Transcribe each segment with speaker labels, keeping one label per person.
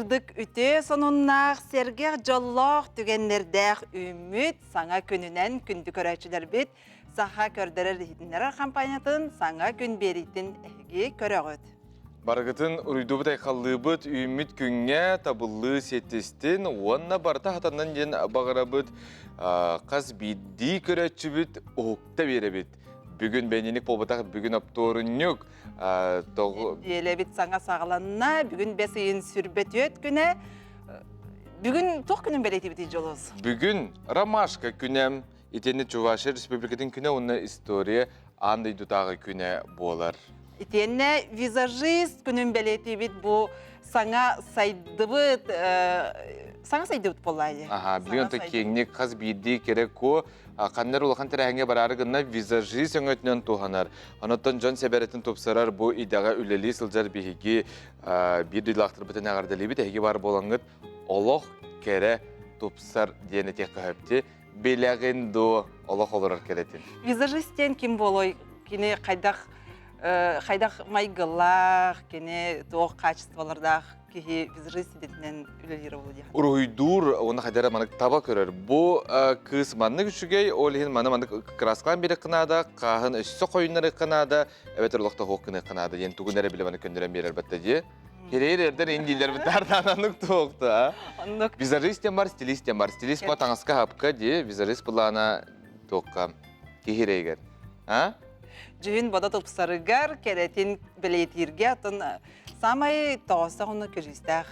Speaker 1: Сырдык үтүө сонуннаах, сэргэх дьоллоох түгэннэрдээх үүммүт саҥа күнүнэн күндү көрөөччүлэрбит Саха көрдөрөр-иһитиннэрэр хампаанньатын саҥа күн биэриитин эһиги көрөҕүт.
Speaker 2: Барыгытын уруйдуубут айхаллыыбыт, үүммүт күҥҥэ табыллыы сиэттистин уонна барыта хатаннын диэн баҕарабыт. Хас биирдии көрөөччүбүт уһукта биэрэбит. Бүгүн бэньиник буолбатах, бүгүн оптуорунньук.
Speaker 1: Нэдиэлэбит саҥа саҕаланна. Бүгүн бэс ыйын сүрбэ күнэ. Бүгүн туох күнүн бэлиэтиибитий Дьолуос?
Speaker 2: Бүгүн Ромашка күнэ. Итини Чувашия Республикатын күнэ уонна история аан дойдутааҕы күнэ буолар.
Speaker 1: Итиэннэ визажист күнүн бэлиэтиибит бу саҥа сайдыбыт саҥа сайдыбыт буолла
Speaker 2: Аха, билигин онто киэҥник хас биирдии кэрэ куо ханнар улахан тэрээһиҥҥэ бараары гынна визажист өҥөтүнэн туһанар. Онон дьон сэбэрэтин тупсарар бу идэҕэ үлэлии сылдьар биһиги биир дойдулаахтарбытын эҕэрдэлиибит. Эһиги баар буолаҥҥыт олох кэрэ тупсар диэн этиэххэ сөп Билэҕин дуо олох олорор кэрэтин?
Speaker 1: Визажист диэн ким буолуой? Кини хайдах хайдах майгылаах, кини туох качестволардаах киһи визажист идэтинэн үлэлиир буолуо диэх.
Speaker 2: Уруһуйдуур уонна хайдара маннык таба көрөр. Бу кыыс маннык үчүгэй, ол иһин маны маннык краскалаан биэриэххэ наада, хааһын өссө хойуннарыахха наада, эбэтэр олохто суох гыныахха наада диэн тугун эрэ билэ маны көннөрөн биэрэр батта дии. Керейр эрдер индилер бытардананнык туохта.
Speaker 1: Оннук.
Speaker 2: Визажист тем бар, стилист тем бар. Стилист по таҥаска хапка ди, визажист былаана туохка киһирейгер. А?
Speaker 1: Дьүһүн бодо тупсарыгар, кэрэтин бэлиэтииргэ атын самай тоҕостоох онно көдьүүстээх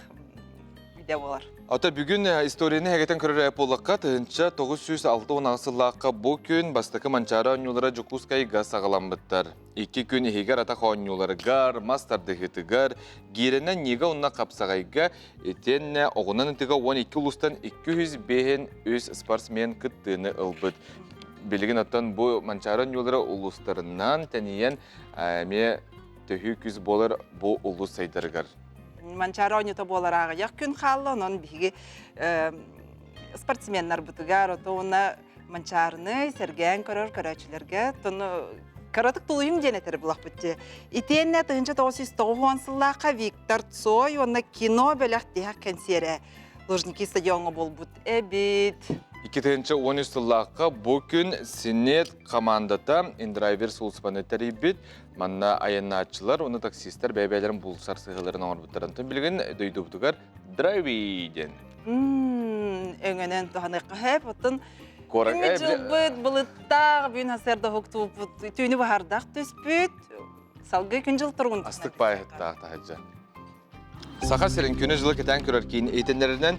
Speaker 1: идэ буолар.
Speaker 2: Ата бүгүн историяны хэгэтэн көрөр буоллахха, 1968 сыллаахха бу күн бастакы Манчаары оонньуулара Дьокуускайга саҕаламмыттар. Икки күн иһигэр атах оонньууларыгар, мас тардыһыытыгар, гиирэнэн ньига уонна хапсаҕайга, итиэннэ оҕунан ытыга 12 улуустан 253 спортсмен кыттыыны ылбыт. Билигин оттон бу Манчаары оонньуулара улуустарынан тэнийэн эмиэ төһүү күүс буолар бу улуус сайдарыгар.
Speaker 1: Манчаары оонньуута буолар аҕыйах күн хаалла, онон биһиги спортсменнарбытыгар, ото уонна Манчаарыны сэргээн көрөр көрөөччүлэргэ тону кыратык тулуйум диэн этэр булахпыт дии. Итиэннэ 1990 сыллаахха Виктор Цой уонна кино бөлөх тиһэх кэнсиэрэ Лужники стадиоҥҥа буолбут эбит.
Speaker 2: 2013 сыллаахха бу күн Синет командата индрайвер сулууспаны тэрийбит. Манна айаннааччылар уонна таксистар бэйэ-бэйэлэрин булсар сыһыыларын оҥорбуттарын. Билигин дойдубутугар драйви диэн
Speaker 1: Өҥөнөн туһаныахха сөп. Оттон күммүт дьылбыт былыттаах, бүгүн сарсыарда уһуктуубут, түүнү баһардах түспүт. Салгыы күн дьыл туругун
Speaker 2: Астык баайыттаах таһырдьа. Саха сирин күнү-дьылы кэтээн көрөр киин иһитиннэринэн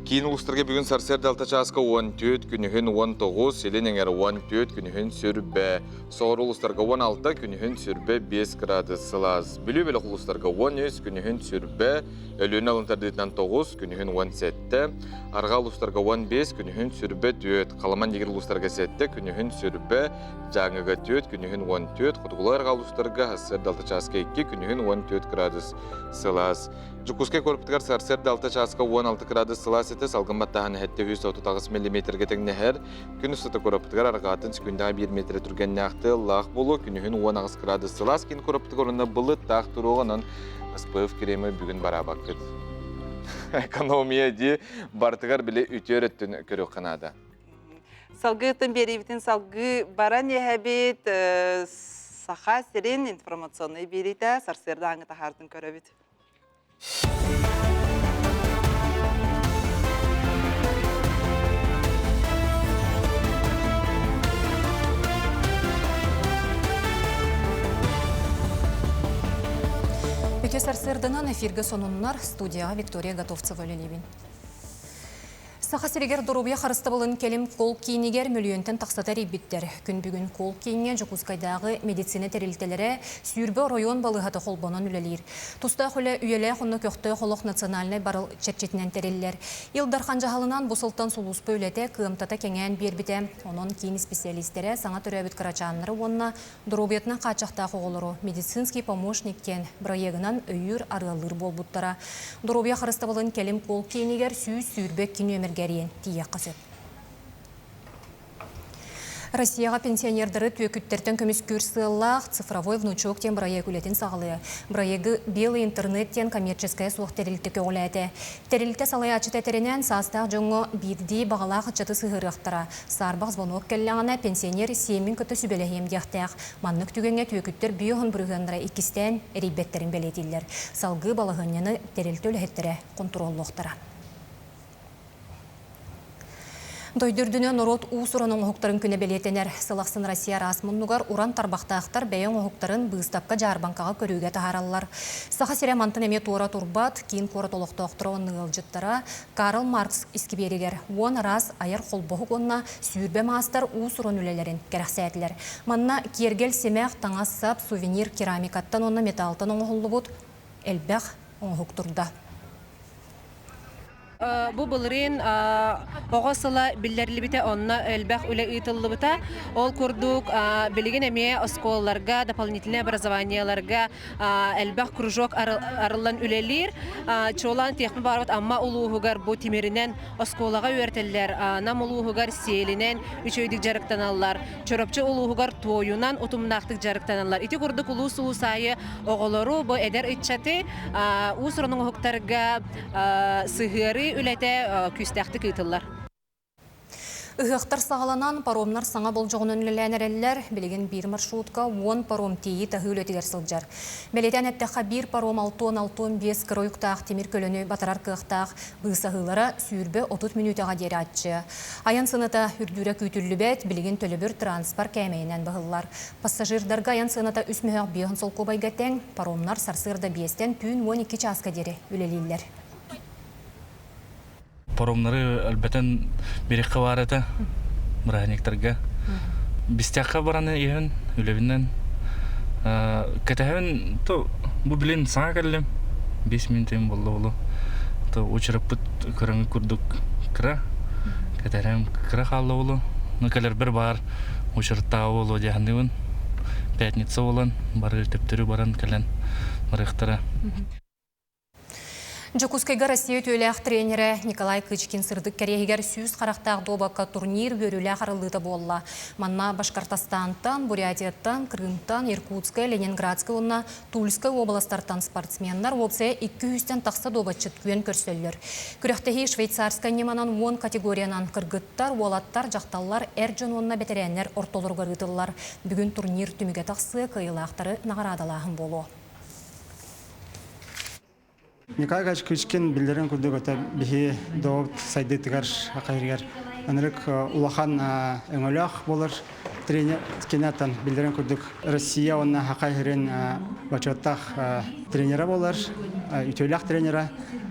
Speaker 2: киин улуустарга бүгүн сарсыарда алта чааска 14, күнүһүн 19, илин эҥэр 14, күнүһүн сүрбэ, соҕуруу улуустарга 16, күнүһүн сүрбэ 5 градус сылаас. Бүлүү бөлөх улуустарга 13, күнүһүн сүрбэ, Өлүөнэ алын тардыытынан 9, күнүһүн 17, Арҕаа улуустарга 15, күнүһүн сүрбэ 4, Халаман Дигир улуустарга 7, күнүһүн сүрбэ, Дьааҥыга 4, күнүһүн 14, Хотугулуу арҕаа улуустарга сарсыарда 6 чааска 2, күнүһүн 14 градус сылаас. Дьокуускай куораппытыгар сарсыарда 6 чааска 16 градус сылаас этэ, салгын баттааһын 738 миллиметргэ тэҥнэһэр. Күн устата куораппытыгар арҕаатын секундаҕа 1 метрэ түргэннээх тыаллаах буолуо, күнүһүн 18 градус сылаас киин куораппытыгар уонна былыттаах туруоҕа, онон СПФ кремы бүгүн бараабаккыт. Экономия дии барытыгар били үтүөр өттүн көрүөххэ наада.
Speaker 1: Салгыытын биэриибитин салгыы баран иһэбит. Саха сирин информационнай биэриитэ сарсыардааҥҥы таһаартын көрөбүт.
Speaker 3: Үтүө сарсыарданан эфиргэ сонуннар студияҕа Виктория Готовцева үлэлиибин. Саха сиригэр доруобуйа харыстабылын кэлим кол киинигэр мөлүйүөнтэн тахсата эрийбиттэр. Күн бүгүн кол кииҥҥэ Дьокуускайдааҕы медицина тэрилтэлэрэ сүүрбэ оройуон балыыһата холбонон үлэлиир. Тустаах үлэ үйэлээх уонна көхтөөх олох национальнай барыл чэрчитинэн тэриллэр. Ил Дархан дьаһалынан бу сылтан сулууспа үлэтэ кыамтата кэҥээн биэрбитэ. Онон киин исписэлиистэрэ саҥа төрөөбүт кырачааннары уонна доруобуйатынан хааччахтаах оҕолору медицинский помощник диэн бырайыагынан өйүүр арыаллыыр буолбуттара. Доруобуйа харыстабылын кэлим кол киинигэр 122 нүөмэргэ эрийэн тиийиэххэ сөп. Россияҕа пенсионердары түөкүттэртэн көмүскүүр сыаллаах цифровой внучок диэн бырайыак үлэтин саҕалыа. Бырайыагы Белый интернет диэн коммерческайа суох тэрилтэ көҕүлээтэ. Тэрилтэ салайааччыта этэринэн, саастаах дьоҥҥо биирдии баҕалаах ыччаты сыһыарыахтара. Саарбах звонок кэллэҕинэ, пенсионер сиэммин кытта сүбэлэһиэм диэхтээх. Маннык түгэҥҥэ түөкүттэр биоһун бырыһыаннара иккистээн эрийбэттэрин бэлиэтииллэр. Салгыы балаһыанньаны тэрилтэ үлэһиттэрэ хонтуруоллуохтара. Дойду үрдүнэн норуот уус-уран оҥоһуктарын күнэ бэлиэтэнэр. Сыл ахсын Россия араас муннугар уран тарбахтаахтар бэйэ оҥоһуктарын быыстапка-дьаарбаҥкаҕа көрүүгэ таһаараллар. Саха сирэ мантан эмиэ туора турбат, киин куорат олохтоохторо уонна ыалдьыттара Карл Маркс искибиэригэр 10 араас айар холбоһук уонна 20 маастар уус-уран үлэлэрин кэрэхсээтилэр. Манна киэргэл симэх, таҥас-сап, сувенир керамикаттан уонна металлтан оҥоһуллубут элбэх оҥоһук турда.
Speaker 4: Бу былырыын оҕо сыла биллэриллибитэ, онно элбэх үлэ ыытыллыбыта. Ол курдук билигин эмиэ оскуолаларга, дополнительнай образованиеларга элбэх кружок арыллан үлэлиир. Чуолаан тиэхпин баарбыт Амма улууһугар бу тимиринэн оскуолаҕа үөрэтэллэр, Нам улууһугар сиэлинэн үчүгэйдик дьарыктаналлар, Чурапчы улууһугар туойунан утумнаахтык дьарыктаналлар. Ити курдук улуус-улуус аайы оҕолору, бу эдэр ыччаты уус-уран оҥоһуктарга сыһыарыы үлэтэ күүстээхтик ыытыллар.
Speaker 3: Ыһыахтар саҕаланан, паромнар саҥа болдьоҕунан үлэлээн эрэллэр. Билигин биир маршрутка 10 паром тиийии-таһыы үлэтигэр сылдьар. Бэлиэтээн эттэххэ, биир паром 66 кыра уйуктаах тимир көлөнү батарар кыахтаах, быысаһыылара 20-30 мүнүүтэҕэ диэри аччыа. Айан сыаната үрдүүрэ күүтүллүбэт, билигин төлөбүр транспорт кээмэйинэн быһыллар. Пассажирдарга айан сыаната үс мөһөөх биэһин солкуобайга тэҥ, паромнар сарсыарда биэстэн түүн 12 чааска диэри үлэлииллэр.
Speaker 5: Паромнары элбэтэн биэриэххэ баар этэ бырааһынньыктарга. Бистяхха баран иһэн үлэбинэн кэтэһэбин то бу билин саҥа кэллим 5 минутым болла болу то очераппыт көрөҥү курдук кыра кэтэһэрим кыра хаалла болу но кэлэрбэр баар очераттааҕы болуо диэханныыбын пятница болан бары төптөрү баран кэлэн барыахтара.
Speaker 3: Дьокуускайга Россия үтүөлээх тренерэ Николай Кычкин сырдык кэриэһигэр 100 харахтаах дуобакка турнир үөрүүлээх арыллыыта буолла. Манна Башкортостантан, Бурятияттан, Крымтан, Иркутскай, Ленинградскай уонна Тульскай уобаластартан спортсменнар уопсайа 200-тэн тахса дуобатчыт күөн көрсөллөр. Күрэхтэһии швейцарскай ньыманан 10 категориянан кыргыттар, уолаттар, дьахталлар, эр дьон уонна бэтэрээннэр ортолоругар ыытыллар. Бүгүн турнир түмүгэ тахсыа, кыайыылаахтары наҕараадалааһын буолуо.
Speaker 6: Николай Кычкин биллэрин курдук это биһи доҕор сайдыытыгар хайырыгар ынырык улахан өҥөлөөх буолар тренер кинаттан биллэрин курдук Россия уонна Хахайһырын бочуоттаах тренера буолар үтүөлээх тренера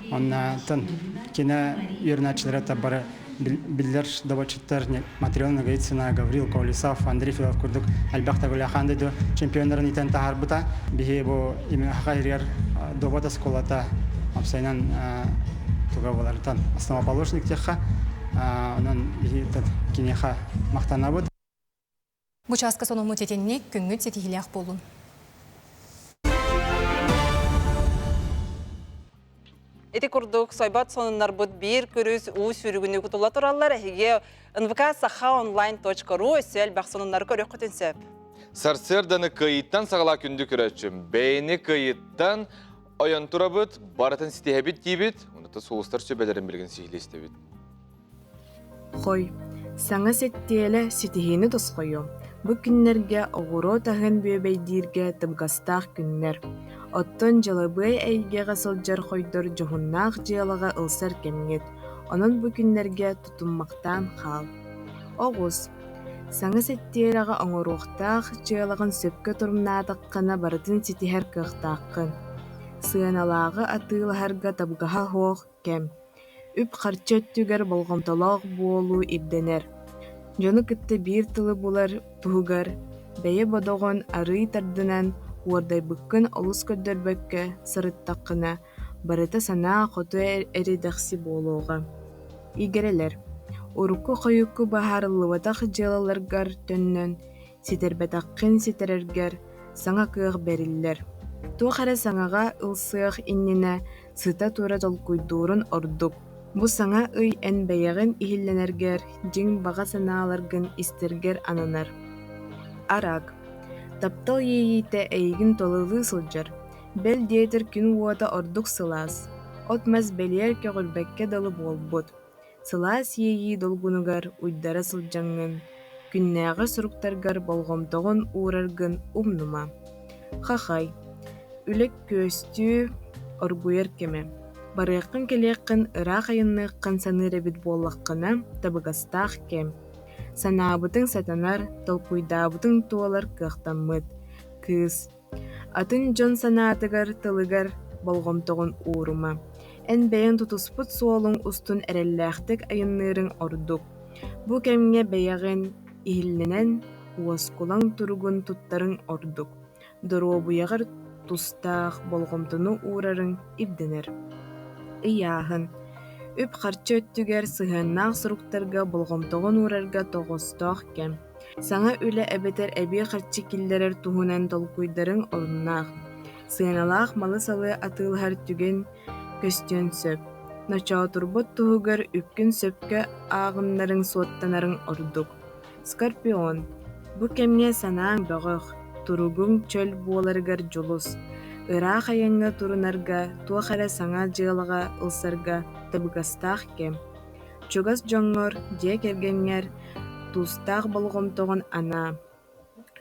Speaker 6: оннан кине үөрэнээччилэрэ бары биллэр добочуттар Матрена Ноговицына, Гаврил Колесов, Андрей Филов курдук элбэх төгүлээх дойду чемпионнарын итэн таһаарбыта. Биһи бу Хаха иригэр добот оскуолата опсайынан туга боларытан основоположник теха онон биһи киниэхэ махтанабыт.
Speaker 3: Бу чааска сонуммут итинник күҥҥүт ситиһиилээх буолун.
Speaker 1: Ити курдук сойбот сонуннарбыт биир күрүс уу сүүрүгүнүү кутулла тураллар. Эһиги нвк саха онлайн.ру өссө элбэх сонуннары көрүөххүтүн сөп.
Speaker 2: Сарсыарданы кыайыттан саҕалаа күндү көрөөччүм. Бэйэни кыайыттан ойон турабыт, барытын ситиһэбит диибит, онута сулустар сүбэлэрин билигин сиһилии истэбит.
Speaker 7: Хой, саҥа сэттиэлэ ситиһиини тосхойуо. Бу күннэргэ оҕуруот аһын бүөбэйдииргэ табыгастаах күннэр. Оттон дьылабыай эйгэҕэ сылдьар хойдор дьоһуннаах дьыалаҕа ылсар кэмҥит, онон бу күннэргэ тутуммахтаан хаал. Оҕус, саҥа сэттиэлэҕэ оҥоруохтаах дьыалаҕын сөпкө торумнаатаххына барытын ситиһэр кыахтааххын. Сыаналааҕы атыылаһарга табыгаһа суох кэм. Үп-харчы өттүгэр болҕомтолоох буолуу ирдэнэр. Дьону кытта биир тылы булар туһугар бэйэ бодоҕун арыый тардынан, уордайбыккын олус көрдөрбөккө сырыттаххына, барыта санаа хоту эридэхси буолуоҕа. Игирэлэр Урукку-хойукку быһаарыллыбатах дьыалаларгар төннөн, ситэрбэтэххин ситэрэргэр саҥа кыах бэриллэр. Туох эрэ саҥаҕа ылсыах иннинэ сыта-тура толкуйдуурун ордук. Бу саҥа ый эн бэйэҕин иһиллэнэргэр, дьиҥ баҕа санааларгын истэргэр ананар. Арак. Таптал иэйиитэ эйигин толулуу сылдьар. Бэл диэтэр күн уота ордук сылаас, от-мас бэлиэр көҕүрбэккэ дылы буолбут. Сылаас иэйии долгунугар уйдара сылдьаҥҥын, күннээҕи суруктаргар болҕомтоҕун уураргын умнума. Хахай, үлэ күөстүү оргуйар кэмэ. Барыаххын-кэлиэххин ыраах айанныаххын саныыр эбит буоллаххына, табыгастаах кэм. Санаабытыҥ сатанар, толкуйдаабытыҥ туолар кыахтаммыт. Кыыс Атын дьон санаатыгар, тылыгар болҕомтоҕун уурума, эн бэйэҥ тутуспут суолуҥ устун эрэллээхтик айанныырыҥ ордук. Бу кэмҥэ бэйэҕин иһиллэнэн, уоскулаҥ туругун туттарыҥ ордук. Доруобуйаҕар тустаах болҕомтону уурарыҥ ирдэнэр. Ыйааһын. Үп-харчы өттүгэр сыһыаннаах суруктарга болҕомтоҕун уурарга тоҕоостоох кэм. Саҥа үлэ эбэтэр эбии харчы киллэрэр туһунан толкуйдарыҥ оруннаах. Сыаналаах малы-салы атыылаһар түгэн көстүөн сөп. Ночоотурбут туһугар үпкүн сөпкө ааҕыннарыҥ суоттанарыҥ ордук. Скорпион. Бу кэмҥэ санааҥ бөҕөх, туругуҥ чөл буоларыгар дьулус. Ыраах айаҥҥа турунарга, туох эрэ саҥа дьыалаҕа ылсарга табыгастаах кэм. Чугас дьоҥҥор, дьиэ кэргэҥҥэр туустаах болҕомтоҕун анаа.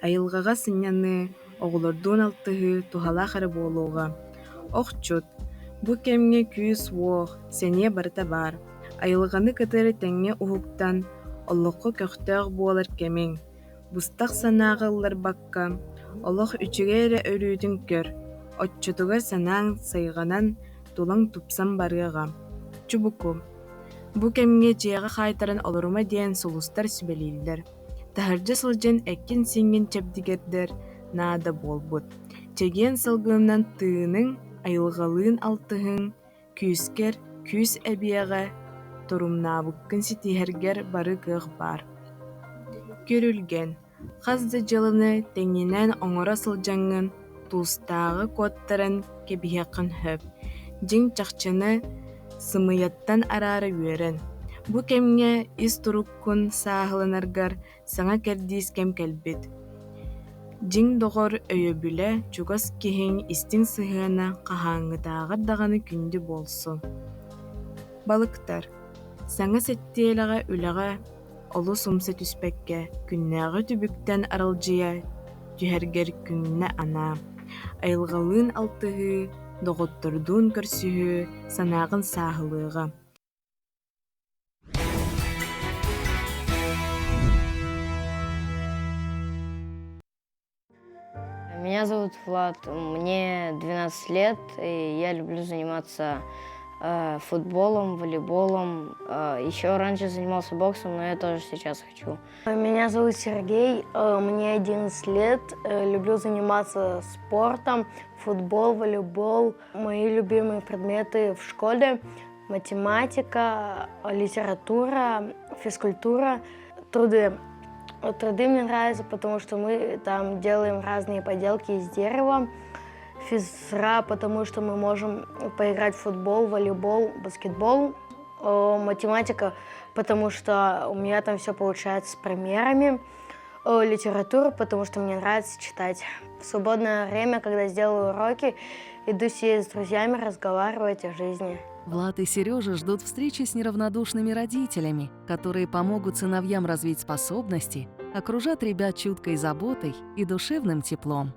Speaker 7: Айылҕаҕа сынньаныы, оҕолордуун алтыһыы туһалаах эрэ буолуоҕа. Охчут, бу кэмҥэ күүс-уох, сэниэ барыта баар. Айылҕаны кытары тэҥҥэ уһуктан, олоххо көхтөөх буолар кэмиҥ. Быстах санааҕа ылларбакка, олох үчүгэй эрэ өрүүтүн көр, оччотугар санааҥ сайҕанан, тулаҥ тупсан барыаҕа. Чубуку. Бу кэмҥэ дьиэҕэ хаайтаран олорума диэн сулустар сүбэлииллэр. Таһырдьа сылдьан эккин-сиҥҥин чэбдигирдэр наада буолбут. Чэгиэн салгынынан тыыныҥ, айылҕалыын алтыһыҥ, күүскэр күүс эбиэҕэ, торумнаабыккын ситиһэргэр бары кыах баар. Күрүлгэн Хас да дьыаланы тэҥинэн оҥоро сылдьаҥҥын туустааҕы куоттаран кэбиһиэххин сөп, дьиҥ чахчыны сымыйаттан араара үөрэн. Бу кэмҥэ ис туруккун сааһыланаргар саҥа кэрдиис кэм кэлбит. Дьиҥ доҕор өйөбүлэ, чугас киһиҥ истиҥ сыһыана хаһааҥҥытааҕар даҕаны күндү буолсу. Балыктар Саҥа сэттиэлэҕэ үлэҕэ олус умса түспэккэ, күннээҕи түбүктэн аралдьыйа түһэргэр күҥҥэ анаа. Айылҕалыын алтыһыы, доҕоттордуун көрсүһүү санааҕын сааһылыаҕа.
Speaker 8: Меня зовут Влад, мне 12 лет, и я люблю заниматься э, футболом, волейболом. Э, еще раньше занимался боксом, но я тоже сейчас хочу.
Speaker 9: Меня зовут Сергей, э, мне 11 лет, люблю заниматься спортом, футбол, волейбол. Мои любимые предметы в школе – математика, литература, физкультура, труды. Труды мне нравятся, потому что мы там делаем разные поделки из дерева. Физра, потому что мы можем поиграть в футбол, волейбол, баскетбол. Математика, потому что у меня там все получается с примерами. Литература, потому что мне нравится читать. В свободное время, когда сделаю уроки, иду сидеть с друзьями, разговаривать о жизни.
Speaker 10: Влад и Сережа ждут встречи с неравнодушными родителями, которые помогут сыновьям развить способности, окружат ребят чуткой заботой и душевным теплом.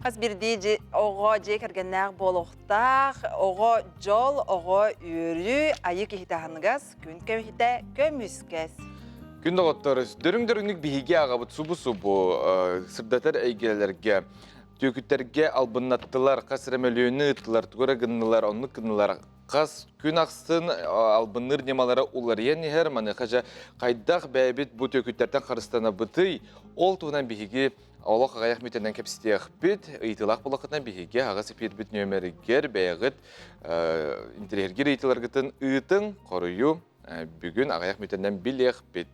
Speaker 1: Хас биирдии оҕо дьиэ кэргэннээх буолуохтаах, оҕо дьол, оҕо үөрүү, айыы киһитэ аһыныгас, күн көмүһүтэ көмүскэс.
Speaker 2: Күн доҕоттор, дөрүҥ-дөрүҥнүк биһиги аҕабыт субу-субу сырдатар эйгэлэргэ түөкүттэргэ албыннаттылар, хас эрэ мөлүйүөнү ыыттылар, тугу эрэ гыннылар, оннук гыннылар. Хас күн ахсын албынныыр ньымалара уларыйан иһэр, маныаха дьэ хайдах бэйэбит бу түөкүттэртэн харыстанабытый? Ол туһунан биһиги олох аҕыйах мүтэнэн кэпсэтиэхпит. Ыйытыылаах буоллаххытына биһиги аҕыс эпиирбит нүөмэригэр бэйэҕит интэриэһиргиир ыйытыыларгытын ыытыҥ, хоруйу бүгүн аҕыйах мүтэнэн билиэхпит.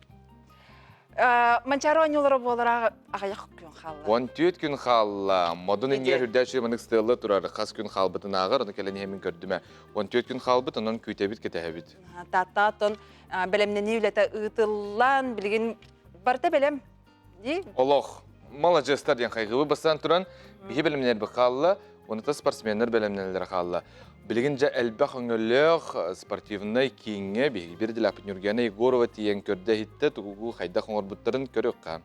Speaker 1: Манчаары оонньуулара буолара аҕыйах күн хаалла.
Speaker 2: 14 күн хаалла. Модун иннигэр үрдээччи үчүгэй маннык сытыалла турар. Хас күн хаалбытын ааҕар, ону кэлэн иһэммин көрдүмэ. 14 күн хаалбыт, онон күүтэбит, кэтэһэбит.
Speaker 1: Тааттаатон бэлэмнэнии үлэтэ ыытыллан, билигин барыта бэлэм. Дии?
Speaker 2: Олох. Маладьыастар диэн хайгыбы бастаан туран, биһи бэлэмнэнэрбит хаалла, онута спортсменнар бэлэмнэнэллэрэ хаалла. Билигин дьэ элбэх өҥөлөөх спортивнай кииҥҥэ биһиги биир идэлээхпит Нюргена Егорова тиийэн көрдө-иһиттэ, тугу хайдах оҥорбуттарын көрүөххэ.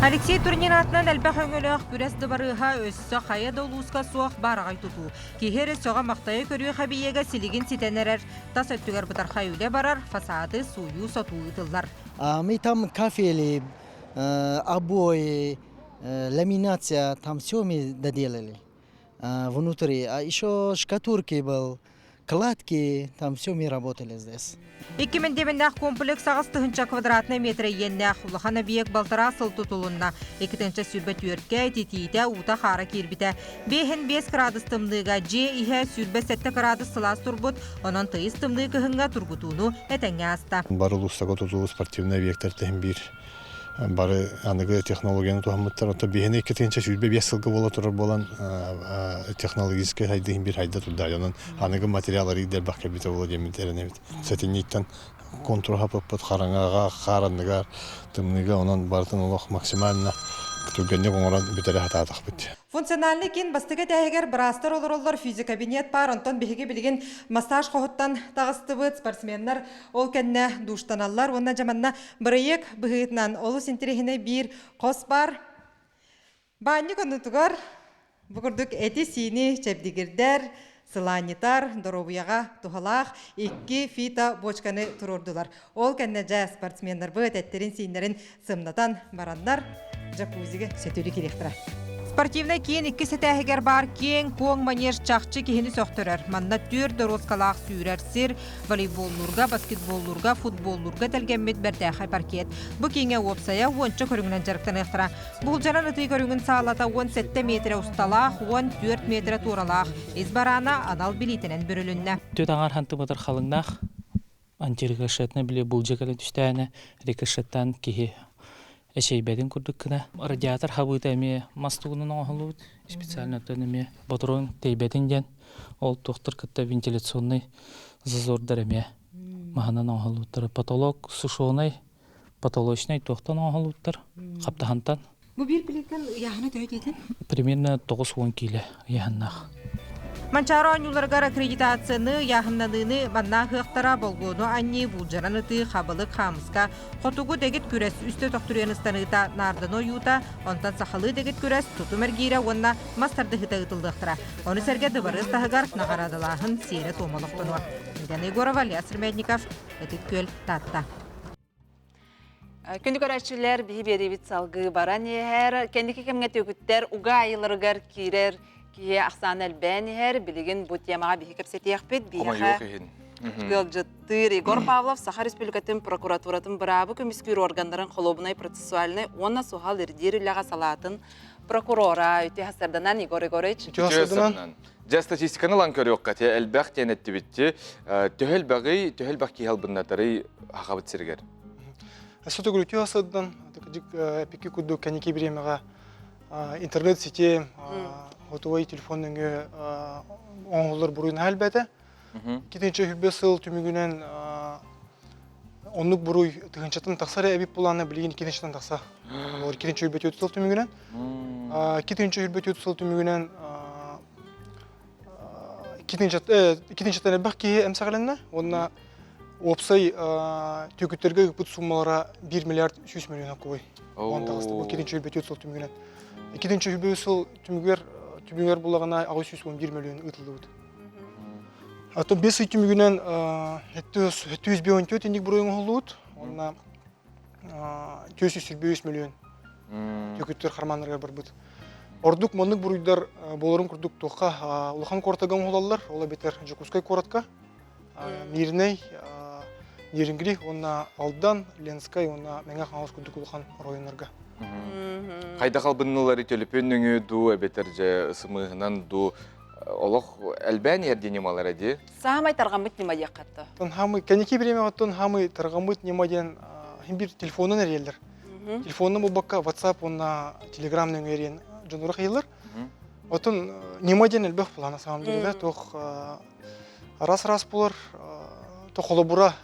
Speaker 11: Алексей Турнин аатынан элбэх өҥөлөөх күрэс дыбарыаһа өссө хайа да улууска суох баараҕай тутуу. Киһи эрэ сөҕө-махтайа көрүөх эбийиэгэ силигин ситэн эрэр, тас өттүгэр бытархай үлэ барар, фасады сууйуу-сотуу ыытыллар.
Speaker 12: Мы там кафели, обои, ламинация, там все мы доделали. внутри. А еще шкатурки был, кладки, там все мы работали здесь.
Speaker 11: Икки мэндиэмэннээх комплекс аҕыс тыһыынча квадратнай метр иэннээх улахан объект балтараа сыл тутулунна. 2 түөркэ ититиитэ уута-хаара киирбитэ. Биэһин биэс кыраадыс тымныыга дьиэ иһэ 27 кыраадыс сылаас турбут, онон тыйыс тымныы кыһыҥҥа тургутууну этэҥҥэ ааста.
Speaker 13: Бары улуустарга тутулуу спортивнай объектар тэһин биир бары аныгы технологияны туһаммыттар. Оттон биһини 2025 сылга буола турар буолан технологическай сайдыһын бир хайда турда. Онон аныгы материаллар элбэх кэлбитэ буолуо диэммит эрэнэбит. Сэтинньиттэн контур хапыппыт хараҥаҕа, хааранныгар, тымныыга онон барытын олох максимально түргэнник оҥорон бүтэрэ сатаатахпыт.
Speaker 11: Функциональный киин бастакы этээһигэр быраастар олороллор, физикабинет баар, онтон биһиги билигин массаж хоһуттан таҕыстыбыт, спортсменнар ол кэннэ душтаналлар уонна дьаманна бырайыак быһыытынан олус интэриэһинэй биир хос баар. Баанньык оннутугар бу курдук эти-сиини чэбдигирдэр, сылаанньытар, доруобуйаҕа туһалаах икки фито бочканы туруордулар. Ол кэннэ дьэ спортсменнарбыт эттэрин-сииннэрин сымнатан бараннар джакузига сөтүөлүү киириэхтэрэ. Спортивнай киин иккис этээһигэр баар киэҥ-куоҥ манеж чахчы киһини сөхтөрөр. Манна түөрт доруоскалаах сүүрэр сир, волейболлуурга, баскетболлуурга, футболлуурга тэлгэммит бэртээхэй паркет. Бу кииҥэ уопсайа уонча көрүҥүнэн дьарыктаныахтара. Булдьанан ытыы көрүҥүн саалата 17 миэтэрэ усталаах, 14 миэтэрэ туоралаах. Ис бараана анал билиитинэн бүрүлүннэ.
Speaker 5: Түөрт аҥаар хантыматыр халыҥнаах антирикошетнай били булдьа кэлэн түстээнэ рикошеттаан киһи эчэйбэтин курдук гына радиатор хабыыта эмиэ мас тугунан оҥоһуллубут специально оттон эмиэ ботуруон тэйбэтин диэн ол туохтар кытта вентиляционный зазордар эмиэ маһынан оҥоһуллубуттар потолок сушеный потолочный туохтан оҥоһуллубуттар хаптаһантан
Speaker 11: Бу биир плиткан ыйааһына төһө диэтин?
Speaker 5: Примерно 90 киилэ ыйааһыннаах.
Speaker 11: Манчаары оонньууларыгар аккредитацияны, ыйааһыннаныыны манна ыһыахтара, болгуону анньыы, буулдьанан ытыы, хабылык, хаамыска, хотугу дэгит күрэс, үстэ төхтүрүйэн ыстаныыта, наарданы ойуута, онтон сахалыы дэгит күрэс, тутум эргиирэ уонна мас тардыһыыта ыытыллыахтара. Ону сэргэ дыбарыас таһыгар наҕараадалааһын сиэрэ-туома олохтонуо. Ильяна Егорова, Илья Сремедников, Ытык Күөл, Таатта.
Speaker 1: Күндү көрөөччүлэр, биһи биэриибит салгыы баран иһэр. Кэнники кэмҥэ түөкүттэр уга айыларыгар киирэр киһи ахсаана элбээн иһэр. Билигин бу темаҕа биһи кэпсэтиэхпит.
Speaker 2: Хомойуох иһин.
Speaker 1: Ыалдьыттыыр Егор Павлов Саха Республикатын прокуратуратын быраабы көмүскүүр органнарын холуобунай-процессуальнай уонна суһал ирдиир үлэҕэ салаатын прокурора. Үтүө сарданан Егор Егорович.
Speaker 2: Үтүө сарданан. Дьэ статистиканы ылан көрүөххэ те элбэх диэн эттибитти. Төһө элбэҕий, төһө элбэх киһи албыннатарый хахабыт сиригэр?
Speaker 14: Сотогрутио сыддан, эпики курдук кэнники бириэмэҕэ интернет сети готовой телефон нөҥүө оҥоһуллар буруйун элбэтэ. Китинчэ хүббэ сыл түмүгүнэн оннук буруй тыһынчатын тахсар эбит булаана билигин иккитинчитэн тахса. Олор иккитинчи үрбөтүөт сыл түмүгүнэн. Иккитинчи үрбөтүөт сыл түмүгүнэн иккитинчитэн элбэх киһи эмсэҕэлэннэ уонна уопсай түөкүттэргэ ыыппыт суммалара 1 миллиард 100 миллион кубой. Он таҕыста бу иккитинчи үрбөтүөт сыл түмүгүнэн. Иккитинчи үрбөтүөт сыл түмүгэр түмүгэр буллаҕына 811 миллион ыытыллыбыт. А то бес ый түмүгүнэн 754 инник буруй оҥоһуллубут. Уонна 425 миллион түөкүттэр хармааннарыгар барбыт. Ордук маннык буруйдар буоларын курдук туохха улахан куоратага оҥоһулаллар. Ол эбэтэр Дьокуускай куоратка, Мирнэй, Нерюнгри уонна Алдан, Ленскай уонна Мэҥэ Хаҥалас курдук улахан оройуоннарга.
Speaker 2: Хайдах албыннылары төлөпүөн нөҥүө дуу, эбэтэр дьэ сымыыһынан дуу олох элбээн иһэр диэн ньымалара дии.
Speaker 1: Саамай тарҕаммыт ньыма диэххэ
Speaker 14: Тон хамы кэнники бириэмэҕэ оттон хамы тарҕаммыт ньыма диэн. Хин бир телефонун эрийэллэр. Телефонун булбакка WhatsApp уонна Telegram нөҥүө эрийэн дьоннору хайыллар. Отон ньыма диэн элбэх буолла на самом деле да туох раз-раз булар то холобура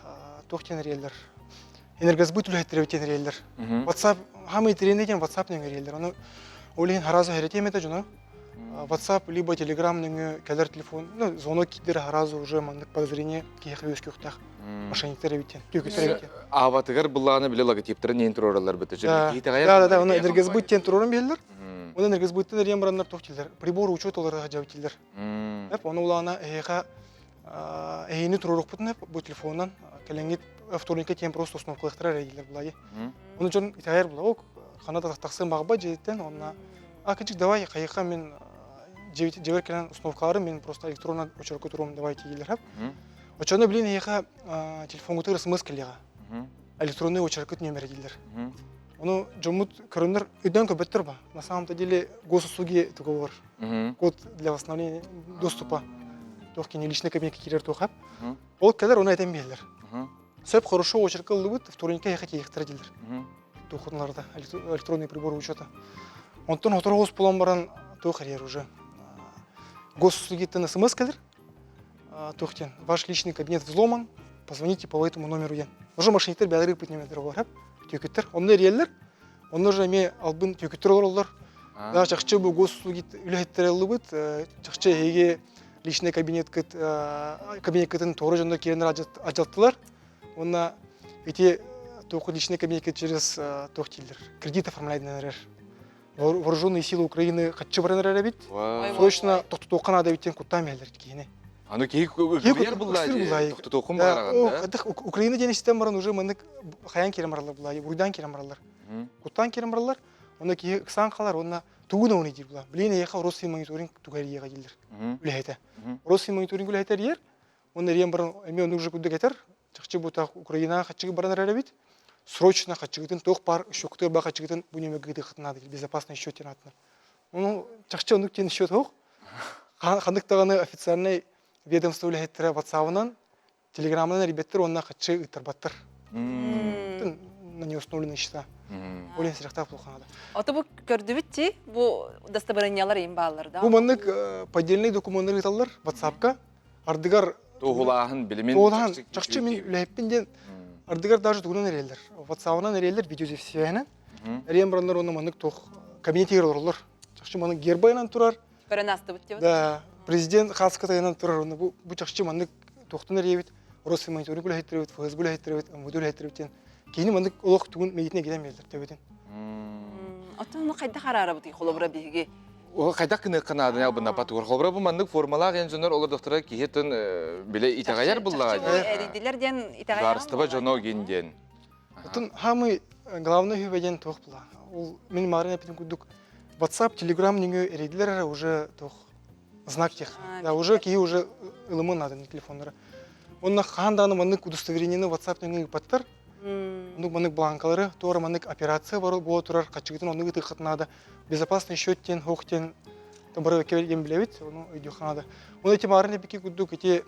Speaker 14: туох диэн эрийэллэр. Энергосбыт үлэһиттэрэ диэн эрийэллэр. WhatsApp хамый тренер диэн WhatsApp нөҥүө эрийэллэр. Ону ол иһин харазу хэрэтиэм этэ дьону. WhatsApp либо Telegram нөҥүө кэлэр телефон, ну, звонок киирдэр харазу уже маннык подозрение киһиэхэ үөскүөхтээх мошенниктар эбит диэн, түөкүттэр эбит диэн.
Speaker 2: Аабатыгар былааны биле логотиптарын нен туроралар быты.
Speaker 14: Да, да, да, оны энергосбыт диэн турорун биһэллэр. Оны энергосбыттан эрийэн бараннар туох дииллэр? Прибор учет олорор дьабытиллэр. Эп, оны улаана эһиэхэ эһиини туруорукпутун эп, бу телефонунан кэлэҥҥит вторникка тиэн просто установкалыахтара эрэ дииллэр булайы. Оны дьон итэҕэйэр була, ок, хана да тахсыан баҕарбат дьиэтиттэн, онна а кычык давай хайыха мин дьиэбэр кэлэн установкаларым мин просто электронно очерка туруом давай дииллэр хап. Очону билин эһиэхэ телефоҥҥутугар смс кэлиэҕэ. Электронный очеркыт нүөмэрэ дииллэр. Ону дьоммут көрөннөр өйдөөн көрбөттөр ба. На самом-то деле госуслуги договор. Код для восстановления доступа. Туох кини личный кабинетке киирэр туох Ол кэлэр оны этэн биһэллэр. Сөп хорошо очерка ыллыбыт, вторникка эһиэхэ тиийиэхтэрэ дииллэр. Туохутунарда электронный прибор учета. Онтон хотороҕус булан баран туох эрийэр уже. Госуслугиттан смс кэлэр. Туох диэн, ваш личный кабинет взломан, позвоните по этому номеру диэн. Уже мошенниктар бэйэлэрэ ыыппыт нүөмэрдэрэ буолар. Түөкүттэр. Онно эрийэллэр. Онно уже эмиэ албын түөкүттэр олороллор. Да, чахчы бу госуслуги үлэһиттэрэ ыллыбыт. Чахчы эһиги личный кабинеткыт кабинеткытын туора дьонно киирэннэр ажалтылар. Уонна ити туох личный кабинетка через туох дииллэр кредит оформляйдан эрэр. Вооруженные силы Украины хаччы баран эрэр эбит. Срочно тохтотуохха наада эбит диэн куттаан биһэллэр киһини.
Speaker 2: Аны киһи ыгырыйар буллаа тохтотуоххун баҕараҕын да?
Speaker 14: Украина диэн истэн баран уже маннык хайаан киирэн бараллар буллаа, буруйдаан киирэн бараллар. Куттаан киирэн бараллар. Онно киһи ыксаан халар уонна тугу да оны диир була. Билин эйиэхэ Росфинмониторинг туга эрийиэҕэ дииллэр. Үлэһитэ. Росфинмониторинг үлэһитэ эрийэр. Онно эрийэн баран эмиэ оннук же курдук этэр. Чахчы бу Украинаҕа хаччыгы баран эрэр эбит. Срочно хаччыгытын туох баар счеттугар баар хаччыгытын бу нөмергэ ыытыаххытын наада безопасный счет диэн ааттанар. Ону чахчы оннук диэн счет суох. Ханнык даҕаны официальный ведомство үлэһиттэрэ WhatsApp-ынан Телеграмынан эрийбэттэр уонна хаччы ыыттарбаттар. На неустановленные счета. Ол иһин сэрэхтээх буолуохха наада.
Speaker 1: Ото бу көрдүбүт ти бу удостоверениялар им бааллар да?
Speaker 14: Бу маннык поддельный докуменнары ыыталлар WhatsApp-ка. Ардыгар
Speaker 2: Туоһулааһын билимин
Speaker 14: Туоһулааһын чахчы мин үлэһиппин диэн ардыгар даже тугунан эрийэллэр. WhatsApp-ынан эрийэллэр видеосвязьынан. Эрийэн бараннар уонна маннык туох кабинетигэр олороллор. Чахчы маннык гербайынан турар.
Speaker 1: Көрөн астыбыт диэбит.
Speaker 14: Да, президент хааска тайанан турар уонна бу бу чахчы маннык туохтан эрийэбит Росфинмониторинг үлэһиттэрэбит, ФСБ үлэһиттэрэбит, МВД үлэһиттэрэбит диэн киһини маннык олох тугун миигитинэ киирэн биэрэллэр төбөтүн.
Speaker 1: Оттон ону хайдах араарабытый холобура биһиги?
Speaker 2: Ол хайдах гыныахха нааданы албыннаппа тугар. Холобура бу маннык формалаах эн дьоннор олордохторо киһи тын биле итэҕэйэр буллаҕа
Speaker 1: дии. Эрийдилэр диэн итэҕэйэҕин
Speaker 2: Судаарыстыба дьоно гин диэн.
Speaker 14: Оттон самый главный хүбэ диэн туох була. Ол мин марын эпитин курдук WhatsApp, Telegram нөҥүө эрийдилэр эрэ уже туох знак тех. Да, уже киһи уже ылымын надо телефоннара. Онно хаан даҕаны маннык удостоверениены WhatsApp нөҥүө ыыппаттар. Оннук маннык бланкалары, туора маннык операция буола турар, хаччыгытын оннук ытыаххытын наада. Безопасный счет диэн, хоох диэн бары диэн билэбит, ону өйдүөххэ наада. Оны ити марын эпики курдук ити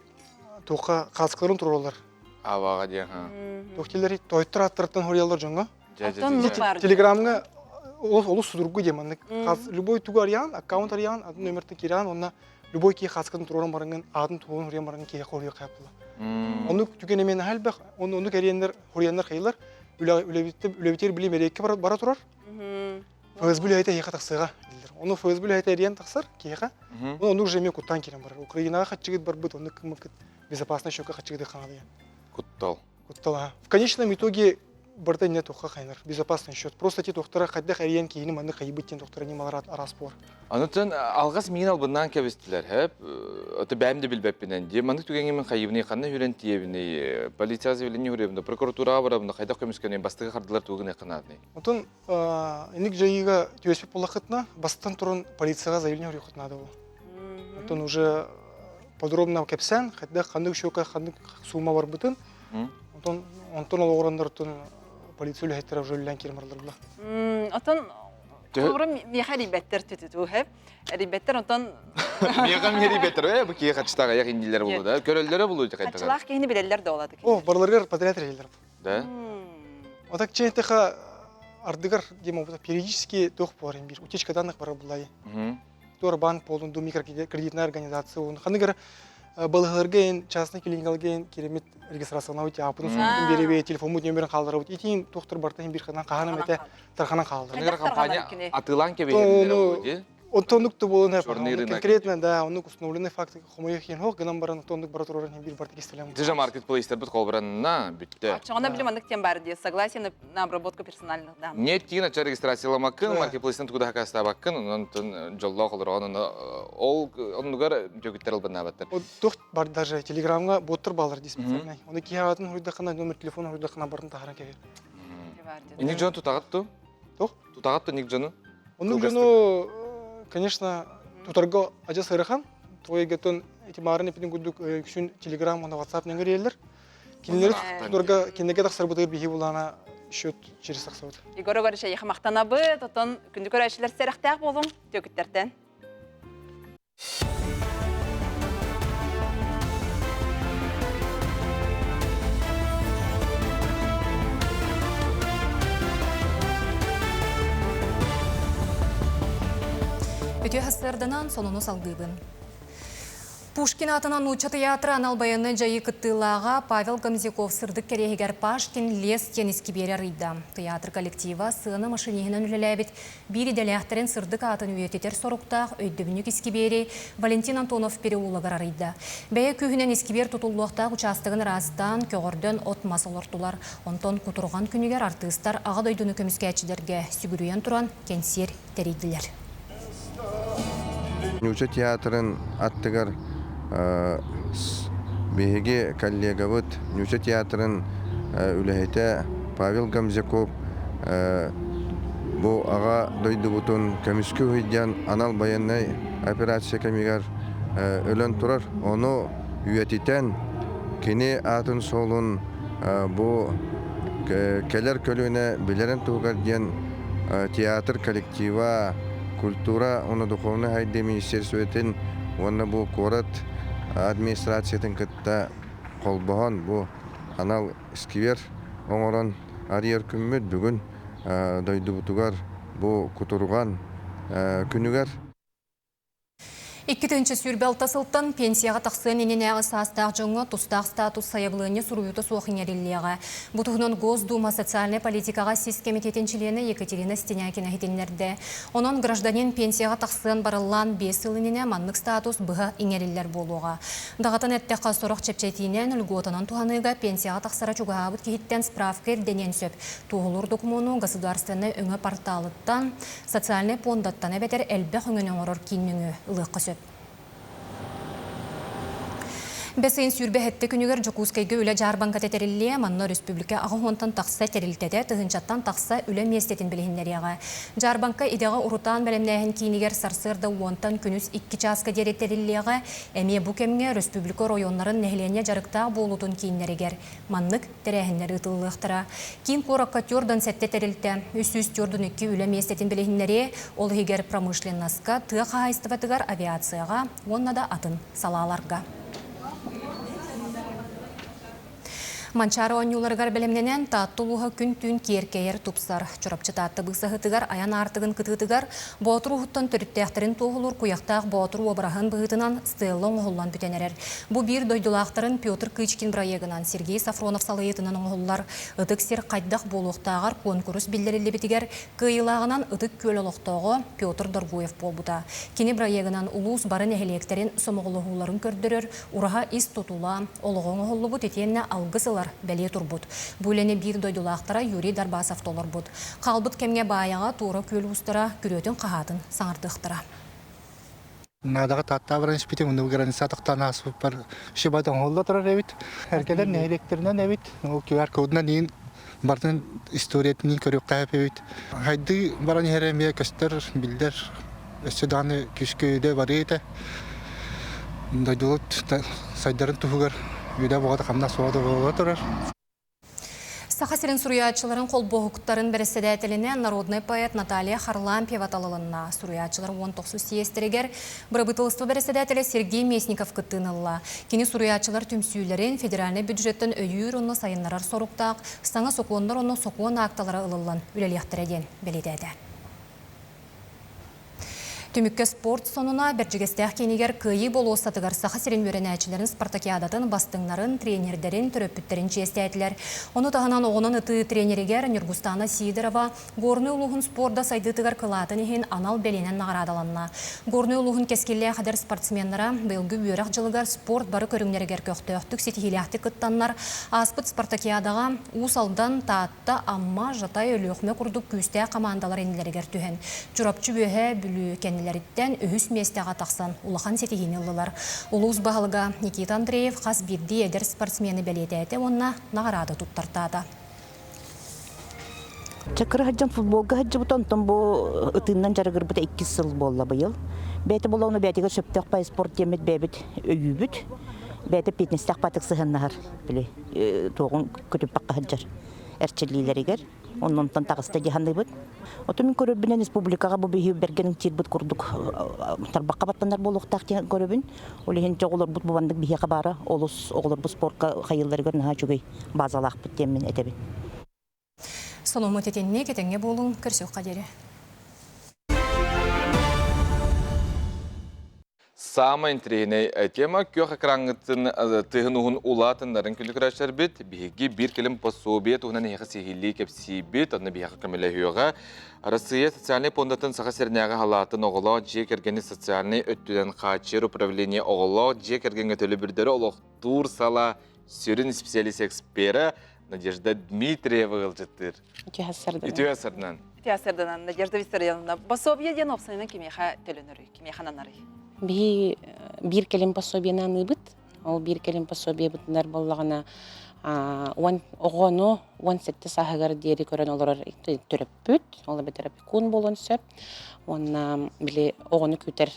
Speaker 14: туохха хаскаларын тураллар.
Speaker 2: Абаҕа диэн.
Speaker 14: Туох дииллэр тойттар аттарыттан хоруйаллар дьоҥҥо. Телеграмҥа олус судургу диэн маннык любой тугу арыйаан, аккаунт арыйаан, атын нөмертен киирэн онно любой киһи хаскатын туруоран бараҥҥын аатын туһун хоруйан бараҥҥын киһи хоруйа хайаппыла. Оннук түгэн эмиэ наһаа элбэх, оннук эриэннэр хоруйаннар хайылар, үлэбитигэр билим эриэккэ бара турар. ФСБ үлэһитэ эһиэхэ тахсыаҕа дииллэр. Ону ФСБ үлэһитэ эриэн тахсар киһиэхэ. Ону уже эмиэ куттаан киирэн барар. Украинаҕа хаччыгыт барбыт, оннук кыммыккыт безопасный счетка хаччыгыты хаалыйа.
Speaker 2: Куттал.
Speaker 14: Куттал, В конечном итоге барыта инне туохха хайнар. Безопасный счет. Просто ти тухтара хайдах эрийэн киһини маннык хайыбыт диэн тухтара ньымалар араас буолар.
Speaker 2: Анытын алгас миин албыннаан кэбистилэр, хэп. Ото бэйэм да билбэппинэн дии. Маннык түгэҥҥэ мин хайыбыный, ханна хүрэн тиийэбиний, полиция заявление хүребин, прокуратураҕа барабын, хайдах көмүскэнин, бастакы хардылар тугу гыныахха наадный?
Speaker 14: Онтон инник дьайыыга түөспүт буоллаххытына, бастан туран полицияҕа заявление хоруйуоххут наада буолуо. Онтон уже подробно кэпсээн, хайдах ханнык счёка ханнык суума барбытын, онтон онтон олоҕураннартан полиция үлэһиттэрэ уже үлэлээн киирэн бараллар була.
Speaker 1: Отон холобура миэхэ эрийбэттэр түтүтүү хэп. Эрийбэттэр онтон
Speaker 2: Миэхэ эрийбэттэр ээ бу киһи хаччытаах айах иннилэр булу да көрөллөрө булу хайдах.
Speaker 1: Хаччылаах киһини билэллэр да олады.
Speaker 14: О, барыларыгар подряд эрийэллэр.
Speaker 2: Да?
Speaker 14: Отак чэйтэха ардыгар диэм периодически туох буолар биир утечка данных бара булай. Туор банк болун ду микрокредитная организация он ханыгар балыһаларга эн частный клиникалга эн киремит регистрацияланабыт аппытын суутун беребе телефоммут нөмерин хаалларабыт итин тухтар бартын бир ханан хаһанам этэ тарханан хааллар.
Speaker 2: Ханыгар компания атыылаан кэбиһэр
Speaker 14: Онтоннук да буолан конкретно да оннук установленный факт хомойуох иһин хоох гынан баран онтоннук бара турарын иһин биир барта кистэлэҥ.
Speaker 2: Дижа маркетплейстербит холбуранна бүттэ.
Speaker 1: Оччоҕуна билим маннык тем бар дии согласие на обработку персональных данных.
Speaker 2: Нет тиин ача регистрацияламаккын маркетплейстен тугу да хакастаабаккын онон дьоллоох олороҕун ону ол оннугар дьөгүттэр албыннаабаттар.
Speaker 14: Туох бар даже телеграмҥа боттор баалар дии специальный. Оны киһи аатын хуруйдаххына номер телефона хуруйдаххына барын таһаран кэбиһэр.
Speaker 2: Иник дьон тутаҕыт ту?
Speaker 14: Туох?
Speaker 2: Тутаҕыт ту ник дьону?
Speaker 14: Оннук дьону, конечно, тутарга адьас ыарахан. Твоегетон эти маарын эпитин курдук үксүн Telegram уонна WhatsApp нөҥүрүйэллэр. Кинилэри тутарга кинилэргэ тахсарбытыгар биһи булаана счет через тахсабыт.
Speaker 1: Егор Егорович эйиэхэ махтанабыт, отон күндү көрөөччүлэр сэрэхтээх буолуҥ, түөкүттэртэн.
Speaker 3: Үтүө сарсыарданан сонуну салгыыбын. Пушкин аатынан нуучча тыйаатыра анал байыаннай дьайыы кыттыылааҕа Павел Гомзяков сырдык кэриэһигэр Пашкин лес диэн искибиэри арыйда. Тыйаатыр коллектива сыана машиниһынан үлэлээбит Биир идэлээхтэрин сырдык аатын үйэтитэр соруктаах өйдөбүнньүк искибиэри Валентин Антонов переулогар арыйда. Бэйэ күүһүнэн искибиэр тутуллуохтаах учаастагын ыраастаан, көҕөрдөн от-мас олортулар. Онтон кутурҕан күнүгэр артыыстар Аҕа дойдуну көмүскээччилэргэ сүгүрүйэн туран кэнсиэр тэрийдилэр.
Speaker 15: Ньууча театрын аттыгар биһиги коллегабыт Ньууча театрын үлэһитэ Павел Гомзяков бу аҕа дойдубутун көмүскүү сылдьан анал байыаннай операция кэмигэр өлөн турар. Ону үйэтитэн кини аатын суолун бу кэлэр көлүөнэ билэрин туһугар диэн театр коллектива, культура уонна духовнай сайдыы министерствотын уонна бу куорат администрациятын кытта холбоһон бу анал сквер оҥорон арыйар күммүт бүгүн дойдубутугар бу кутурҕан күнүгэр.
Speaker 3: 2026 сылтан пенсияҕа тахсыан иннинээҕи саастаах дьоҥҥо тустаах статус сайабылыанньа суруйуута суох иҥэриллиэҕэ. Бу туһунан Госдума социальнай политикаҕа сис кэмитиэтин чилиэнэ Екатерина Стенякина иһитиннэрдэ. Онон гражданин пенсияҕа тахсыан барыллаан 5 сыл иннинэ маннык статус быһа иҥэриллэр буолуоҕа. Даҕатан эттэххэ, сорох чэпчэтиинэн, льготанан туһаныыга пенсияҕа тахсара чугаһаабыт киһиттэн справка ирдэниэн сөп. Туоһулуур докумуону государственнай өҥө порталыттан, социальнай пуондаттан эбэтэр элбэх өҥөнү оҥорор киин нөҥүө ылыахха сөп. Бэс ыйын 27 күнүгэр Дьокуускайга үлэ дьаарбаҥката тэриллиэ, манна өрөспүүбүлүкэ 80-тан тахса тэрилтэтэ тыһыынчаттан тахса үлэ миэстэтин билиһиннэриэҕэ. Дьаарбаҥка идэҕэ урутаан бэлэмнээһин киинигэр сарсыарда уонтан күнүс 2 чааска диэри тэриллиэҕэ. Эмиэ бу кэмҥэ өрөспүүбүлүкэ оройуоннарын нэһилиэнньэ дьарыктаах буолуутун кииннэригэр маннык тэрээһиннэр ыытыллыахтара. Киин куоракка түөрт сэттэ тэрилтэ, 342 үлэ миэстэтин билиһиннэриэ, ол иһигэр промышленноска, тыа хаһаайыстыбатыгар, авиацияҕа уонна да атын салааларга. Манчаары оонньууларыгар бэлэмнэнэн Таатта улууһа күн-түүн киэркэйэр тупсар. Чурапчы Таатта быысаһытыгар айан аартыгын кытыытыгар Боотур ууһуттан төрүттээхтэрин туоһулуур куйахтаах Боотур уобараһын быһыытынан стелла оҥоһуллан бүтэн эрэр. Бу биир дойдулаахтарын Петр Кычкин бырайыагынан Сергей Сафронов салайыытынан оҥоһуллар Ытык сир хайдах буолуохтааҕар куонкурус биллэриллибитигэр кыайыылааҕынан Ытык Күөл олохтооҕо Петр Доргуев буолбута. Кини бырайыагынан улуус бары нэһилиэктэрин сомоҕолоһууларын көрдөрөр ураһа ис тутула, олоҕо оҥоһуллубут итиэннэ алгыс ылар бэлиэ турбут. Бу үлэни биир дойдулаахтара Юрий Дарбасов толорбут. Хаалбыт кэмҥэ Баайаҕа Туора Күөл уустара күрүөтүн-хаһаатын саҥардыахтара.
Speaker 16: Наадаҕа Тааттаа баран испитим, онно граница тохтоон ааспыппар шибат оҥоһулла турар эбит. Эргэлэр нэһилиэктэринэн эбит, ол QR кодунан иин бартын историятын көрүөххэ эбит. Хайдыы баран иһэрэ эмиэ көстөр, биллэр. Өссө даҕаны күүскэ үлэ барыа этэ. Дойдубут сайдарын туһугар үлэ боҕото хамнас суоҕа да буола турар.
Speaker 3: Саха сирин суруйааччыларын холбоһуктарын бэрэссэдээтэлинэн народнай поэт Наталья Харлампьева талылынна. Суруйааччылар 19 съезтэригэр бырабыыталыстыба бэрэссэдээтэлэ Сергей Местников кыттыыны ылла. Кини суруйааччылар түмсүүлэрин федеральнай бюджеттан өйүүр уонна сайыннарар соруктаах саҥа сокуоннар уонна сокуон аакталара ылыллан үлэлиэхтэрэ диэн бэлиэтээтэ. Түмүккэ спорт сонуна Бэрдьигэстээх киинигэр Кыайыы болуоссатыгар Саха сирин үөрэнээччилэрин спартакиадатын бастыҥнарын, тренердэрин, төрөппүттэрин чиэстээтилэр. Ону таһынан оҕонон ытыы тренеригэр Ньургустаана Сидорова Горнай улууһун спорда сайдыытыгар кылаатын иһин анал бэлиэнэн наҕараадаланна. Горнай улууһун кэскиллээх эдэр спортсменнара быйылгы үөрэх дьылыгар спорт бары көрүҥнэригэр көхтөөхтүк, ситиһиилээхтик кыттаннар, ааспыт спартакиадаҕа Уус Алдан, Таатта, Таатта, Амма, Жатай, Өлүөхүмэ курдук күүстээх хамаандалар иннилэригэр түһэн, Чурапчы Үөһээ Бүлүү кэннилэриттэн үһүс миэстэҕэ тахсан улахан ситиһиини ыллылар. Улуус баһылыга Никита Андреев хас биирдии эдэр спортсмены бэлиэтээтэ уонна наҕараада туттартаата.
Speaker 17: Чакыры сылдьан футболга сылдьыбыт, онтон бу ытыыннан дьарыгырбыта иккис сыл буолла быйыл. Бэйэтэ буолла бэйэтигэр сөптөөх бай спорт диэммит бэйэбит өйүүбүт. Бэйэтэ фитнестээх баатык сыһыаннаһар били туоҕун көтүппэккэ сылдьар эрчиллиилэригэр оннонтон таҕыста дии саныыбыт. Оту мин көрөрбүнэн республикаҕа бу биһи бэргэн ынчыырбыт курдук тарбахха баттанар буолуохтаах диэн көрөбүн. Ол иһин оҕолорбут бу маннык биһиэхэ баара олус оҕолорбут спорка хайыылларыгар наһаа үчүгэй базалаахпыт диэммин этэбин.
Speaker 3: Соломмут итинник этэҥҥэ буолуҥ, көрсүөххэ диэри.
Speaker 2: Саамай интэриэһинэй тема күөх экраҥҥытын тыһын уһун улаатыннарын күндү көрөөччүлэрбит биһиги биир кэлим пособие туһунан эһиэхэ сиһилии кэпсиибит, онно биһиэхэ көмөлөһүөҕэ. Россия социальнай пуондатын Саха сиринээҕи халаатын оҕолоох дьиэ кэргэни социальнай өттүнэн хааччыйар управление оҕолоох дьиэ кэргэҥҥэ төлөбүрдэри олохтуур сала сүрүн специалист-эксперэ Надежда Дмитриева ыалдьыттыыр. Үтүө сарданан.
Speaker 1: Үтүө сарданан. Надежда Виссарионовна, пособие диэн уопсайынан кимиэхэ төлөнөрүй, кимиэхэ ананарый?
Speaker 18: Биһи биир кэлим пособиены аныыбыт. Ол биир кэлим пособиебытынар буоллаҕына уон оҕону 17 сааһыгар диэри көрөн олорор төрөппүт, ол эбэтэр опекун буолуон сөп. Уонна били оҕону күүтэр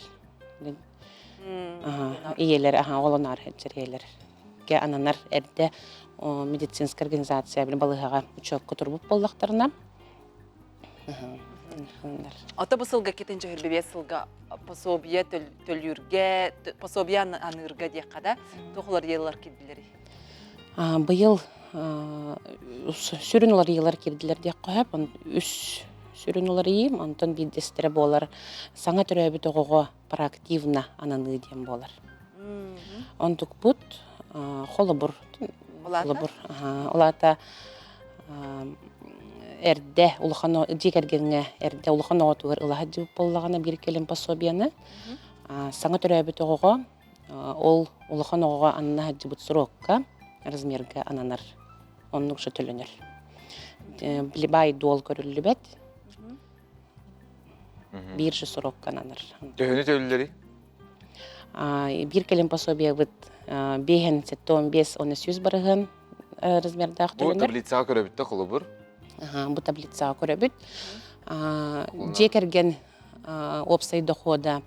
Speaker 18: ийэлэр, оҕолоноор сылдьар ийэлэр ананар эрдэ медицинская организация балыыһаҕа учуокка турбут буоллахтарына
Speaker 1: Ото бу сылга китинчи хөрбебиэс сылга пособие төлүүргэ, пособие аныырга диэххэ да, туох уларыйыылар кирдилэрий?
Speaker 18: Быйыл сүрүн уларыйыылар кирдилэр диэххэ сөп. Үс сүрүн уларыйыым, онтон биирдэстэрэ буолар саҥа төрөөбүт оҕоҕо проактивно ананыы диэн буолар. Онтукпут холобур, холобур, ол аата эрдэ улахан дьиэ кэргэҥҥэ эрдэ улахан оҕотугар ыла сылдьыбыт буоллаҕына биир кэлим пособиены саҥа төрөөбүт оҕоҕо ол улахан оҕоҕо анана сылдьыбыт срокка размерга ананар оннук же төлөнөр. Баай дуол көрүллүбэт Биир же срокка ананар.
Speaker 2: Төһөнү төлүүллэрий?
Speaker 18: Биир кэлим пособиебыт биэһэн 75 уонна 100 барыһын размердаах
Speaker 2: төлөнөр. Бу таблицаҕа көрөбүт да холобур?
Speaker 18: Бу таблицаҕа көрөбүт. Дьиэ кэргэн уопсай дохода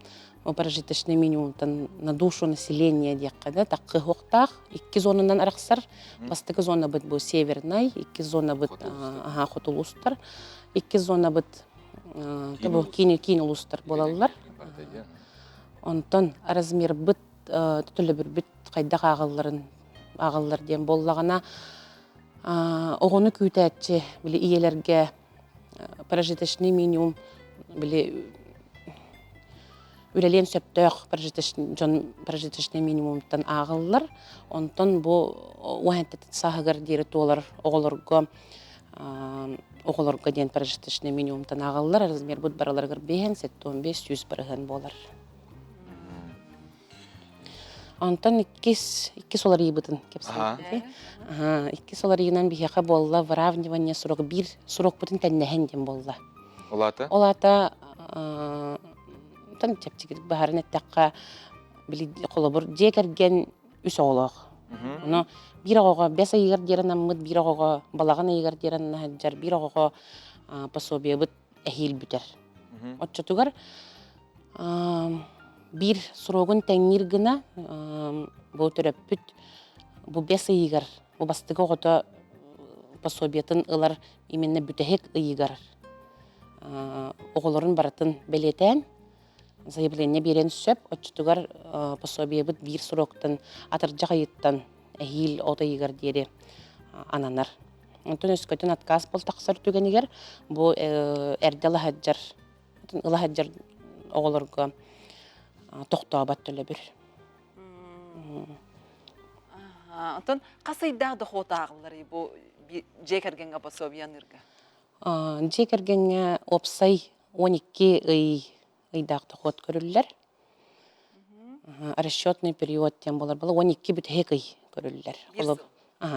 Speaker 18: прожиточный минимумтан на душу населения диэххэ да таккы уохтаах икки зонанан арахсар. Бастакы зонабыт бу севернай, икки зонабыт хоту улуустар. Икки зонабыт киин киин улуустар буолаллар. Онтон размербыт төлөбүрбүт хайдах ааҕылларын ааҕыллар диэн буоллаҕына оҕону күүтээччи били ийэлэргэ прожиточный минимум били үлэлиэн сөптөөх дьон прожиточный минимумтан ааҕыллар. Онтон бу уһэнтэтин сааһыгар диэри туолар оҕолорго оҕолорго диэн прожиточный минимумтан ааҕыллар. Размербут барыларыгар биэһэн 75 100 бырыһыан буолар. Онтон иккис иккис уларыйыыбытын кэпсээбит. Иккис уларыйыынан биһиэхэ буолла выравнивание срок биир срокпутун тэннэһэн диэн буолла.
Speaker 2: Ол аата?
Speaker 18: Ол аата тан чэпчэкитик баһарын эттэххэ били холобур дьиэ кэргэн үс оҕолоох. Ону биир оҕоҕо бэс ыйыгар диэри анаммыт, биир оҕоҕо балаҕан ыйыгар диэри сылдьар, биир оҕоҕо пособиебыт эһиил бүтэр. Оччотугар биир срогун тэҥниир гына бу төрөппүт бу бэс ыйыгар бу бастакы оҕото пособиетын ылар именно бүтэһик ыйыгар оҕолорун барытын бэлиэтээн заявление биэрэн сөп. Оччотугар пособиебыт биир сроктан атырдьах ыйыттан эһиил от ыйыгар диэри ананар. Онтон өскөтүн отказ бол тахсар түгэнигэр бу эрдэ ылаһадьар ылаһадьар оҕолорго тохтообот төлөбүр.
Speaker 1: Онтон хас ыйдаах дохуот ааҕылларый бу дьиэ кэргэҥҥэ пособиянырга?
Speaker 18: Дьиэ кэргэҥҥэ уопсай 12 ый ыйдаах дохуот көрүллэр. Расчетный период диэн буолар була 12 бүтэһик ый көрүллэр.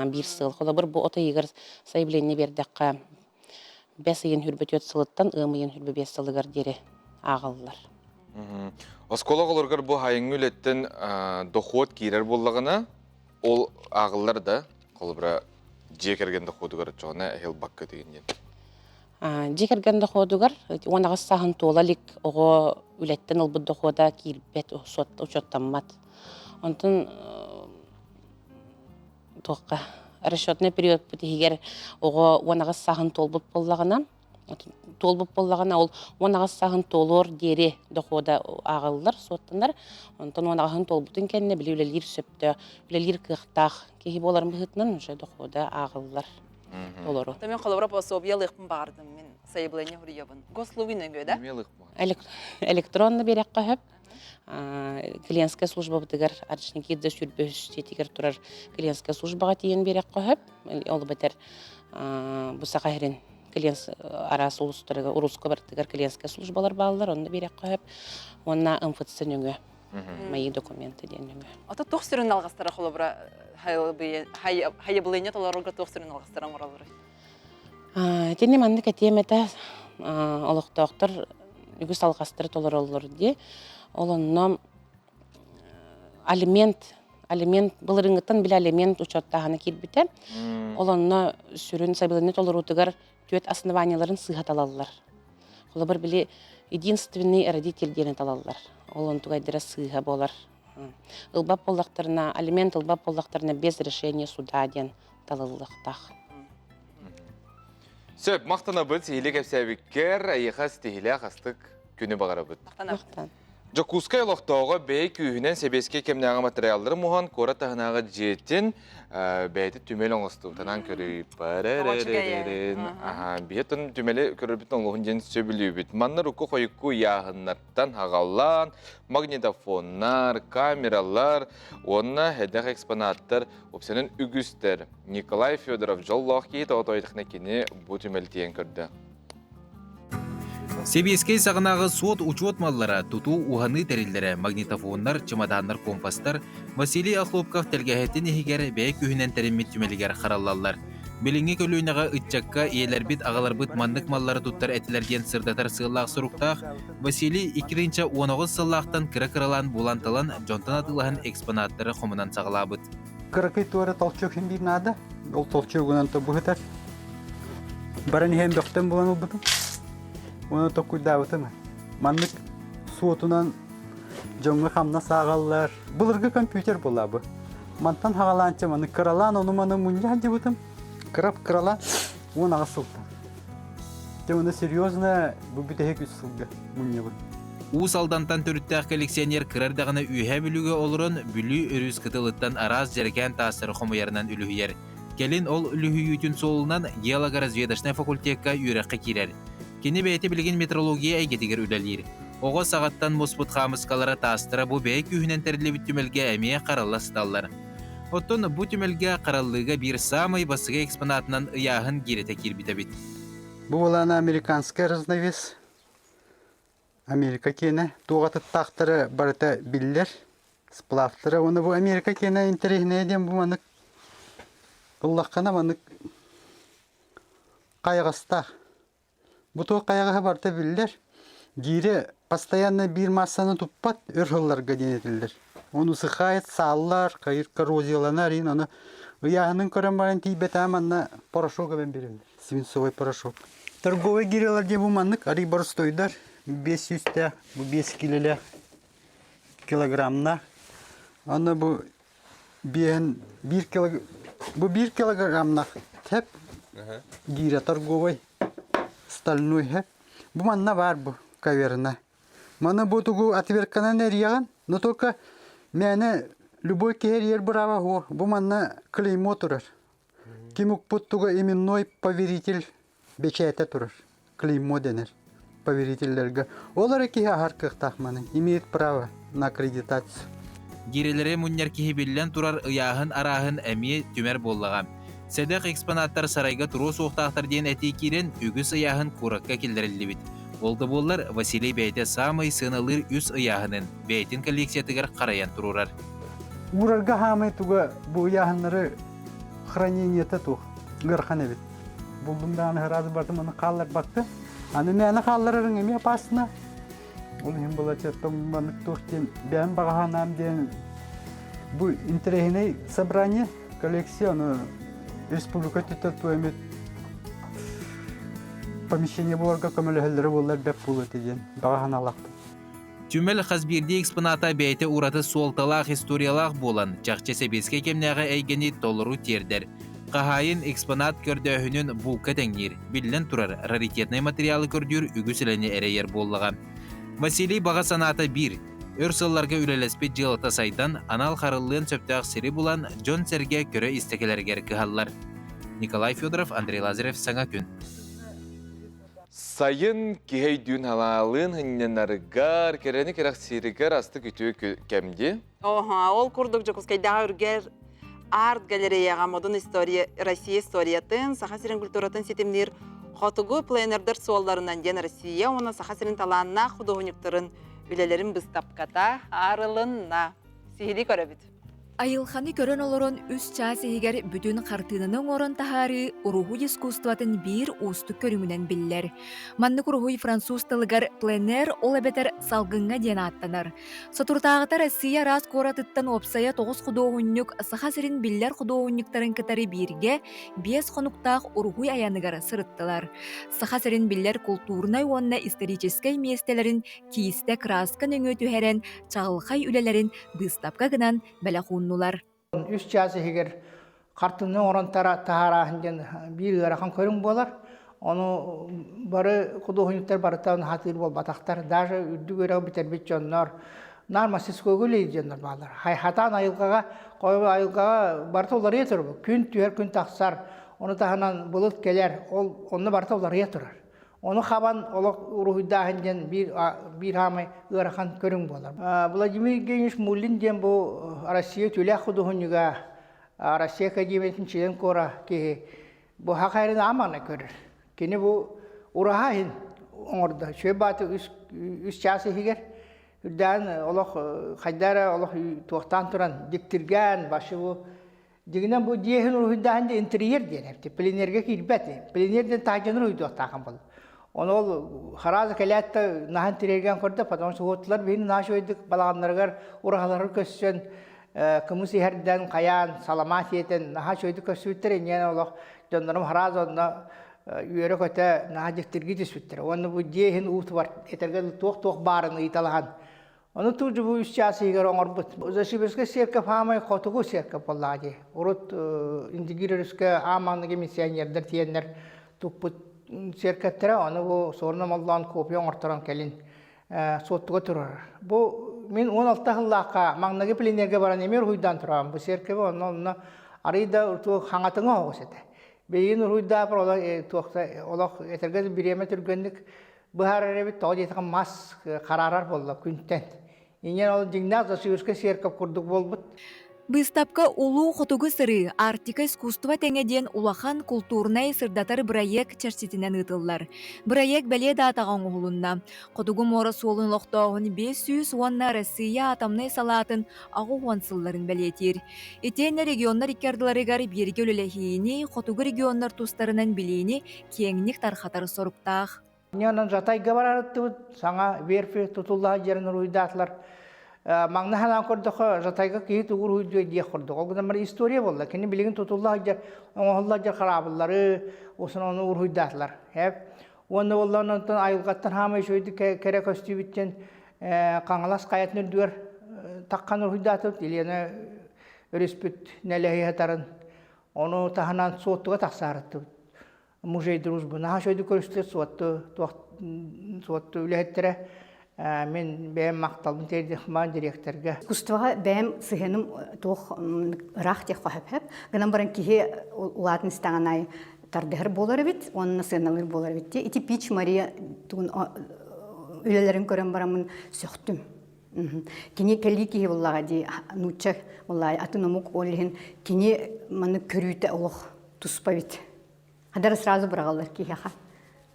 Speaker 18: Биир сыл. Холобур, бу от ыйыгар заявление биэрдэххэ, бэс ыйын хүрбэ сылыттан ыам ыйын хүрбэ сылыгар диэри ааҕаллар.
Speaker 2: Оскуола оҕолоругар бу хайыҥҥы үлэттэн дохуот киирэр буоллаҕына, ол ааҕыллар да, холобура, дьиэ кэргэн дохуотугар оччоҕуна эһил бакка тигин диэн.
Speaker 18: Дьиэ кэргэн дохуотугар 18 сааһын туола илик оҕо үлэттэн ылбыт дохуота киирбэт, учуоттаммат. Онтон туохха расчетный периодпут иһигэр оҕо 18 сааһын туолбут буоллаҕына, туолбут буоллаҕына ол 18 сааһын туолуор диэри дохуода ааҕыллар, суоттанар. Онтон 18 туолбутун кэннэ били үлэлиир сөптөөх, үлэлиир кыахтаах киһи буоларын быһыытынан уже дохуода ааҕыллар. Толору.
Speaker 1: Мен холобура пособие ылыахпын баҕардым мин сайабылыанньа суруйабын. Госуслуги нөҥүө да?
Speaker 18: Электронно биэрэххэ сөп. Клиентская службабытыгар Орджоникидзе сүүрбэ үс турар клиентская службаҕа тиийэн биэрэххэ сөп. Ол эбэтэр бу Саха сирин клиент араас улуустарыгар, улууска барытыгар клиентская службалар бааллар, онно биэрэххэ сөп. Уонна МФЦ нөҥүө мои документы диэн нөҥүө.
Speaker 1: Ото туох сүрүн алҕастара холобура хайабылыанньа толорорго туох сүрүн алҕастара оҥороллоруй?
Speaker 18: Итини маннык этиэм этэ, олохтоохтор үгүс алҕастары толороллор дии. Ол онно алимент алимент былырыыҥҥыттан били алимент учуоттааһына киирбитэ. Ол онно сүрүн сайабылыанньа толоруутугар түөрт основаниеларын сыыһа талаллар. Холобур, били единственный родитель диэни талаллар. Ол онтугайдара сыыһа буолар. Ылбат буоллахтарына, алимент ылбат буоллахтарына без решения суда диэн талыллыахтаах.
Speaker 2: Сөп, махтанабыт сиһили кэпсээбиккэр, эйиэхэ ситиһилээх астык күнү баҕарабыт.
Speaker 1: Махтанабыт.
Speaker 2: Дьокуускай олохтооҕо бэйэ күүһүнэн сэбиэскэй кэмнээҕи материаллары муһан куорат таһынааҕы дьиэтин бэйэтэ түмэл оҥостубутунан көрүй. Биһиэтин түмэли көрөрбүтүн олуһун диэн сөбүлүүбүт. Манна рукку хойукку ыйааһыннартан хагаллаан, магнитофоннар, камералар уонна эдэх экспонаттар уопсанан үгүстэр. Николай Федоров дьоллоох киһи тоҕо кини бу түмэл тиийэн көрдө.
Speaker 19: Сэбиэскэй саҕанааҕы суот-учуот маллара, тутуу, уһаныы тэриллэрэ, магнитофоннар, чымадааннар, компастар Василий Охлопков тэлгэһэтин иһигэр бэйэ күүһүнэн тэриммит түмэлигэр хараллаллар. Билиҥҥи көлүөнэҕэ ыччакка ийэлэрбит, аҕаларбыт маннык маллары туттар этилэр диэн сырдатар сыаллаах суруктаах Василий 2019 сыллаахтан кыра-кыралаан булан-талан, дьонтон атыылаһан экспонаттары хомунан саҕалаабыт.
Speaker 6: Кыракый туора толчок иһин биир наада. Ол толчогунан тобуһутар. Баран иһэн бөхтөн булан ылбытым. Уонна токкуйдаабытым. Маннык суотунан дьоҥҥо хамнас ааҕаллар. Былыргы компьютер буолла бу. Мантан хаҕалаанча маны кыралаан ону-маны мунньа сылдьыбытым. Кырап кыралаан 18 сылтан. Дьэ уонна серьезно бу бүтэһик үс сылга мунньабын.
Speaker 19: Уус Алдантан төрүттээх коллекционер кыра эрдэҕинэ Үөһээ Бүлүүгэ олорон Бүлүү өрүс кытылыттан араас дьэрэкээн таастары хомуйарынан үлүһүйэр. Кэлин ол үлүһүйүүтүн суолунан геологоразведочнай факультекка үөрэххэ киирэр. Кини бэйэтэ билигин метрология эйгэтигэр үлэлиир. Оҕо саҕаттан муспут хаамыскалара таастара бу бэйэ күүһүнэн тэриллибит түмэлгэ эмиэ харалла сыталлар. Оттон бу түмэлгэ хараллыыга биир саамай бастакы экспонатынан ыйааһын гиирэтэ киирбит эбит.
Speaker 6: Бу былаана американскай разновес. Америка киэнэ туох атыттаахтара барыта биллэр. Сплавтара уонна бу Америка киэнэ интэриэһинэйэ диэн бу маннык ыллаххына маннык хайаҕастаах. Бу туох хайаҕаһа барыта биллэр. Гиирэ постоянно биир массаны туппат өр сылларга диэн этиллэр. Ону сыхаайт, сааллар, хайыр коррозияланар иин ону ыйааһынын көрөн баран тиийбэтэ манна порошок эбэн биэрэллэр. Свинцовый порошок. Торговый гирялар диэн бу маннык арый боростуойдар 500-тээх, бу 5 килэлээх килограммнаах. Аны бу биэһин биир килог бу биир килограммнаах тэп.
Speaker 20: Гиирэ торговай стальной хэп. Бу манна баар бу каверна. Маны бу тугу отвертканан эрийэҕин, но только мээнэ любой киһи эрийэр бырааба суох. Бу манна клеймо турар. Ким укпут туга именной поверитель бэчээтэ турар. Клеймо дэнэр поверителлэргэ. Ол эрэ киһи аһар кыахтаах маны. Имеет право на аккредитацию.
Speaker 19: Гиирэлэри мунньар киһи биллэн турар ыйааһын арааһын эмиэ түмэр буоллаҕа. Сэдэх экспонаттар сарайга туруо суохтаахтар диэн этии киирэн, үгүс ыйааһын куоракка киллэриллибит. Ол да буоллар, Василий бэйэтэ саамай сыаналыыр үс ыйааһынын бэйэтин коллекциятыгар харайан туруорар.
Speaker 20: Уурарга хаамай туга бу ыйааһыннары хранениета туох ыарахан эбит. Булдум даҕаны ыраас бардым аны хаалларбакка. Аны мээнэ хаалларарыҥ эмиэ опасно. Ол иһин былачыаттан маннык туох диэн бэйэм баҕаһанаам диэн бу интэриэһинэй собрание коллекция ону республика өттүттэн туох эмит помещение буоларга көмөлөһөллөрө буоллар бэрт буолуо этэ диэн баҕа санаалаахпын.
Speaker 19: Түмэл хас биирдии экспоната бэйэтэ ураты суолталаах историялаах буолан, чахчы сэбиэскэй кэмнээҕи эйгэни толору тиэрдэр. Хаһаайын экспонат көрдөөһүнүн булка тэҥниир, биллэн турар, раритетнай материалы көрдүүр үгүс үлэни эрэйэр буоллаҕа. Василий баҕа санаата биир, өр сылларга үлэлэспит дьыалата сайдан, анал хараллыан сөптөөх сири булан, дьон-сэргэ көрө-истэ кэлэригэр кыһаллар. Николай Федоров, Андрей Лазарев, Саҥа күн.
Speaker 2: Сайын киһи өйдүүн халаалыын хынньанарыгар, кэрэни кэрэхсииригэр астык үтүө кэмди.
Speaker 1: Оһо, ол курдук Дьокуускайдааҕы Үргэр арт-галереяҕа модун история Россия историятын, Саха сирин культуратын ситимниир Хотугу пленэрдэр суолларынан диэн Россия уонна Саха сирин талааннаах худуоһунньуктарын үлэлэрин быыстапката арылынна. Сиһилии көрөбүт.
Speaker 21: Айылҕаны көрөн олорон үс чаас иһигэр бүтүн хартыынаны оҥорон таһаарыы уруһуй искусствотын биир уустук көрүҥүнэн биллэр. Маннык уруһуй француз тылыгар пленэр ол эбэтэр салгыҥҥа диэн ааттанар. Соторутааҕыта Россия араас куоратыттан уопсайа 9 худуоһунньук Саха сирин биллэр худуоһунньуктарын кытары бииргэ 5 хонуктаах уруһуй айаныгар сырыттылар. Саха сирин биллэр култуурунай уонна историческай миэстэлэрин киистэ кырааска нөҥүө түһэрэн чаҕылхай үлэлэрин быыстапка гынан бэлэх ууннулар.
Speaker 22: Үс чаас иһигэр хартыына оҥорон таһаарааһын диэн биир ыарахан көрүҥ буолар. Ону бары худуоһунньуктар барыта хатыыр буолбатахтар. Даже үрдүк үөрэҕи бүтэрбит дьоннор наар мастерскойга үлэлиир дьоннор бааллар. Хатаан айылҕаҕа, айылҕаҕа барыта уларыйа турар. Күн түһэр, күн тахсар. Ону таһынан былыт кэлэр. Ол онно барыта уларыйа турар. Ону хабан олох уруһуйдааһын диэн биир биир хаамай ыарахан көрүҥ буолар. Владимир Евгеньевич Муллин диэн бу Россия үтүөлээх худуоһунньуга, Россия Академиятын член кора киһи бу хахайрын аамана көрөр. Кини бу ураһа иһин оҥордо. Үчүгэй бааты үс, үс чаас иһигэр үрдээн олох хайда эрэ олох туохтаан туран диктиргээн башы бу Дьиҥинэн бу дьиэһин уруһуйдааһын диэн интерьер диэн эбит. Пленэргэ киирбэт. Пленэр диэн таһырдьаны уруһуйдуохтаахын буолла. Ону ол харааза кэлээт да наһан тириэргэн көрдө, потому что уоттулар биһини наһаа үчүгэйдик балаҕаннарыгар ураһаларыгар көссөн кымыс иһэрдэн, хайаан, саламаат сиэтэн наһаа үчүгэйдик көрсүбүттэр. Инньэ олох дьоннорум харааза онно үөрэ-көтө наһаа дьиктиргии түспүттэр. Уонна бу дьиэ иһин уутубар этэргэ туох-туох баарын ыйыталаһан Ону туу бу үс чаас иһигэр оҥорбут. Засибирскай церковь аамай хотугу церковь буоллаҕа дии. Урут Индигир өрүскэ ааманыгы миссионердар тиэннэр туппут церковьтара, ону бу суорун омоллоон копия оҥорторон кэлин суоттуга турар. Бу мин 16 сыллаахха маҥнайгы пленэргэ баран эмиэ уруһуйдаан турабын. Бу церковь онно онно арый да туох хаҥатыҥа оҕус этэ. Билигин уруһуйдаапыр олох туохта олох этэргэ бириэмэ түргэнник быһаарар эбит, тоҕо диэтэххэ мас хараарар буолла күнтэн. Инньэ ол дьиҥнээх Засюрскай церковь курдук буолбут.
Speaker 21: Быыстапка Улуу Хотугу сырыы Арктика искусство тэҥэ диэн улахан култуурунай сырдатар бырайыак чэрчитинэн ыытыллар. Бырайыак бэлиэ даатаҕа оҥоһулунна. Хотугу муора суолун олохтооһун 500 уонна Россия атомнай салаатын 80 сылларын бэлиэтиир. Итиэннэ регионнар икки ардыларыгар бииргэ үлэлэһиини, хотугу регионнар тустарынан билиини киэҥник тархатар соруктаах.
Speaker 22: Онон Жатайга барарыттыбыт, саҥа верфи тутулла сылдьарын уруһуйдаатылар. Маҥна санаан көрдөххө, Жатайга киһи тугу уруһуйдуо диэх курдук. Ол гынан баран история буолла. Кини билигин тутулла сылдьар, оҥоһулла сылдьар хараабыллары, ону уруһуйдаатылар. Уонна буолла онтон айылҕаттан хаамай үчүгэйдик кэрэ көстүүбүттэн Хаҥалас хайатын үрдүгэр таххан уруһуйдаатыбыт. Елена өрүспүт нэлэһи сытарын. Ону таһынан Суоттуга тахсаарыттыбыт. Музей дружбы наһаа үчүгэйдик көрүстүлэр суотту туох суотту үлэһиттэрэ мин бэйэм махталбын тиэрдиэхмаан дириэктэргэ.
Speaker 4: Искусствоҕа бэйэм сыһыаным туох ыраах диэх хөп гынан баран киһи улаатын истэҕин аайы тардыһар буолар эбит уонна сыаналыыр буолар эбит ити Пич Мария тугун үлэлэрин көрөн бараммын сөхтүм. Кини кэлии киһи буллаҕа дии нуучча буллаҕа атын омук ол иһин кини маны көрүүтэ олох туспа эбит. Хадара сразу быраҕаллар киһиэхэ.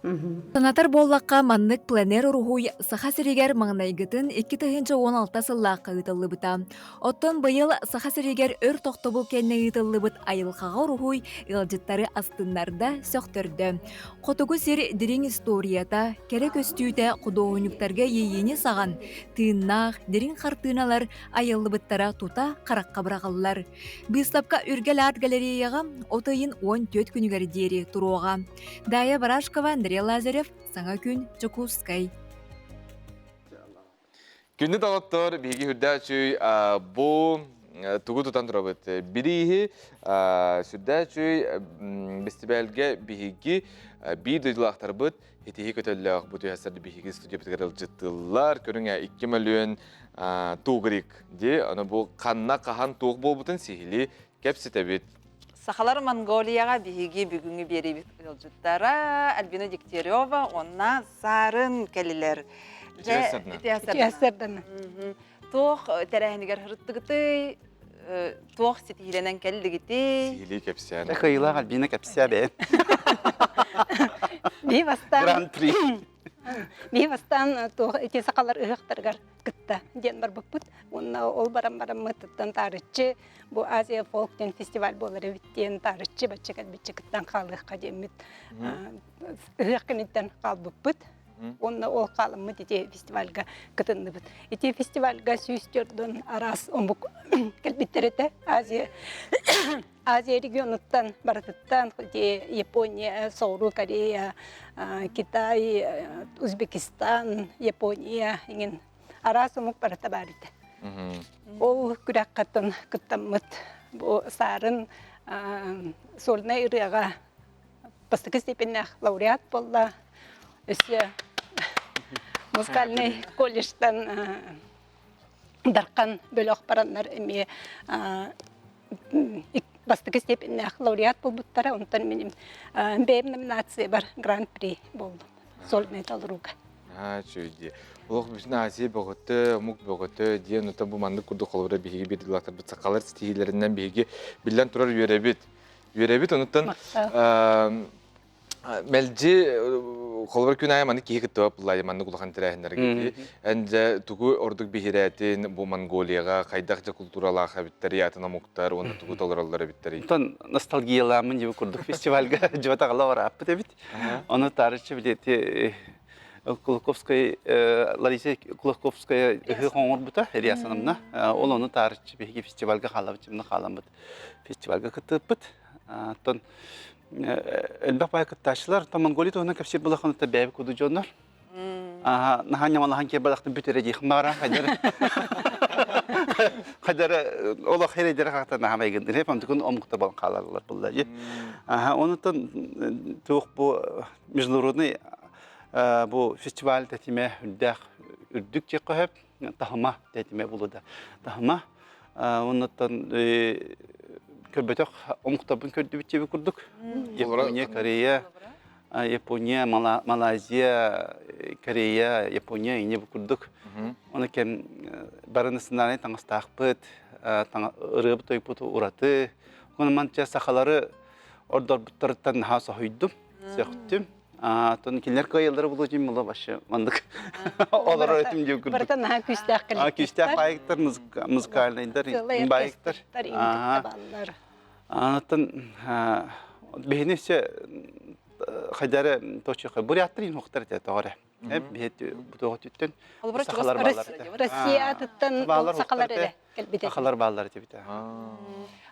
Speaker 21: Санатар буоллахха, маннык пленэр уруһуй Саха сиригэр маҥнайгытын 2016 сыллаахха ыытыллыбыта. Оттон быйыл Саха сиригэр өр тохтобул кэннэ ыытыллыбыт айылҕаҕа уруһуй ыалдьыттары астыннарда, сөхтөрдө. Хотугу сир дириҥ историята, кэрэ көстүүтэ худуоһунньуктарга иэйиини саҕан, тыыннаах, дириҥ хартыыналар айыллыбыттара тута харахха быраҕыллар. Быыстапка Үргэл арт галереяҕа от ыйын 14 күнүгэр диэри туруоҕа. Дая Барашкова, Андрей Лазарев, Саҥа күн, Дьокуускай.
Speaker 2: Күндү доҕоттор, биһиги үрдээчүй бу тугу тутан турабыт? Бирииһи сүрдээчүй бэстибээлгэ биһиги биир дойдулаахтарбыт итиһи көтөллөөх бу түһэсэр биһиги студиябытыгар ылдьыттыллар. Көрүҥэ 2 мөлүөн тугрик ди. Аны бу ханна хаһан туох буолбутун сиһили кэпсэтэбит.
Speaker 1: Сахалар Монголияҕа биһиги бүгүҥҥү биэриибит ыалдьыттара Альбина Дегтярева уонна Саарын кэлилэр.
Speaker 7: Үтүө
Speaker 1: Туох тэрээһинигэр сырыттыгытый? Туох ситиһиилэнэн кэллигитий?
Speaker 2: Сиһилии кэпсээн.
Speaker 23: Кыайыылаах Альбина кэпсээ бэйэн.
Speaker 7: Бии бастаан
Speaker 23: Гран-при.
Speaker 7: Бии бастаан туох ити сахалар ыһыахтарыгар кытта диэн барбыппыт. Уонна ол баран бараммытыттан таарыччы бу Азия фолк диэн фестиваль буолар эбит диэн таарыччы бачча кэлбиччэ кыттан хаалыахха диэммит ыһыах кэнниттэн хаалбыппыт. Уонна ол хааламмыт ити фестивальга кытынныбыт. Ити фестивальга 104 араас омук кэлбиттэр этэ. Азия Азия регионуттан барытыттан ити Япония, Соҕуруу Корея, Китай, Узбекистан, Япония иҥин араас омук барыта баар этэ. Ол күрэххэ кыттаммыт бу Саарын сольнай ырыаҕа бастакы степеннээх лауреат буолла. Өссө музыкальный колледжтан Дархан бөлөх бараннар эмиэ бастакы степеннээх лауреат буолбуттара. Онтон миним бэйэм номинациябар гран-при буоллум сольнай толорууга.
Speaker 2: Үчүгэй Олох бүтүн Азия бөҕөтө, омук бөҕөтө диэн оттон бу маннык курдук холобура биһиги биир дылаахтарбыт сахалар ситиһиилэринэн биһиги биллэн турар үөрэбит. Үөрэбит онуттан мэлдьи холобур күн аайы маннык киһи кыттыбат буллаайы маннык улахан тэрээһиннэргэ эн дьэ тугу ордук биһирээтин бу Монголияҕа хайдах дьэ култууралаах эбиттэрий атын омуктар уонна тугу толороллор эбиттэрий
Speaker 23: Онтон ностальгияламмын дьиби курдук фестивальга дьыбатаҕала барааппыт эбит. Ону таарыччы билети Кулаковскай Лариса Кулаковская ыһыах оҥорбута Ильясановна. Ол ону таарыччы биһиги фестивальга хаалабыт, хааламмыт фестивальга кыттыппыт. Оттон элбэх баай кыттааччылар, оттон Монголия туһунан кэпсиир булахханыта бэйэбит курдук дьоннор. Аха, наһаа ньамалаһан киэр бүтэрэ диэх маара хайдара хайдара олох херейдere хахта наһаа майгындыр хеп амтыкын омукта болон хаалаллар булла же. Аха, онутан туох бу международный бу фестиваль тэтиме үрдээх үрдүк диэххэ сөп таһыма тэтиме булуда. Таһыма Оннуттан көрбөтөх омуктарбын көрдүбүт диэбит курдук. Япония, Корея, Япония, Малайзия, Корея, Япония ини бу курдук. Оны кэм бары национальный таҥастаахпыт, ырыабыт тойбут ураты. Оны манча сахалары ордорбуттарыттан наһаа соһуйдум, сөхтүм. Тон кинилэр кыайаллара булуу дьин була вообще маннык олорор этим диэн курдук.
Speaker 7: Барыта наһаа күүстээх
Speaker 23: коллективтар. Күүстээх баайыктар, музыкальныйдар, баайыктар. Анаттан биһини все хайдары точка буряттар инхохтар этэ тоҕо Биһит бутуоҕа түттэн
Speaker 7: сахалар бааллар Россия атыттан сахалар эрэ кэлбит
Speaker 23: Сахалар бааллар этибит.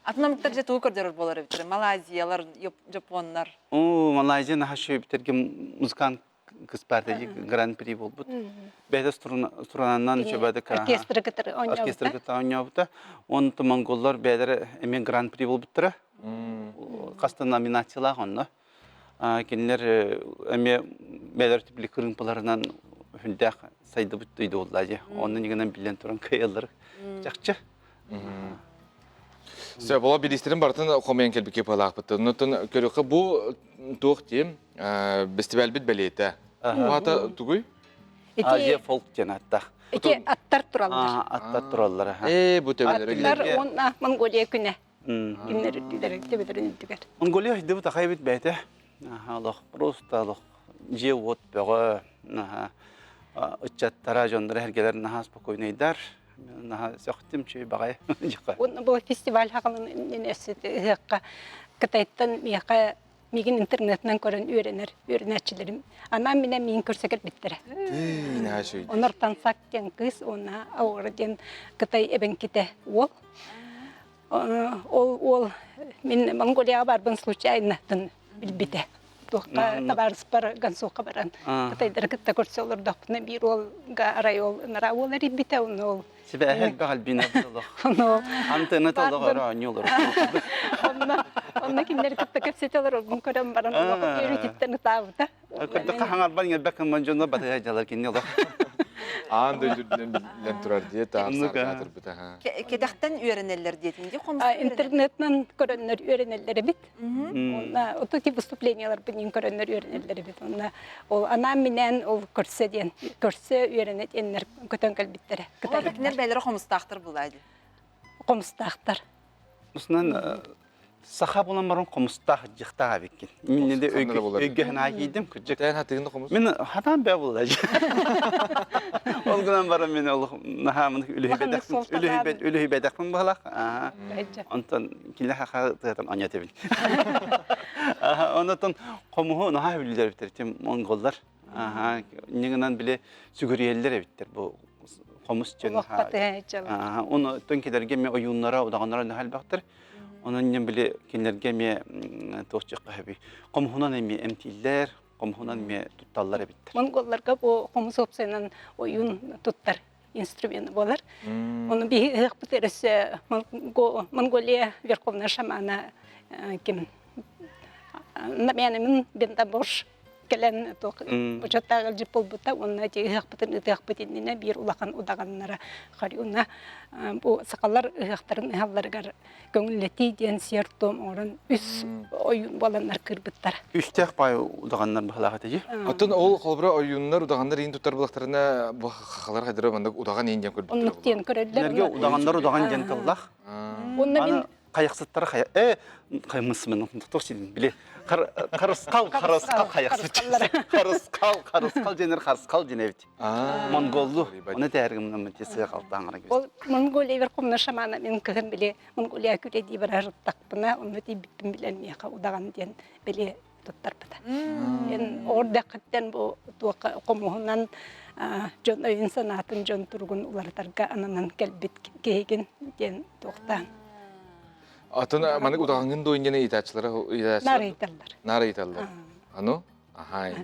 Speaker 1: Атын омуктар дьэ тугу көрдөрөр буолар эбиттэр? Малайзиялар, Японнар.
Speaker 23: Оо, Малайзия наһаа үчүгэй музыкант кыс баар гран-при буолбут. Бэйэтэ струнанан үчүгэйдик
Speaker 7: оркестры кытары оонньообута.
Speaker 23: Оркестры кытары оонньообута. Онтон монголлар бэйэлэрэ эмиэ гран-при буолбуттара. Хаста номинациялаах онно. Кинилэр эмиэ бэйэлэр били кырыымпаларынан хүндээх сайдыбыт дойду буолла дии. Онно нигынан биллэн туран кыайаллар чахчы.
Speaker 2: Сөп, ол бириистерин барытын хомуйан кэлбикке палаахпыт. Оннуттан көрүөххэ бу туох диим, бэстибээлбит бэлиэтэ. Бу тугуй?
Speaker 23: Азия фолк диэн аттаах.
Speaker 7: Ити аттар тураллар.
Speaker 23: Аттар тураллар.
Speaker 2: Ээ, бу төбөлөрө
Speaker 7: Аттар уонна Монголия күнэ. Кинилэр үрдүлэр, төбөлөрүн үрдүгэр.
Speaker 23: Монголия хайдыбыт ахай эбит бэйэтэ. Олох просто олох дьиэ-уот бөҕө, ыччаттара, дьонноро эргэлэр наһаа спокойнайдар. Наһаа сөхтүм чүй баҕай.
Speaker 7: Уонна бу фестиваль хаҕалын ыһыахха Кытайтан миэхэ миигин интернетинэн көрөн үөрэнэр үөрэнээччилэрим анаан минэ миин көрсө кэлбиттэрэ. Онор Тансак диэн кыыс уонна Аора диэн Кытай эбэҥкитэ уол. Ол уол мин Монголияҕа барбын случайно билбитэ. Туохха табаарыспар Гансуха баран Кытайдары кытта көрсө олордохпуна биир уолга арай ол ынараа уол эрийбитэ онно ол
Speaker 23: Сибээһэ элбэх Альбина олох. Антенна толох өрө оонньуулар.
Speaker 7: Онно онно кинилэри кытта кэпсэтэ олорорбун көрөн баран олох үөрүүтүттэн ытаабыта.
Speaker 23: Кырдыкка хаҥарбан иҥэрбэк кымман дьонно батыһа дьалар кинини олох.
Speaker 2: Аан дойду үрдүнэн биллэн турар дии таах
Speaker 1: Кэтэхтэн үөрэнэллэр диэтин дии
Speaker 7: Интернетынан көрөннөр үөрэнэллэр эбит. Онна ото ти выступленияларбын көрөннөр үөрэнэллэр эбит. Онна ол анаан-минээн ол көрсө диэн көрсө үөрэнэ диэннэр көтөн кэлбиттэрэ.
Speaker 1: Кытайдар кинилэр бэйэлэрэ хомустаахтар булаа дии.
Speaker 7: Хомустаахтар.
Speaker 23: Усунан саха булан баран хомустаах дьыхтаах эбиккин. Мин де өйгө ханаа киирдим кырдьык.
Speaker 2: Тэн хатыгын хомус.
Speaker 23: Мин хатаан бээ булла. Ол гынан баран мен ол наһаамын үлүһүйбэтэхпин үлүһүйбэтэхпин баһалах. Онтон кинилэр хаха тыатан оня тебин. Онотон хомуһу наһаа билилер биттер тим монголлар. Аха, ньыгынан биле сүгүрүйэллэр эбиттер бу хомус дьон. Аха, оны тон килерге ме ойууннара, удаҕаннара наһаа элбэхтэр. Онон ньым биле кинилерге ме туох чыкка хэби. Хомуһунан эми эмтииллэр, хомуһунан эми тутталлар эбиттер.
Speaker 7: Монголларга бу хомус опсайынан ойуун туттар инструмент буолар. Оны биһи ыһыахпыт өрөссө Монголия верховная шамана ким Намянамин Бентабош кэлэн туох бочоттааҕы илдьит буолбута уонна ити ыһыахпытын ытыахпыт иннинэ биир улахан удаҕаннара Харюна бу сахалар ыһыахтарын ыһалларыгар көҥүллэтии диэн сиэр-туом оҥорон үс ойуун буоланнар кыырбыттара.
Speaker 23: Үстээх баай удаҕаннар быһалаах этэ дии.
Speaker 2: Оттон ол холобура ойууннар удаҕаннар иин туттар булахтарына бу хахалар хайдара маннык удаҕан иин диэн көрбүттэр.
Speaker 7: Оннук диэн көрөллөр.
Speaker 23: Кинилэргэ удаҕаннар удаҕан диэн тыллаах.
Speaker 7: Онно мин
Speaker 23: хайахсыттара хайа э хаймысмын туох силин били харысхал харысхал хайахсыт харысхал харысхал денер харысхал диэн эбит монголлу оны тээргимнаммын сыа халтаан
Speaker 7: Ол Монголия верховный шамана мин кыһын били Монголия күрэ дии барарыттахпына онно тиийбиппин билэн миэхэ удаҕан диэн били туттарбыта. Эн ордэххиттэн бу туохха хомуһунан дьон өйүн санаатын дьон туругун уларытарга ананан кэлбит киһигин диэн туохтаан.
Speaker 2: Атын маннык удаҕаҥҥын дуо инньэни ыйытааччылара
Speaker 7: Наар ыйыталлар.
Speaker 2: Наар ыйыталлар. Ану? Аха.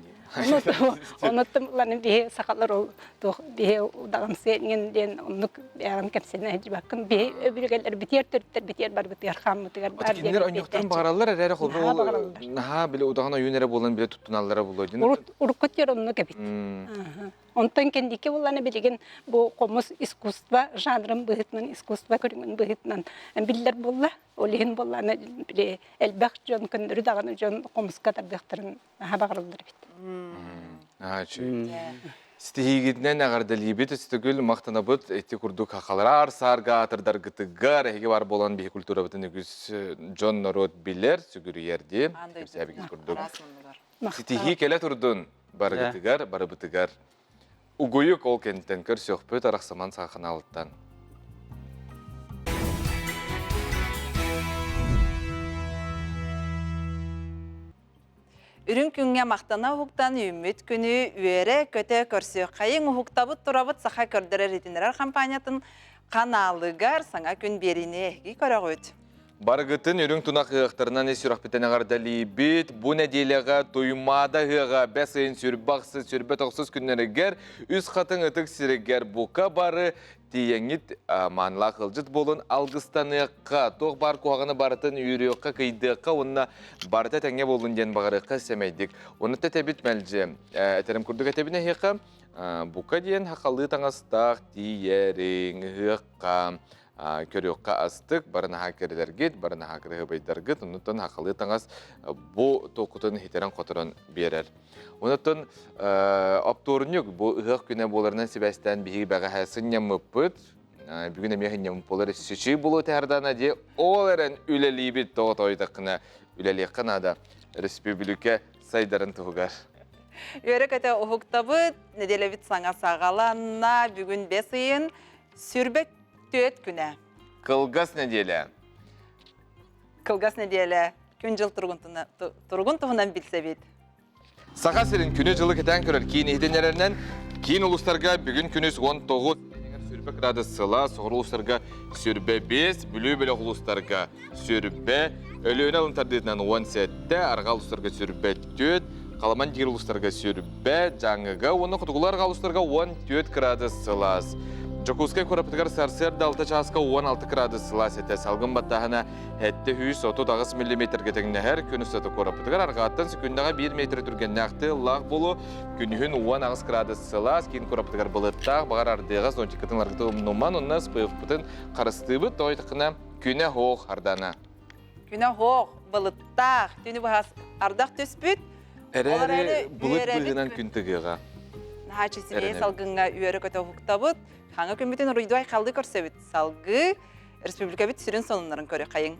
Speaker 7: Онуттан ылан биһи сахалар ол туох биһи удаҕамсыа диэн оннук бэйэҕин кэпсэнэ сылдьыбаккын биһи өбүгэлэр битиэр төрүттэр битиэр барбытыгар хааммытыгар
Speaker 2: баар диэн Кинилэр онньуктарын баҕараллар эрээри холбор ол наһаа били удаҕан ойуун эрэ буолан били туттуналлара буолуо диэн.
Speaker 7: Урукку тиэр оннук эбит. Онтон кэнники буоллана билигин бу хомус искусство жанрын быһыытынан искусство көрүҥүн быһыытынан биллэр буолла. Ол иһин буоллаана били элбэх дьон көннөрү даҕаны дьон хомуска тардыахтарын наһаа баҕараллар эбит.
Speaker 2: Наһаа үчүгэй. Ситиһиигитинэн эҕэрдэлиибит өстөгүл махтанабыт ити курдук хахалараар саарга аатырдаргытыгар эһиги бар буолан биһи культурабытын үгүс дьон норуот билэр, сүгүрүйэр дии. Кэпсээбиккит курдук. Ситиһии кэлэ турдун барыгытыгар, барыбытыгар. Угуйук ол кэнниттэн көрсүөхпүт Арахсаман саха
Speaker 1: Үрүҥ күҥҥэ махтана уһуктан үүммүт күнү үөрэ-көтө көрсүөххэйиҥ уһуктабыт турабыт саха көрдөрөр итинэрэр компаниятын ханаалыгар саҥа күн биэриини эһиги көрөҕүт.
Speaker 2: Барыгытын үрүҥ тунах ыһыахтарынан ис сүрэхпитин эҕэрдэлиибит. Бу нэдиэлэҕэ Туймаада ыһыаҕа бэс ыйын сүрбэ ахсыс, сүрбэ тохсус күннэригэр Үс Хатыҥ ытык сиригэр бука бары Тиийэҥҥит маанылаах ыалдьыт буолун алгыстаныахха, туох баар куһаҕаны барытын үүрүөххэ, кыйдыахха уонна барыта этэҥҥэ буоллун диэн баҕарыахха сэмэйдик. Уонна тэтэбит мэлдьи этэрим курдук этэбин эһиэхэ, бука диэн хахалыы таҥастаах тиийэриҥ, ыһыахха, көрүөххэ астык, бары наһаа кэрэлэргит, бары наһаа кырыһыбайдаргыт, оннуттан хахалыы таҥас бу туоххутун хитэрэн-хоторон биэрэр. Онтон оптуорунньук бу ыһыах күнэ буоларынан сибээстээн биһиги бэҕэһээ сынньаммыппыт. Бүгүн эмиэ сынньаммыт буолар сүчүй буолуо тэһэрдаана дии ол эрэн үлэлиибит тоҕо тоойдаххына үлэлиэххэ наада республика сайдарын туһугар.
Speaker 1: Үөрэ-көтө уһуктабыт, нэдиэлэбит саҥа саҕаланна, бүгүн бэс ыйын сүрбэ түөт күнэ.
Speaker 2: Кылгас нэдиэлэ.
Speaker 1: Кылгас нэдиэлэ күн-дьыл туругун туһунан билсэбит.
Speaker 2: Саха сирин күнү-дьылы кэтээн көрөр киин иһитиннэрэринэн, киин улуустарга бүгүн күнүс 19 сүрбэ градус сыла, соҕуруу улуустарга сүрбэ 5, Бүлүү бөлөх улуустарга сүрбэ, Өлүөнэ алын тардыытынан 17, Арҕаа улуустарга сүрбэ 4, Халаман диир улуустарга сүрбэ, Дьааҥыга уонна Хотугулуу арҕаа улуустарга 14 градус сылаас. Дьокуускай куораппытыгар сарсыарда 6 чааска 16 градус сылаас этэ. Салгын баттааһына 738 миллиметргэ тэҥнэһэр. Күн устата куораппытыгар арҕааттан секундаҕа 1 метр түргэннээх тыаллаах буолуо. Күнүһүн 18 градус сылаас, киин куораппытыгар былыттаах, баҕар ардыаҕа зонтиккытын ыларгыт умнуман, онно СПФ-пытын харыстыыбыт, тоойдаххына күнэ хоох ардана.
Speaker 1: Күнэ хоох, былыттаах, түүнү быһаас ардах түспүт.
Speaker 2: Эрээри былыт быыһынан күн тыгыаҕа.
Speaker 1: Наһаа чисибиэй салгыҥҥа үөрэ-көтө уһуктабыт. Хаҥа күммүтүн уруйдуу айхаллыы көрсөбүт. Салгыы республикабыт сүрүн сонуннарын көрүөххэйиҥ.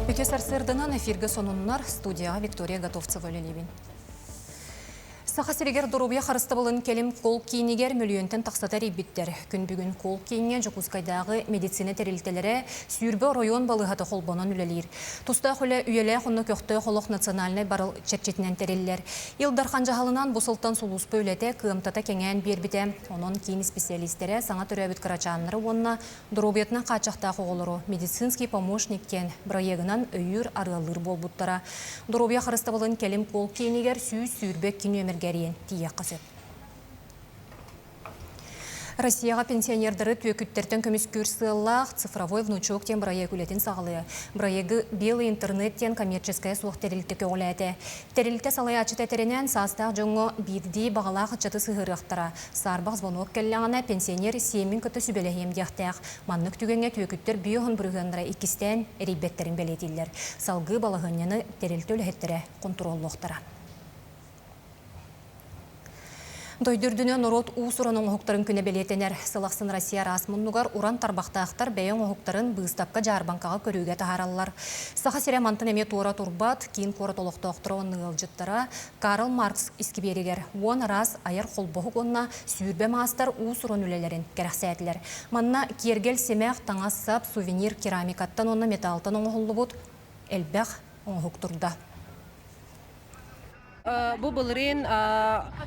Speaker 3: Үтүө сарсыарданан эфиргэ сонуннар студияҕа Виктория Готовцева үлэлиибин. Саха сиригэр доруобуйа харыстабылын кэлим кол-киинигэр мөлүйүөнтэн тахсата эрийбиттэр. Күн бүгүн кол-кииҥҥэ Дьокуускайдааҕы медицина тэрилтэлэрэ 20 оройуон балыыһата холбонон үлэлиир. Тустаах үлэ үйэлээх уонна көхтөөх олох национальнай барыл чэрчитинэн тэриллэр. Ил Дархан дьаһалынан бу сылтан сулууспа үлэтэ кыамтата кэҥээн биэрбитэ. Онон киин исписэлиистэрэ саҥа төрөөбүт кырачааннары уонна доруобуйатынан хааччахтаах оҕолору «Медицинский помощник» диэн бырайыагынан өйүүр арыаллыыр буолбуттара. Доруобуйа харыстабылын кэлим кол киинигэр 122 нүөмэргэ эрийэн тиийиэххэ сөп. Россияҕа пенсионердары түөкүттэртэн көмүскүүр сыаллаах «Цифровой внучок» диэн бырайыак үлэтин саҕалыа. Бырайыагы «Белый интернет» диэн коммерческайа суох тэрилтэ көҕүлээтэ. Тэрилтэ салайааччыта этэринэн, саастаах дьоҥҥо биирдии баҕалаах ыччаты сыһыарыахтара. Саарбах звонок кэллэҕинэ, пенсионер сиэммин кытта сүбэлэһиэм диэхтээх. Маннык түгэҥҥэ түөкүттэр биоһун бырыһыаннара иккистээн эрийбэттэрин бэлиэтииллэр. Салгыы балаһыанньаны тэрилтэ үлэһиттэрэ хонтуруоллуохтара. Дойду үрдүнэн норуот уус-уран оҥоһуктарын күнэ бэлиэтэнэр. Сыл ахсын Россия араас муннугар уран тарбахтаахтар бэйэ оҥоһуктарын быыстапка-дьаарбаҥкаҕа көрүүгэ таһаараллар. Саха сирэ мантан эмиэ туора турбат, киин куорат олохтоохторо уонна ыалдьыттара Карл Маркс искибиэригэр 10 араас айар холбоһук уонна 20 маастар уус-уран үлэлэрин кэрэхсээтилэр. Манна киэргэл симэх, таҥас-сап, сувенир керамикаттан уонна металлтан оҥоһуллубут элбэх оҥоһук турда.
Speaker 8: Бу былырыын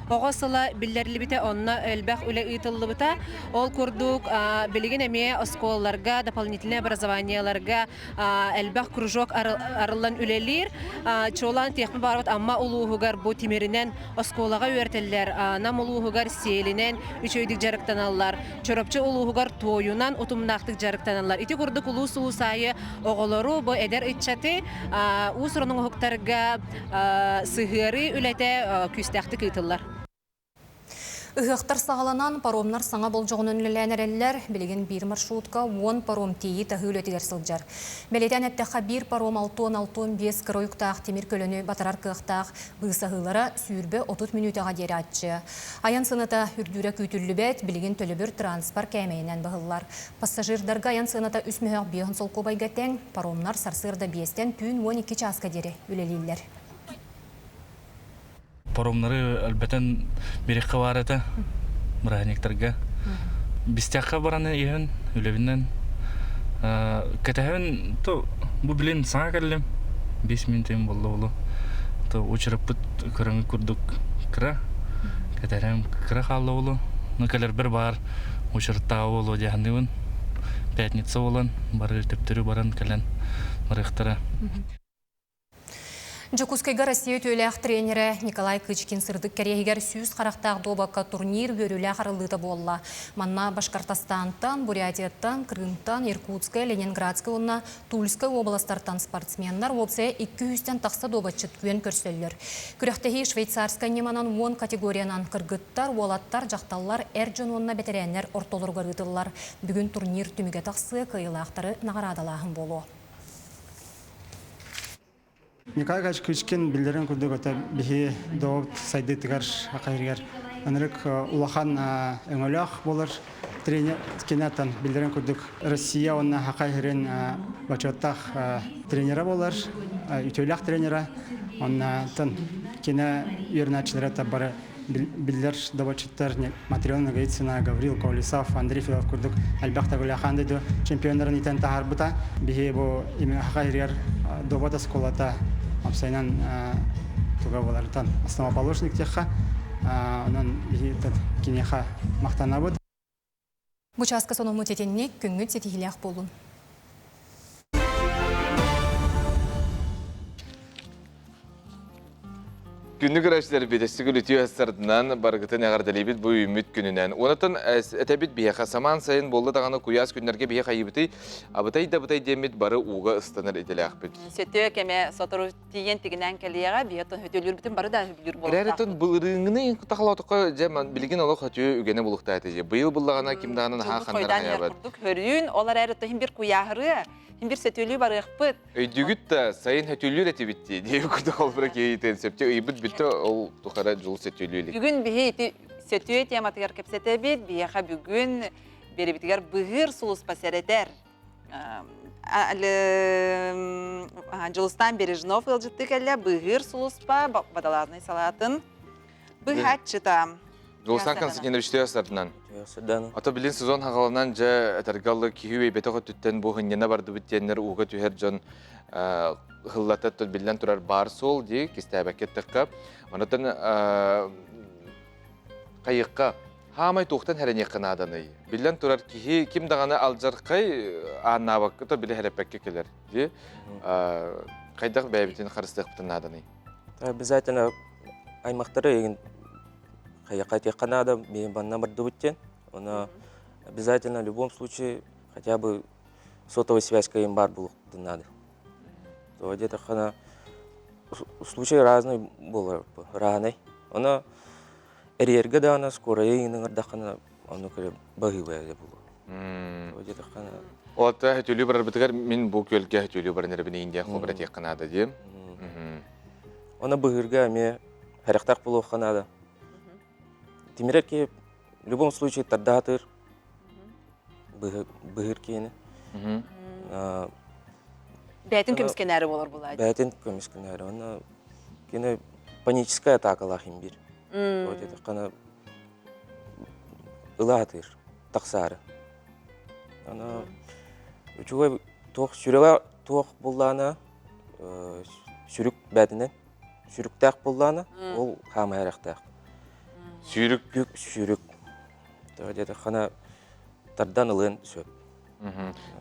Speaker 8: оҕо сыла биллэриллибитэ, онно элбэх үлэ ыытыллыбыта. Ол курдук билигин эмиэ оскуолаларга, дополнительнай образованиеларга элбэх кружок арыллан үлэлиир. Чуолаан тиэхпин баарбыт Амма улууһугар бу тимиринэн оскуолаҕа үөрэтэллэр, Нам улууһугар сиэлинэн үчүгэйдик дьарыктаналлар, Чурапчы улууһугар туойунан утумнаахтык дьарыктаналлар. Ити курдук улуус улуус аайы оҕолору, бу эдэр ыччаты уус-уран оҥоһуктарга сыһыарыы үлэтэ күүстээхтик ыытыллар.
Speaker 3: Ыһыахтар саҕаланан, паромнар саҥа болдьоҕунан үлэлээн эрэллэр. Билигин биир маршрутка 10 паром тиэйии-таһыы үлэтигэр сылдьар. Бэлиэтээн эттэххэ, биир паром 66 кыра уйуктаах тимир көлөнү батарар кыахтаах, быысаһыылара 20-30 мүнүүтэҕэ диэри аччыа. Айан сыаната үрдүүрэ күүтүллүбэт, билигин төлөбүр транспорт кээмэйинэн быһыллар. Пассажирдарга айан сыаната үс мөһөөх биэһин солкуобайга тэҥ, паромнар сарсыарда биэстэн түүн 12 чааска диэри үлэлииллэр.
Speaker 5: Паромнары элбэтэн биэриэххэ баар этэ бырааһынньыктарга. Бистяхха баран иһэн үлэбинэн кэтэһэбин то бу билин саҥа кэллим 5 мүнүүтүм буолла буолу то очераппыт көрөҥү курдук кыра кэтэһэрим кыра хаалла буолу но кэлэрбэр баар очераттааҕы буолуо диэханныыбын. Пятница буолан бары төптөрү баран кэлэн барыахтара.
Speaker 3: Дьокуускайга Россия үтүөлээх тренерэ Николай Кычкин сырдык кэриэһигэр сүүс харахтаах дуобакка турнир үөрүүлээх арыллыыта буолла. Манна Башкортостантан, Бурятияттан, Крымтан, Иркутскай, Ленинградскай уонна Тульскай уобаластартан спортсменнар уопсайа 200-тэн тахса дуобатчыт күөн көрсөллөр. Күрэхтэһии швейцарскай ньыманан уон категориянан кыргыттар, уолаттар, дьахталлар, эр дьон уонна бэтэрээннэр ортолоругар ыытыллар. Бүгүн турнир түмүгэ тахсыа, кыайыылаахтары наҕараадалааһын буолуо.
Speaker 6: Николай Кычкин биллэрин курдук это биһи доҕор сайдыытыгар хайырыгар ынырык улахан өҥөлөөх буолар тренер кинаттан биллэрин курдук Россия уонна Хахайһырын бочуоттаах тренера буолар үтүөлээх тренера оннан кине үөрэнээччилэрэ бары биллэр добочуттар Матрена Ноговицына, Гаврил Колесов, Андрей Филов курдук элбэх төгүлээх дойду чемпионнарын итэн таһаарбыта. Биһи бу Хаха иригэр добот оскуолата опсайынан туга боларытан основоположник теха онон биһи киниэхэ махтанабыт.
Speaker 3: Бу чааска сонуммут итинник күҥҥүт ситиһиилээх буолун.
Speaker 2: Күндү көрөөччүлэрбит, өссө үтүө сардынан барыгытын эҕэрдэлиибит бу үүммүт күнүнэн. Онтон этэбит биһиэхэ самаан сайын буолла даҕаны куйаас күннэргэ биһиэхэ айыбытый, абытай да абытай диэммит бары ууга ыстанар идэлээхпит.
Speaker 1: Сөтүө кэмэ сотору тиийэн тигинэн кэлиэҕэ, биһиэтон хөтөлүүрбүтүн бары да хөбүлүүр буолуохтаахпыт.
Speaker 2: Эрээритин былырыыҥҥыны тахалаатахха дьэ билигин олох хөтүө үгэнэ булуохтаах этэ. Быйыл буллаҕына ким даҕаны наһаа ханнар хайаабат.
Speaker 1: Курдук хөрүүн, ол эрээри иһин бир куйааһырыа, иһин бир сөтүөлүү барыахпыт.
Speaker 2: Өйдүүгүт да сайын хөтүлүүр этибит дии. Диэби курдук холбура киһитин сөптө ыйбыт бүттэ ол тухары дьул сөтүөлүү илик.
Speaker 1: Бүгүн биһи ити сөтүө тематыгар кэпсэтэбит. Биһиэхэ бүгүн беребитигэр быһыыр сулуспа сэрэтэр. Дьулустаан Бережнов ыалдьыттыы кэллэ быыһыыр сулуспа водолазный салаатын быһааччыта.
Speaker 2: Дьулустаан Константинович Тыасарынан. Ото билин сезон хагаланан дьэ этэргэ киһи үөйбэтэх өттүттэн бу хынньана бардыбыт диэннэр ууга түһэр дьон хыллата биллэн турар баар суол дии кистээбэккэ эттэххэ. Онотон хайыкка Хаамай туохтан хэрэниэххэ нааданый? Биллэн турар киһи ким даҕаны алдьархай ааннаабакка то билэ хэрэппэккэ кэлэр дии. Хайдах бэйэбитин харыстыахпытын нааданый?
Speaker 9: Обязательно аймахтары егин хайакка надо, банна бардыбыт диэн. Она обязательно в любом случае хотя бы сотовой связь им бар булуктун надо. То где-то хана случай разный был, разный. Она Эрийэргэ даҕаны скорайы ыҥырдаххына онно көрө баһыыбайа да буолуо. Диэтэххинэ
Speaker 2: Ота хөтүлүү барарбытыгар мин бу күөлгэ хөтүлүү баран эрэбин Индия хобра диэххэ наада диэм.
Speaker 9: Оны быһыырга эмиэ харахтаах буолуохха наада. Тимирэр киһи в любом случае тардаатыр быһыыр киһини.
Speaker 1: Бэйэтин көмүскэнээри буолар булаа.
Speaker 9: Бэйэтин көмүскэнээри. Оны кини паническая атакалаах им бир. Вот это ылаатыр тахсаары. Аны үчүгэй туох сүрэҕэ туох буллаана сүрүк бээтинэн сүрүктээх буллаана ол хаама эрэхтээх.
Speaker 2: Сүүрүк
Speaker 9: сүрүк. Диэтэххинэ тардан ылыан сөп.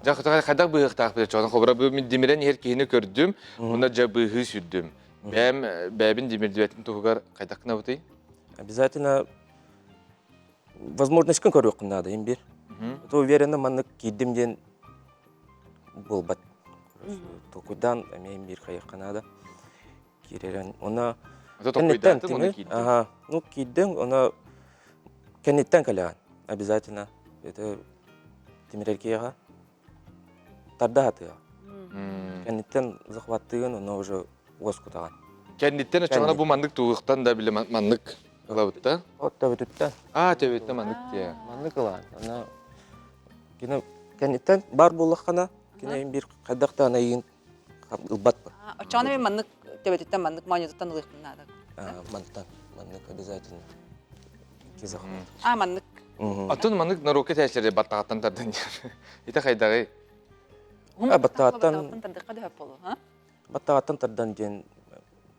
Speaker 2: Дьэ хайдах быһыахтаах билэ чоҕон хобура бу мин димирэн иһэр киһини көрдүм, уонна дьэ быыһыы сүрдүм. Бэйэм бэйэбин димирдибэтин туһугар хайдах гынабытый?
Speaker 9: Обязательно возможность көрүөххүн наада им бир. То уверенно маннык киирдим диэн буолбат. Толкуйдаан эмиэ им бир хайыахха наада. Киирэрэн она
Speaker 2: кэнниттэн киирдиҥ.
Speaker 9: Ага, ну киирдиҥ, она кэнниттэн кэлэҕин обязательно. Это тимирэр киэҕэ тарда сатыаҕа. Кэнниттэн захваттыгын, ону уже уоскутаҕын.
Speaker 2: Кэнниттэн оччоҕуна бу маннык тугуктан да били маннык ылабыт да?
Speaker 9: От төбөтүттэн.
Speaker 2: Аа, төбөтүттэн маннык диэ.
Speaker 9: Маннык ылаан. Аны кини кэнниттэн бар буоллаххына, кини бир хайдах да анайын ылбат ба.
Speaker 1: Оччоҕуна мен маннык төбөтүттэн маннык моонньутуттан ылыахпын наада.
Speaker 9: Мантан маннык обязательно.
Speaker 1: А маннык.
Speaker 2: Атын маннык норуокка тээчлери баттаҕаттан тардан диэн. Ити хайдаҕый?
Speaker 9: Баттаҕаттан
Speaker 1: тардыхха дөһөп болу, ha?
Speaker 9: Баттаҕаттан тардан диэн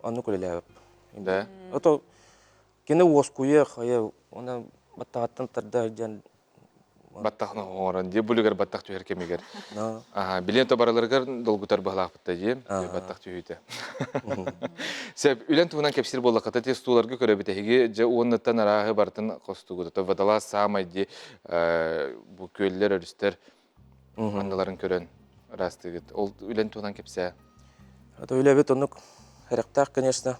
Speaker 9: оннук үлэлээбэп.
Speaker 2: Да.
Speaker 9: Ото кини уоскуйа хайа, она баттаҕаттан тарда диэн.
Speaker 2: Баттах оҥорон дии булугар баттах түһэр кэмигэр. Аха, билиэн то барыларыгар долгутар быһалаахпыт дии баттах түһүүтэ. Сөп, үлэн туһунан кэпсиир буоллахха ти стууларга көрөбүт эһиги дьэ уоннаттан арааһы барытын хостугут. То водолаз саамай дии бу күөллэр, өрүстэр анныларын көрөн ыраастыгыт. Ол үлэн туһунан кэпсээ.
Speaker 9: Это үлэбит оннук хэрэхтээх, конечно.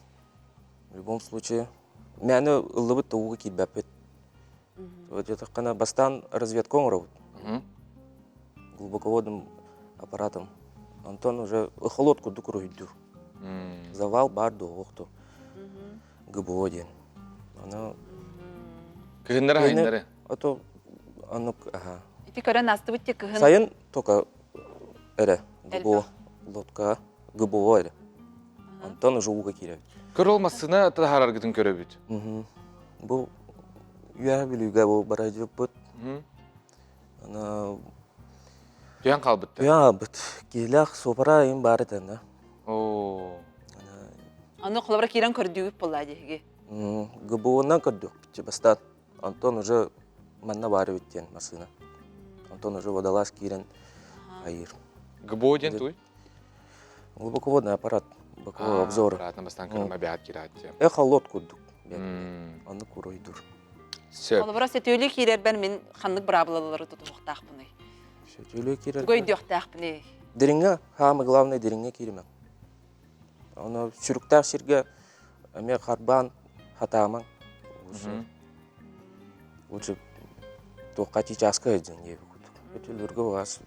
Speaker 9: В любом случае. Мээнэ ыллыбыт да ууга киирбэппит. Диэтэххинэ, бастаан разведка оҥоробут. Глубоководным аппаратом. Онтон уже эхолот курдук уруһуйдуур. Завал баар дуоҕуохту. ГБО диэн. Аны
Speaker 2: Кыһыннары хайыннары?
Speaker 9: Ото аннык аха.
Speaker 1: Ити көрөн астыбыт те кыһын.
Speaker 9: Сайын только эрэ ГБО лодка ГБО эрэ. Онтон уже ууга киирэбит.
Speaker 2: Көр ол массыына таһаараргытын көрөбүт.
Speaker 9: Бу Үөһэ Бүлүүгэ бу барайдьыппыт. Аны
Speaker 2: Түһэн хаалбыт.
Speaker 9: Түһэн хаалбыт. Киһилээх суопара им баар этэ да.
Speaker 2: Оо.
Speaker 1: Аны холобура киирэн көрдүүбүт буолла диһиги.
Speaker 9: ГБУ-нан көрдүк бастаан. Антон уже манна баар эбит диэн массыына. Антон уже водолаз киирэн айыр.
Speaker 2: ГБУ диэн туй?
Speaker 9: Глубоководный аппарат, боковой обзор.
Speaker 2: Аппаратна бастаан көрөм абиат кираат.
Speaker 9: Эхолот курдук. Оннук уруйдур.
Speaker 2: Сөп.
Speaker 1: Холобура сөтүөлүү киирэрбэр мин ханнык быраабылалары тутуһуохтаахпыный?
Speaker 9: Сөтүөлүү киирэр.
Speaker 1: Тугу өйдүөхтээхпиний?
Speaker 9: Дириҥҥэ, самое главное дириҥҥэ кииримэҥ. Ону сүрүктээх сиргэ эмиэ харбаан хатаамаҥ. Лучше туохха чычааска сылдьан диэбит курдук. Өтөлөргө бас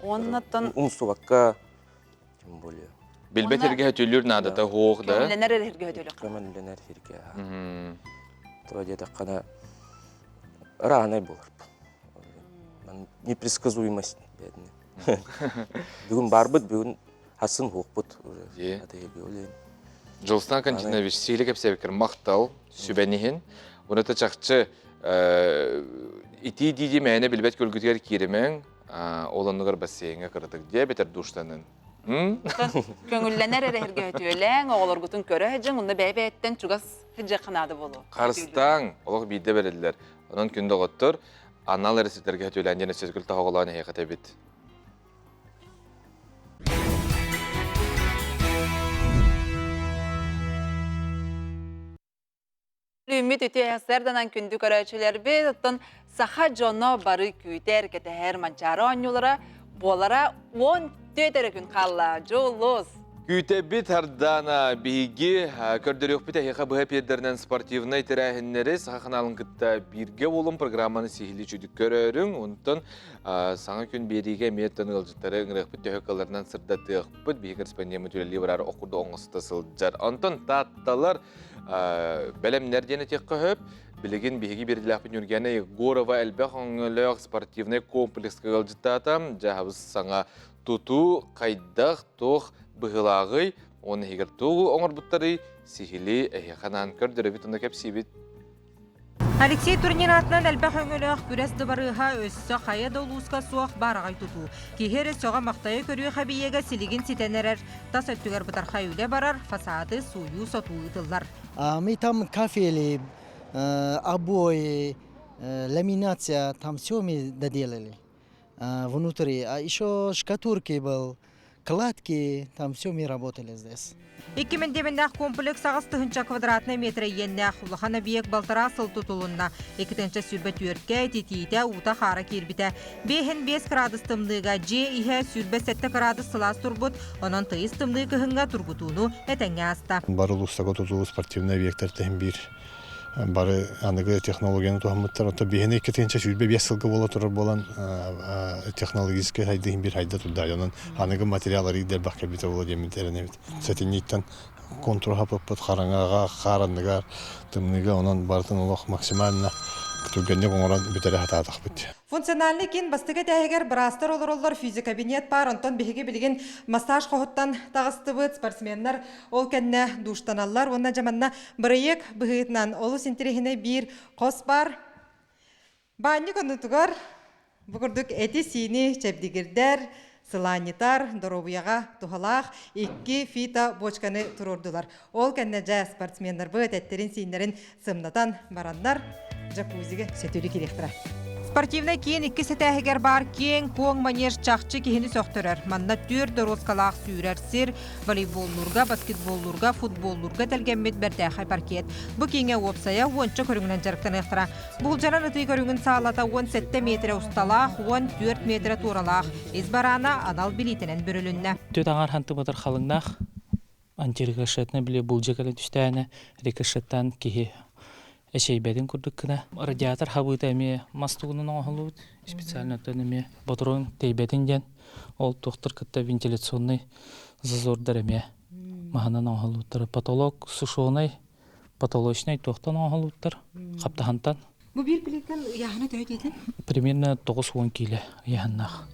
Speaker 1: Оннаттан
Speaker 9: умсубакка тем более.
Speaker 2: Билбэт эргэ өтөлүр наадата хуох да.
Speaker 1: Көмөлөнөр эргэ өтөлүк.
Speaker 9: Көмөлөнөр эргэ. То диэтэххинэ ыраанай буолар. Непредсказуемость бедный. Бүгүн барбыт, бүгүн хасын хуохпут уже.
Speaker 2: Дьулустан Константинович сиилэ кэпсээбиккэр махтал, сүбэн иһин. Уната чахчы итии дии мээнэ билбэт көлгүтүгэр кииримэҥ, ол оннугар бассейҥа кыратык диэбэтэр душтанын.
Speaker 1: Көҥүллэнэр эрэ өтүөлээҥ, оҕолоргутун көрө сылдьыҥ, онно бэйэ-бэйэттэн чугас сылдьыахха наада буолуо.
Speaker 2: Харыстааҥ, олох биирдэ бэриллэр. Онон күн доҕоттор, анал эрэ сирдэргэ өтүөлээн диэн өссө күл тоһоҕолоон эһиэхэ этэбит.
Speaker 1: Үүммүт үтүө сарданан күндү көрөөччүлэрбит, оттон саха дьоно бары күүтэр, кэтэһэр Манчаары оонньуулара буолара 14 эрэ күн хаалла. Дьулус!
Speaker 2: Күүтэбит Ардана биһиги көрдөрүөхпүт эһиэхэ быһа пиэрдэринэн спортивнай тэрээһиннэри Саха ханаалын кытта бииргэ буолун программаны сиһилии чүдүк көрөрүҥ. Онтон саҥа күн биэриигэ эмиэ тон ыалдьыттары ыҥырыахпыт төһө кыларынан сырдатыахпыт. Биһиги корреспондеммыт үлэлии барар окурду оҥосто сылдьар. Онтон таатталар бэлэмнэр диэн этиэххэ сөп. Билигин биһиги биирдилээхпит Ньургиана Егорова элбэх өҥөлөөх спортивнай комплекска ыалдьыттаата. Дьаһабыс саҥа тутуу хайдах, туох быһыылааҕый, уонна иһигэр тугу оҥорбуттарый, сиһилии эһиэхэ анаан көрдөрөбүт уонна кэпсиибит.
Speaker 11: Алексей Турнин аатынан элбэх өҥөлөөх күрэс дыбарыаһа өссө хайа да улууска суох баараҕай тутуу. Киһи эрэ сөҕө-махтайа көрүөх эбийиэгэ силигин ситэн эрэр, тас өттүгэр бытархай үлэ барар, фасады сууйуу-сотуу ыытыллар.
Speaker 10: Мы там кафели, обои, ламинация, там все мы доделали внутри. А еще шкатурки был, кладки, там все мы работали здесь.
Speaker 11: Икки мэндиэмэннээх комплекс аҕыс тыһыынча квадратнай метр иэннээх улахан объект балтараа сыл тутулунна. 224-кэ ититиитэ уута-хаара киирбитэ. 5 кыраадыс тымныыга дьиэ иһэ 27 кыраадыс сылаас турбут, онон тыйыс тымныы кыһыҥҥа тургутууну этэҥҥэ ааста.
Speaker 12: Бары улуустарга тутуу спортивнай объектар тэһин биир бары аныгы технологияны туһаммыттар. Оттон биһини 2025 сылга буола турар буолан технологическай хайдыһын биир хайда турда. Онон аныгы материал арыйда элбэх кэлбитэ буолуо диэммит эрэнэбит. Сэтинньиттэн контур хапыппыт хараҥаҕа, хааранныгар, тымныыга онон барытын олох максимально түргэнник оҥорон бүтэрэ сатаатахпыт.
Speaker 11: Функциональный киин бастакы этээһигэр быраастар олороллор, физикабинет баар, онтон биһиги билигин массаж хоһуттан таҕыстыбыт, спортсменнар ол кэннэ душтаналлар уонна дьэ манна бырайыак быһыытынан олус интэриэһинэй биир хос баар. Баанньык оннутугар бу курдук эти-сиини чэбдигирдэр, сылаанньытар, доруобуйаҕа туһалаах икки фито бочканы туруордулар. Ол кэннэ дьэ спортсменнарбыт эттэрин-сииннэрин сымнатан бараннар джакузига сөтүөлүү кириэхтэрэ. Спортивнай киин иккис этээһигэр баар киэҥ-куоҥ манеж чахчы киһини сөхтөрөр. Манна түөрт доруоскалаах сүүрэр сир, волейболлуурга, баскетболлуурга, футболлуурга тэлгэммит бэртээхэй паркет. Бу кииҥэ уопсайа уонча көрүҥүнэн дьарыктаныахтара. Булдьанан ытыы көрүҥүн саалата 17 миэтэрэ усталаах, 14 миэтэрэ туоралаах. Ис бараана анал билиитинэн бүрүлүннэ.
Speaker 5: Түт аҥар хантыбатар халыҥнаах антирикошетнай били булдьа кэлэн түстээнэ рикошеттан киһи эчэйбэтин курдук гына радиатор хабыыта эмиэ мас тугунан оҥоһуллубут специально оттон эмиэ ботуруон тэйбэтин диэн ол туохтар кытта вентиляционный зазордар эмиэ маһынан оҥоһуллубуттар потолок сушеный потолочный туохтан оҥоһуллубуттар хаптаһантан
Speaker 11: Бу биир плиткан ыйааһына төһө диэтин?
Speaker 5: Примерно 90 киилэ ыйааһыннаах.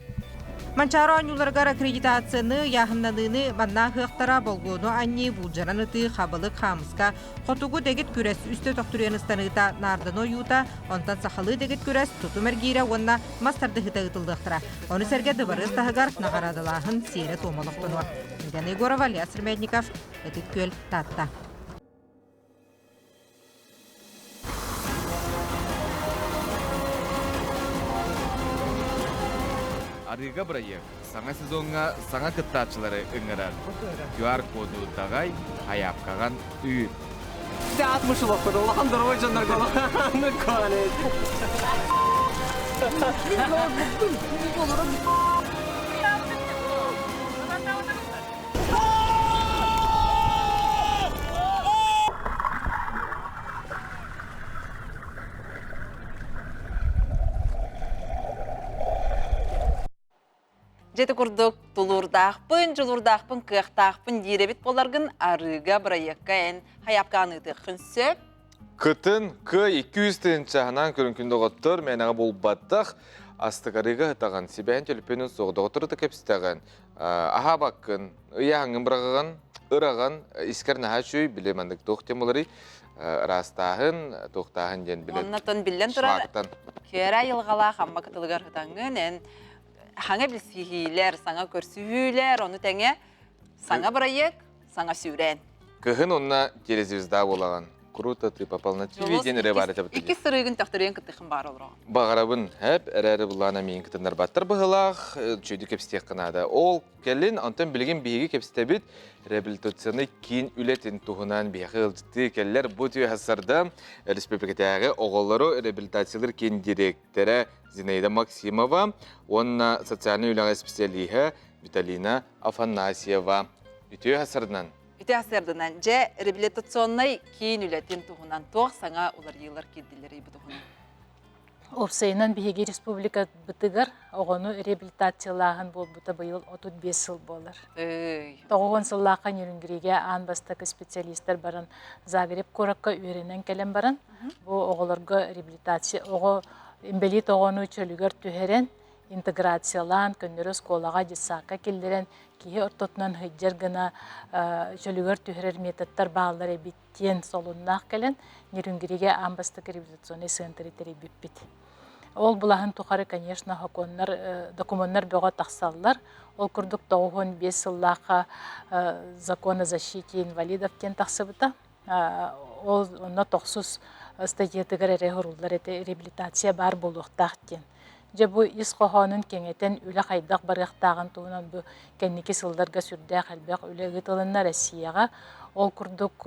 Speaker 11: Манчаары оонньууларыгар аккредитацияны, ыйааһыннаныыны манна ыһыахтара, болгуону анньыы, буулдьанан ытыы, хабылык, хаамыска, хотугу дэгит күрэс, үстэ төхтүрүйэн ыстаныыта, наарданы ойуута, онтон сахалыы дэгит күрэс, тутум эргиирэ уонна мас тардыһыыта ыытыллыахтара. Ону сэргэ дыбарыас таһыгар наҕараадалааһын сиэрэ-туома олохтонуо. Ильяна Егорова, Илья Сремедников, Ытык Күөл, Таатта.
Speaker 2: Арыыга бырайыак саҥа сезоҥҥа саҥа кыттааччылары ыҥырар. QR-коду даҕай, айаапкаҕан ыыт.
Speaker 13: Атмышылаппыт улахан дорогой дьоннорго
Speaker 1: Дьэ курдук тулуурдаахпын, дьулуурдаахпын, кыахтаахпын диирэбит буоларгын арыыга бырайыакка эн хайаапкаан ыытыаххын сөп.
Speaker 2: Кытын кы 200 тыһыынчаһынан көрүҥкүн доҕоттор мээнэҕэ булбатах астык арыыга ытаҕын сибэһин төлөпүөнүн суох доҕоттору да кэпсэтэҕин аһаабаккын ыйааһыҥҥын быраҕаҕын ыраҕын искэр наһаа үчүгэй били маннык туох диэн буоларый ыраастааһын туохтааһын диэн билэн
Speaker 1: Оннотон биллэн турар кэрэ айылҕалаах Амма кытылыгар ытаҥҥын эн хаҥа билсиһиилэр, саҥа көрсүһүүлэр, ону тэҥэ саҥа бырайыак, саҥа сүүрээн.
Speaker 2: Кыһын онно телезвезда буолаҕын. Круто ты попал на ТВ диэн эрэ баар этэ
Speaker 1: Иккис сырыыгын төхтөрүйэн кыттыхын баар олороҕун.
Speaker 2: Баҕарабын, хэп, эрээри булаана миин кытыннарбаттар быһылаах, чөйдү кэпсэтиэххэ наада. Ол кэлин, онтон билигин биһиги кэпсэтэбит реабилитационный киин үлэтин туһунан биһиэхэ ыалдьыттыы кэллэр. Бу түө сарда республикатааҕы оҕолору реабилитациялыыр киин дириэктэрэ Зинаида Максимова уонна социальнай үлэҕэ специалиһа Виталина Афанасьева. Үтүө сарынан.
Speaker 1: Үтүө сарынан. Дьэ, реабилитационнай киин үлэтин туһунан туох саҥа уларыйыылар киирдилэрий бу туһунан?
Speaker 14: Уопсайынан биһиги республикабытыгар оҕону реабилитациялааһын буолбута быйыл 35 сыл буолар. 90 сыллаахха Нерюнгригэ аан бастакы специалистар баран Загреб куоракка үөрэнэн кэлэн баран бу оҕолорго реабилитация оҕо инбэлиит оҕону чөлүгэр түһэрэн интеграциялаан, көннөрү оскуолаҕа, детсадка киллэрэн киһи ортотунан сылдьар гына чөлүгэр түһэрэр методтар бааллар эбит диэн солуннаах кэлэн Нерюнгригэ аан бастакы реабилитационный центры тэрийбиппит. Ол былаһын тухары, конечно, сокуоннар, докумуоннар бөҕө тахсаллар. Ол курдук 95 сыллаахха закон о защите инвалидов диэн тахсыбыта. Ол онно тохсус статьятыгар эрэ суруллар этэ реабилитация баар буолуохтаах диэн. Дьэ бу ис хоһоонун кэҥэтэн үлэ хайдах барыахтааҕын туһунан бу кэнники сылларга сүрдээх элбэх үлэ ыытылынна Россияҕа. Ол курдук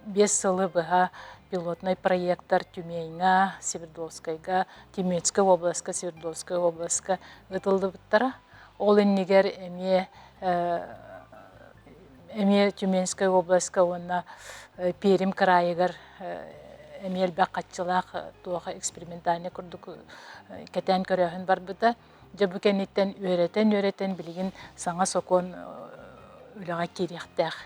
Speaker 14: биэс сылы быһа пилотнай проектар Тюменьҥа, Свердловскайга, Тюменскай областка, Свердловскай областка ыытыллыбыттара. Ол иннигэр эмиэ эмиэ Тюменскай областка уонна Пермь кыраайыгар эмиэ элбэх хаччылаах туох экспериментальный курдук кэтээн көрөөһүн барбыта. Дьэ бу кэнниттэн үөрэтэн-үөрэтэн билигин саҥа сокуон үлэҕэ киириэхтээх.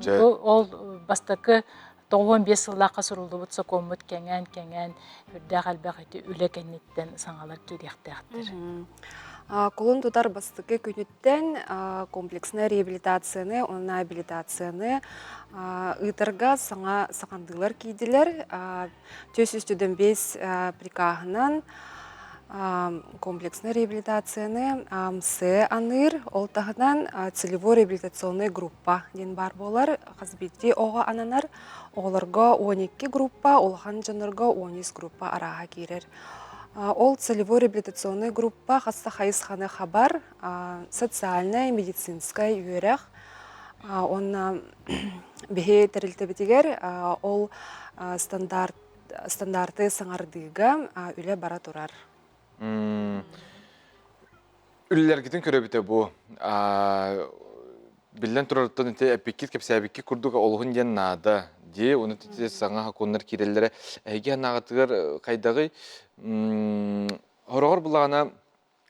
Speaker 14: Бу ол бастакы 95 сыллаахха суруллубут сокуоммут кэҥээн-кэҥээн үрдээх элбэх ити үлэ кэнниттэн саҥалар киириэхтээхтэр.
Speaker 15: Кулун тутар бастакы күнүттэн комплекснай реабилитацияны уонна абилитацияны ыытарга саҥа саҥардыылар киирдилэр. 405 прикаһынан комплекснай реабилитацияны АМС аныыр, ол таһынан целевой реабилитационный группа диэн баар буолар. Хас биирдии оҕо ананар. Оҕолорго 12 группа, улахан дьоннорго 13 группа арааһа киирэр. Ол целевой реабилитационнай группа хас да хайысханы хабар социальнай, медицинскай үөрэх уонна биһи тэрилтэбитигэр ол стандарт стандарты саҥардыыга үлэ бара турар.
Speaker 2: Үлэлэргитин көрөбүтэ бу. Биллэн турарыттан ити эппиккит кэпсээбиккит курдук олуһун диэн наада дии. Ону ити саҥа сокуоннар киирэллэрэ. Эһиги санааҕытыгар хайдаҕый? Хороҕор булаҕына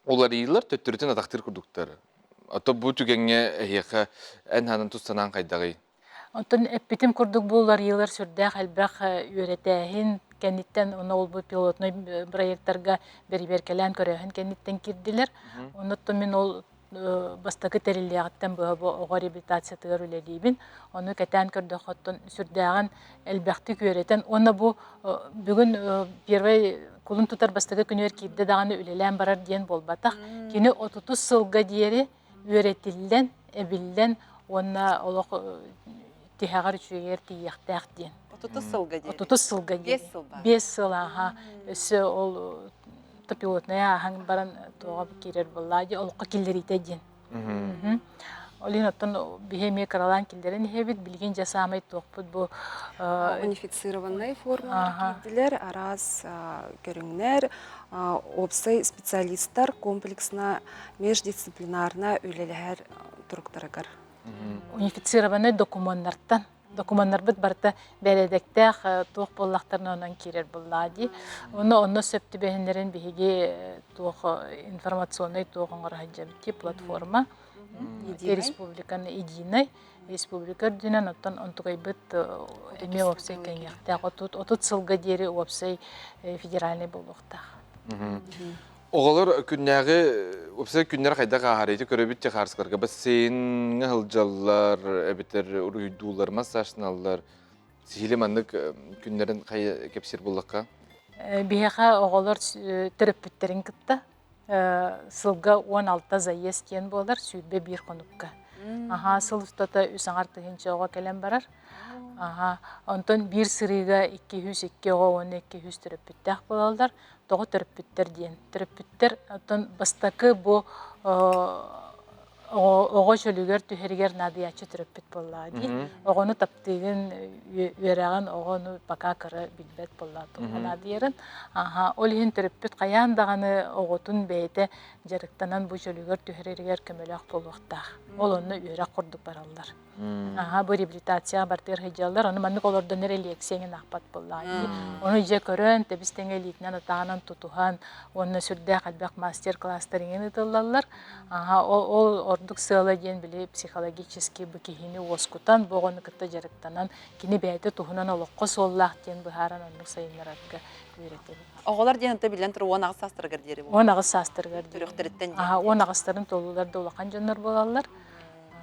Speaker 2: уларыйыылар төттөрүтүн атахтыыр курдуктар. Ото бу түгэҥҥэ эһиэхэ эн ханан тус санаан хайдаҕый?
Speaker 14: Оттон эппитим курдук бу уларыйыылар сүрдээх элбэх үөрэтээһин кэнниттэн уонна ол бу пилотнай проектарга бэрэбиэркэлээн көрөөһүн кэнниттэн киирдилэр. Оннуттан мин ол бастакы тэриллиэҕиттэн быһа бу оҕо реабилитациятыгар үлэлиибин. Ону кэтээн көрдөххө оттон сүрдээҕин элбэхтик үөрэтэн уонна бу бүгүн первый кулун тутар бастакы күнүгэр киирдэ даҕаны үлэлээн барар диэн буолбатах. Кини отутус сылга диэри үөрэтиллэн, эбиллэн уонна олох тиһэҕэр үчүгэйигэр тиийиэхтээх диэн.
Speaker 1: Отутус сылга диэри.
Speaker 14: Отутус сылга диэри.
Speaker 1: Биэс сыл баар.
Speaker 14: Биэс сыл ааха. Өссө ол пилотная ааһан баран туоҕа киирэр буоллаа дии, олоххо киллэриитэ диэн. Ол иһин оттон биһи эмиэ кыралаан киллэрэн иһэбит. Билигин дьэ саамай туохпут бу
Speaker 15: унифицированнай формалар киирдилэр, араас көрүҥнэр, уопсай специалистар комплексно междисциплинарно үлэлэһэр туруктарыгар.
Speaker 14: Унифицированнай докумуоннартан докумуоннарбыт барыта бэрээдэктээх туох буоллахтарына онон киирэр буоллаа дии. Онно онно сөп түбэһиннэрин биһиги туох информационнай туох оҥоро сылдьабыт дии платформа республиканы единой республика үрдүнэн оттон онтукайбыт эмиэ уопсай кэҥиэхтээх 30 сылга диэри уопсай федеральный буолуохтаах.
Speaker 2: Оҕолор күннээҕи уопсай күннэр хайдах ааһар ити көрөбүт техарскаларга бассейнҥа сылдьаллар эбэтэр уруһуйдууллар, массажтаналлар. Сиһили маннык күннэрин хайа кэпсиир буоллахха?
Speaker 14: Биһиэхэ оҕолор төрөппүттэрин кытта сылга 16 заезд диэн буолар, 21 хонукка. Аха, сыл устата үс аҥар тыһыынча оҕо кэлэн барар. Аха, онтон биир сырыыга 202 оҕо уонна 200 төрөппүттээх буолаллар. Тоҕо төрөппүттэр диэн. Төрөппүттэр оттон бастакы бу оҕо чөлүгэр түһэригэр наадыйааччы төрөппүт буоллаҕа дии. Оҕону таптыыгын, үөрэҕин оҕону пока кыра билбэт буоллаҕа туохха наадыйарын. Аха, ол иһин төрөппүт хайаан даҕаны оҕотун бэйэтэ дьарыктанан бу чөлүгэр түһэрэригэр көмөлөөх буолуохтаах. Ол онно үөрэх курдук бараллар. Аха, бу реабилитацияҕа бартыгар сылдьаллар. Ону маннык олордон эрэ лекция эҥин аахпат буоллаҕа дии. Ону дьэ көрөн, тэбис-тэҥэ илиитинэн атаҕынан тутуһан, уонна сүрдээх элбэх мастер-класстар иҥин ыытыллаллар. Аха, ол ордук сыала диэн били психологически бу киһини уоскутан, бу оҕону кытта дьарыктанан, кини бэйэтэ туһунан олоххо суоллаах диэн быһааран оннук сайыннарарга үөрэтэбит.
Speaker 1: Оҕолор диэн ынта биллэн турар 18 саастарыгар диэри
Speaker 14: 18 саастарыгар диэри.
Speaker 1: Төрүөхтэриттэн диэн.
Speaker 14: Аха, 18-тарын туолуулар да улахан дьоннор буолаллар.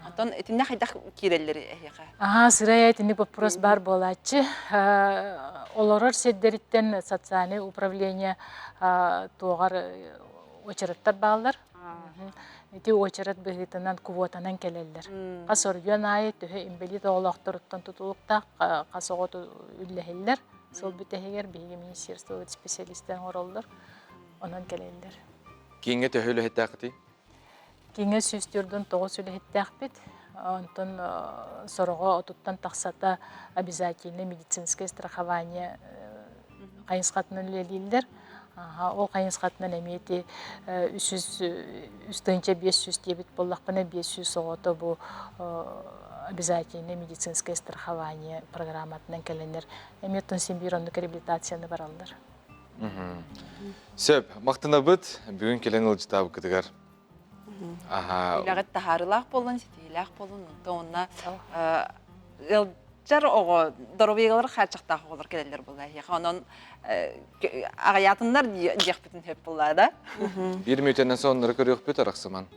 Speaker 1: Онтон итиннэ хайдах киирэллэр эһиэхэ?
Speaker 14: Аһаа, сырай итинник боппуруос баар буолааччы. Олорор сирдэриттэн социальнай управление туоҕар уочараттар бааллар. Ити уочарат быһыытынан квотанан кэлэллэр. Хас оройуон аайы төһө инбэлиит оҕолоохторуттан тутулуктаах хас оҕо үллэһиллэр. Сыл бүтэһигэр биһиги министерство специалистэр оҥороллор. Онон кэлэллэр.
Speaker 2: Кииҥҥэ төһө үлэһиттээххитий?
Speaker 14: Кииҥҥэ 149 үлэһиттээхпит. Онтон сороҕо отуттан тахсата обязательное медицинское страхование хайысхатынан үлэлииллэр. Ол хайысхатынан эмиэ ити 3 500 диэбит буоллахпына 500 оҕото бу обязательное медицинское страхование программатынан кэлэннэр эмиэ оттон син биир оннук реабилитацияны бараллар.
Speaker 2: Сөп, махтанабыт бүгүн кэлэн ыалдьытаабыккытыгар. Аха.
Speaker 1: Үлэҕит таһаарыылаах буоллун, ситиһиилээх буоллун, онтон уонна ыалдьар оҕо доруобуйалар хааччахтаах оҕолор кэлэллэр буолла эһиэхэ. Онон аҕыйаатыннар диэхпитин сөп буолла да.
Speaker 2: Биир мүнүүтэнэн соннору көрүөхпүт арахсыман.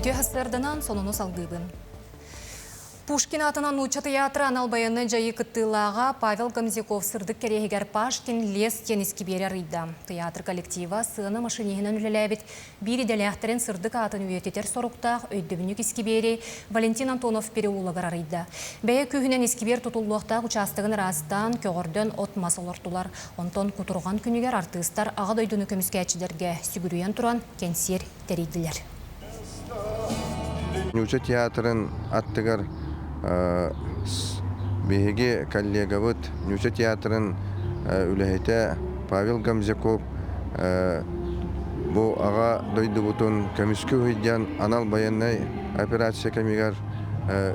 Speaker 3: Үтүө сарсыарданан сонуну салгыыбын. Пушкин аатынан нуучча тыйаатыра анал байыаннай дьайыы кыттыылааҕа Павел Гомзяков сырдык кэриэһигэр Пашкин лес диэн искибиэри арыйда. Тыйаатыр коллектива сыана машиниһынан үлэлээбит биир идэлээхтэрин сырдык аатын үйэтитэр соруктаах өйдөбүнньүк искибиэри Валентин Антонов переулогар арыйда. Бэйэ күүһүнэн искибиэр тутуллуохтаах учаастагын ыраастаан, көҕөрдөн от-мас олортулар. Онтон кутурҕан күнүгэр артыыстар Аҕа дойдуну көмүскээччилэргэ сүгүрүйэн туран кэнсиэр тэрийдилэр.
Speaker 16: Ньууча театрын аттыгар биһиги коллегабыт Ньууча театрын үлэһитэ Павел Гамзяков бу аҕа дойдубутун көмүскүү сылдьан анал байыаннай операция кэмигэр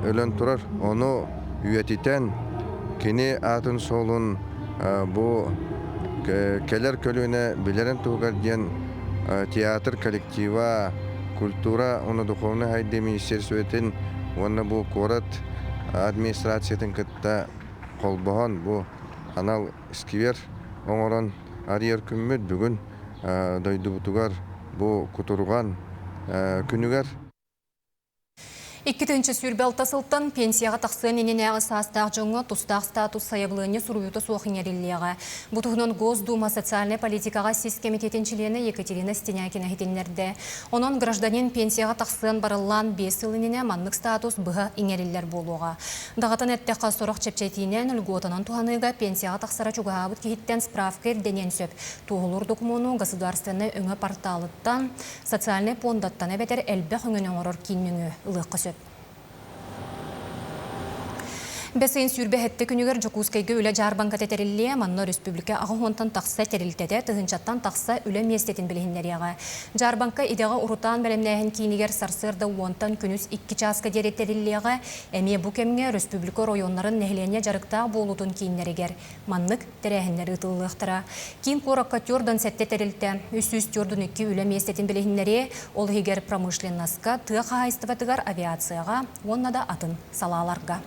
Speaker 16: өлөн турар. Ону үйэтитэн кини аатын суолун бу кэлэр көлүөнэ билэрин туһугар диэн театр коллектива, культура уонна духовнай сайдыы министерствотын уонна бу куорат администрациятын кытта холбоһон бу анал сквер оҥорон арыйар күммүт бүгүн дойдубутугар бу кутурҕан күнүгэр.
Speaker 3: 2026 сылтан пенсияҕа тахсыан иннинээҕи саастаах дьоҥҥо тустаах статус сайабылыанньа суруйуута суох иҥэриллиэҕэ. Бу туһунан Госдума социальнай политикаҕа сис кэмитиэтин чилиэнэ Екатерина Стенякина иһитиннэрдэ. Онон гражданин пенсияҕа тахсыан барыллаан 5 сыл иннинэ маннык статус быһа иҥэриллэр буолуоҕа. Даҕатан эттэххэ, сорох чэпчэтиинэн, льготанан туһаныыга пенсияҕа тахсара чугаһаабыт киһиттэн справка ирдэниэн сөп. Туоһулуур докумуону государственнай өҥө порталыттан, Социальнай пуондаттан эбэтэр элбэх өҥөнү оҥорор киин нөҥүө ылыахха сөп. Бэс ыйын 27 күнүгэр Дьокуускайга үлэ дьаарбаҥката тэриллиэ, манна өрөспүүбүлүкэ 80-тан тахса тэрилтэтэ тыһыынчаттан тахса үлэ миэстэтин билиһиннэриэҕэ. Дьаарбаҥка идэҕэ урутаан бэлэмнээһин киинигэр сарсыарда уонтан күнүс 2 чааска диэри тэриллиэҕэ. Эмиэ бу кэмҥэ өрөспүүбүлүкэ оройуоннарын нэһилиэнньэ дьарыктаах буолуутун кииннэригэр маннык тэрээһиннэр ыытыллыахтара. Киин куоракка түөрт сэттэ тэрилтэ, 342 үлэ миэстэтин билиһиннэриэ, ол иһигэр промышленноска, тыа хаһаайыстыбатыгар, авиацияҕа уонна да атын салааларга.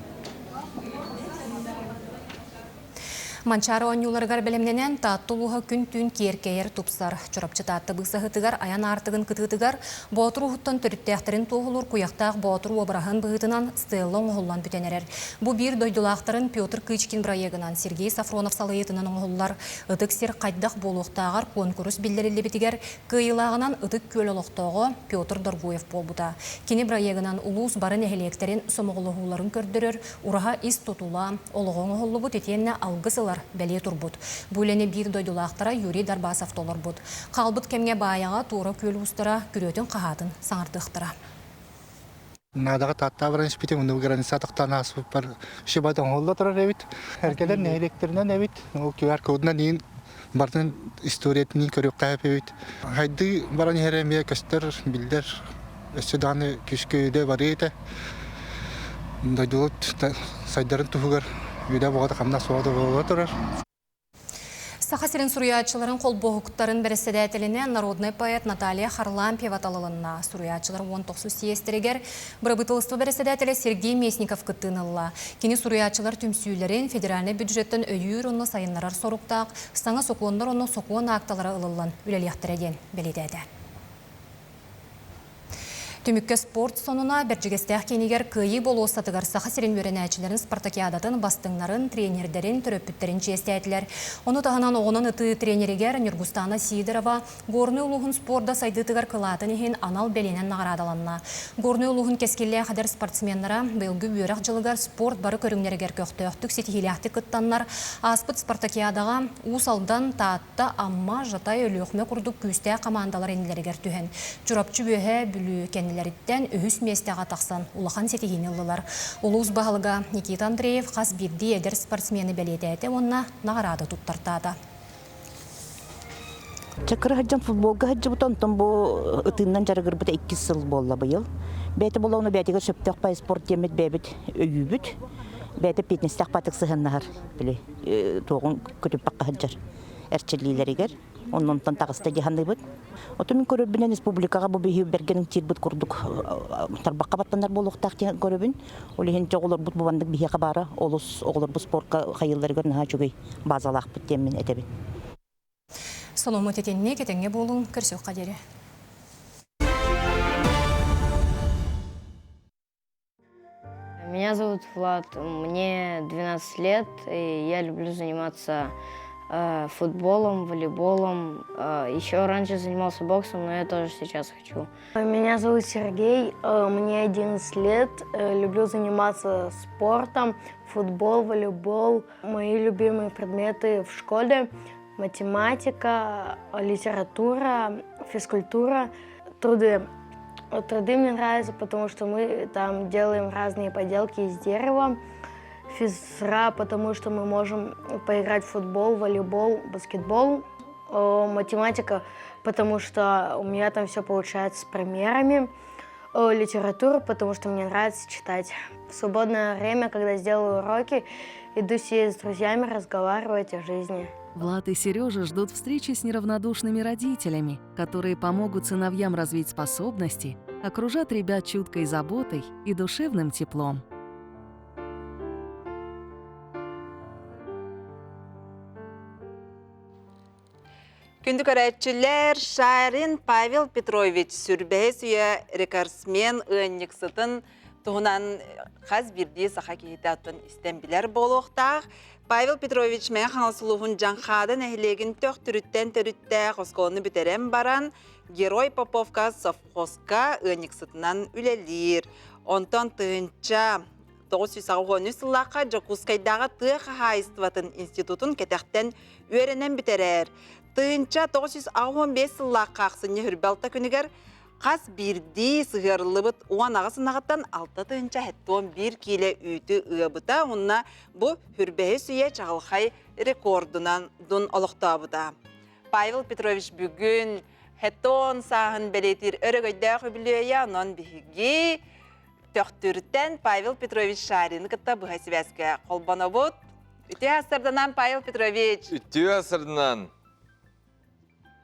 Speaker 3: Манчаары оонньууларыгар бэлэмнэнэн Таатта улууһа күн-түүн киэркэйэр тупсар. Чурапчы Таатта быысаһытыгар айан аартыгын кытыытыгар Боотур ууһуттан төрүттээхтэрин туоһулуур куйахтаах боотур уобараһын быһыытынан стелла оҥоһуллан бүтэн эрэр. Бу биир дойдулаахтарын Петр Кычкин бырайыагынан Сергей Сафронов салайыытынан оҥоһуллар Ытык сир хайдах буолуохтааҕар куонкурус биллэриллибитигэр кыайыылааҕынан Ытык Күөл олохтооҕо Петр Доргуев буолбута. Кини бырайыагынан улуус бары нэһилиэктэрин сомоҕолоһууларын көрдөрөр ураһа ис тутула, олоҕо оҥоһуллубут итиэннэ алгыс ылар бэлиэ турбут. Бу үлэни биир дойдулаахтара Юрий Дарбасов толорбут. Хаалбыт кэмҥэ Баайаҕа Туора Күөл уустара күрүөтүн-хаһаатын саҥардыахтара.
Speaker 17: Наадаҕа Тааттаа баран испитим, онно граница тохтоон ааспыппар шибат оҥоһулла турар эбит. Эргэлэр нэһилиэктэринэн эбит. Ол QR кодунан иин бартын историятын көрүөххэ эбит. Хайдыы баран иһэрэ эмиэ көстөр, биллэр. Өссө даҕаны күүскэ үлэ барыа этэ. Дойдубут сайдарын туһугар үлэ боҕото хамнас суоҕа да буола турар.
Speaker 3: Саха сирин суруйааччыларын холбоһуктарын бэрэссэдээтэлинэн народнай поэт Наталья Харлампьева талылынна. Суруйааччылар 19 съезтэригэр бырабыыталыстыба бэрэссэдээтэлэ Сергей Местников кыттыыны ылла. Кини суруйааччылар түмсүүлэрин федеральнай бюджеттан өйүүр уонна сайыннарар соруктаах саҥа сокуоннар уонна сокуон аакталара ылыллан үлэлиэхтэрэ диэн бэлиэтээтэ. Түмүккэ спорт сонуна Бэрдьигэстээх киинигэр Кыайыы болуоссатыгар Саха сирин үөрэнээччилэрин спартакиадатын бастыҥнарын, тренердэрин, төрөппүттэрин чиэстээтилэр. Ону таһынан оҕонон ытыы тренеригэр Ньургустаана Сидорова Горнай улууһун спорда сайдыытыгар кылаатын иһин анал бэлиэнэн наҕараадаланна. Горнай улууһун кэскиллээх эдэр спортсменнара быйылгы үөрэх дьылыгар спорт бары көрүҥнэригэр көхтөөхтүк, ситиһиилээхтик кыттаннар, ааспыт спартакиадаҕа Уус Алдан, Таатта, Таатта, Амма, Жатай, Өлүөхүмэ курдук күүстээх хамаандалар иннилэригэр түһэн, Чурапчы Үөһээ Бүлүү кэннилэриттэн үһүс миэстэҕэ тахсан улахан ситиһиини ыллылар. Улуус баһылыга Никита Андреев хас биирдии эдэр спортсмены бэлиэтээтэ уонна наҕараада туттартаата.
Speaker 18: Чакыры сылдьан футболга сылдьыбыт, онтон бу ытыыннан дьарыгырбыта иккис сыл буолла быйыл. Бэйэтэ буолла ону бэйэтигэр сөптөөх бай спорт диэммит бэйэбит өйүүбүт. Бэйэтэ фитнестээх баатык сыһыаннаһар били туоҕун көтүппэккэ сылдьар эрчиллиилэригэр оннонтон таҕыста дии саныыбыт. Оту мин көрөрбүнэн республикаҕа бу биһи бэргэн тиирбит курдук тарбахха баттанар буолуохтаах диэн көрөбүн. Ол иһин оҕолорбут бу маннык биһиэхэ баара олус оҕолорбут спорка хайыылларыгар наһаа үчүгэй базалаахпыт диэн мин этэбин.
Speaker 3: Соломмут итинник этэҥҥэ буолуҥ, көрсүөххэ диэри.
Speaker 24: Мин
Speaker 19: Меня зовут Влад, мне 12 лет, и я люблю заниматься футболом, волейболом. Еще раньше занимался боксом, но я тоже сейчас хочу.
Speaker 20: Меня зовут Сергей, мне 11 лет, люблю заниматься спортом, футбол, волейбол. Мои любимые предметы в школе – математика, литература, физкультура, труды. Труды мне нравятся, потому что мы там делаем разные поделки из дерева. Физра, потому что мы можем поиграть в футбол, волейбол, баскетбол. Математика, потому что у меня там все получается с примерами. Литература, потому что мне нравится читать. В свободное время, когда сделаю уроки, иду сидеть с друзьями, разговаривать о жизни.
Speaker 22: Влад и Сережа ждут встречи с неравнодушными родителями, которые помогут сыновьям развить способности, окружат ребят чуткой заботой и душевным теплом.
Speaker 1: Күндү көрөөччүлэр, Шарин Павел Петрович сүрбэһэ сүе рекордсмен ыанньыксытын туһунан хас биирдии саха киһитэ аттан истэн билэр буолуохтаах. Павел Петрович Мэҥэ Хаҥалас улууһун Дьаҥхаада нэһилиэгин төх түрүттэн төрүттээх оскуоланы бүтэрэн баран Герой Поповка совхозка ыанньыксытынан үлэлиир. Онтон тыһыынча 983 сыллаахха Дьокуускайдааҕы тыа хаһаайыстыбатын институтун кэтэхтэн үөрэнэн бүтэрэр. 1985 сыллаахха ахсынньы хүрбэ алта күнүгэр хас биирдии сыһыарыллыбыт 18 ынаҕыттан 6 71 киилэ үүтү ыабыта уонна бу хүрбэһи сүүйэ чаҕылхай рекордунан дун олохтообута. Павел Петрович бүгүн хетон сааһын бэлиэтиир өрөгөйдөөх үбүлүөйэ, онон биһиги Төхтүртэн Павел Петрович Шарины кытта быһа сибээскэ холбонобут. Үтүө астарданан, Павел Петрович.
Speaker 2: Үтүө астарданан.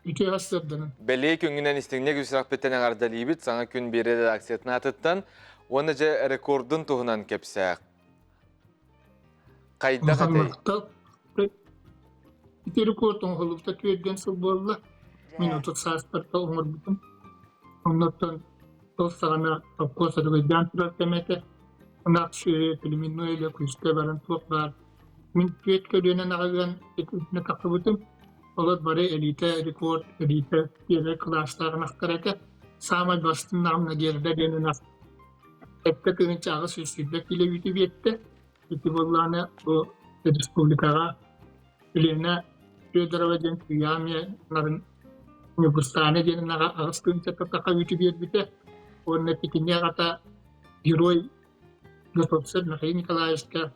Speaker 24: Үтүө астарданан.
Speaker 2: Бэлиэ күҥҥүнэн истиҥник үсүрахпыттан эҕэрдэлиибит саҥа күн биир редакциятын аатыттан уонна дьэ рекордун туһунан кэпсээх. Хайдах этэй?
Speaker 24: Ити рекорд оҥоһуллубута түөрдэн сыл буолла. Мин 30 сааспар оҥорбутум. Оннуттан ол саҕана совхоз өрөгөйдөөн турар кэмэ этэ. Ынах сүөһү племенной илэ күүскэ баран туох баар. Мин түөрт көлүөнэн аҕыган итиннэ тахсыбытым. Олор бары элита рекорд, элита первый кылаастаах ынахтар этэ. Саамай бастыҥнаҕым Надежда диэн ынах Сэттэ тыһыынча 820 киилэ үүтү биэрдэ. Ити буоллаҕына бу республикаҕа Елена Федорова диэн Күйаамия нарын Ньургустаана диэн ынаҕа 8 тыһыынча саха үүтү биэрбитэ. Уонна итини аҕата герой Готовцев Михаил Николаевичка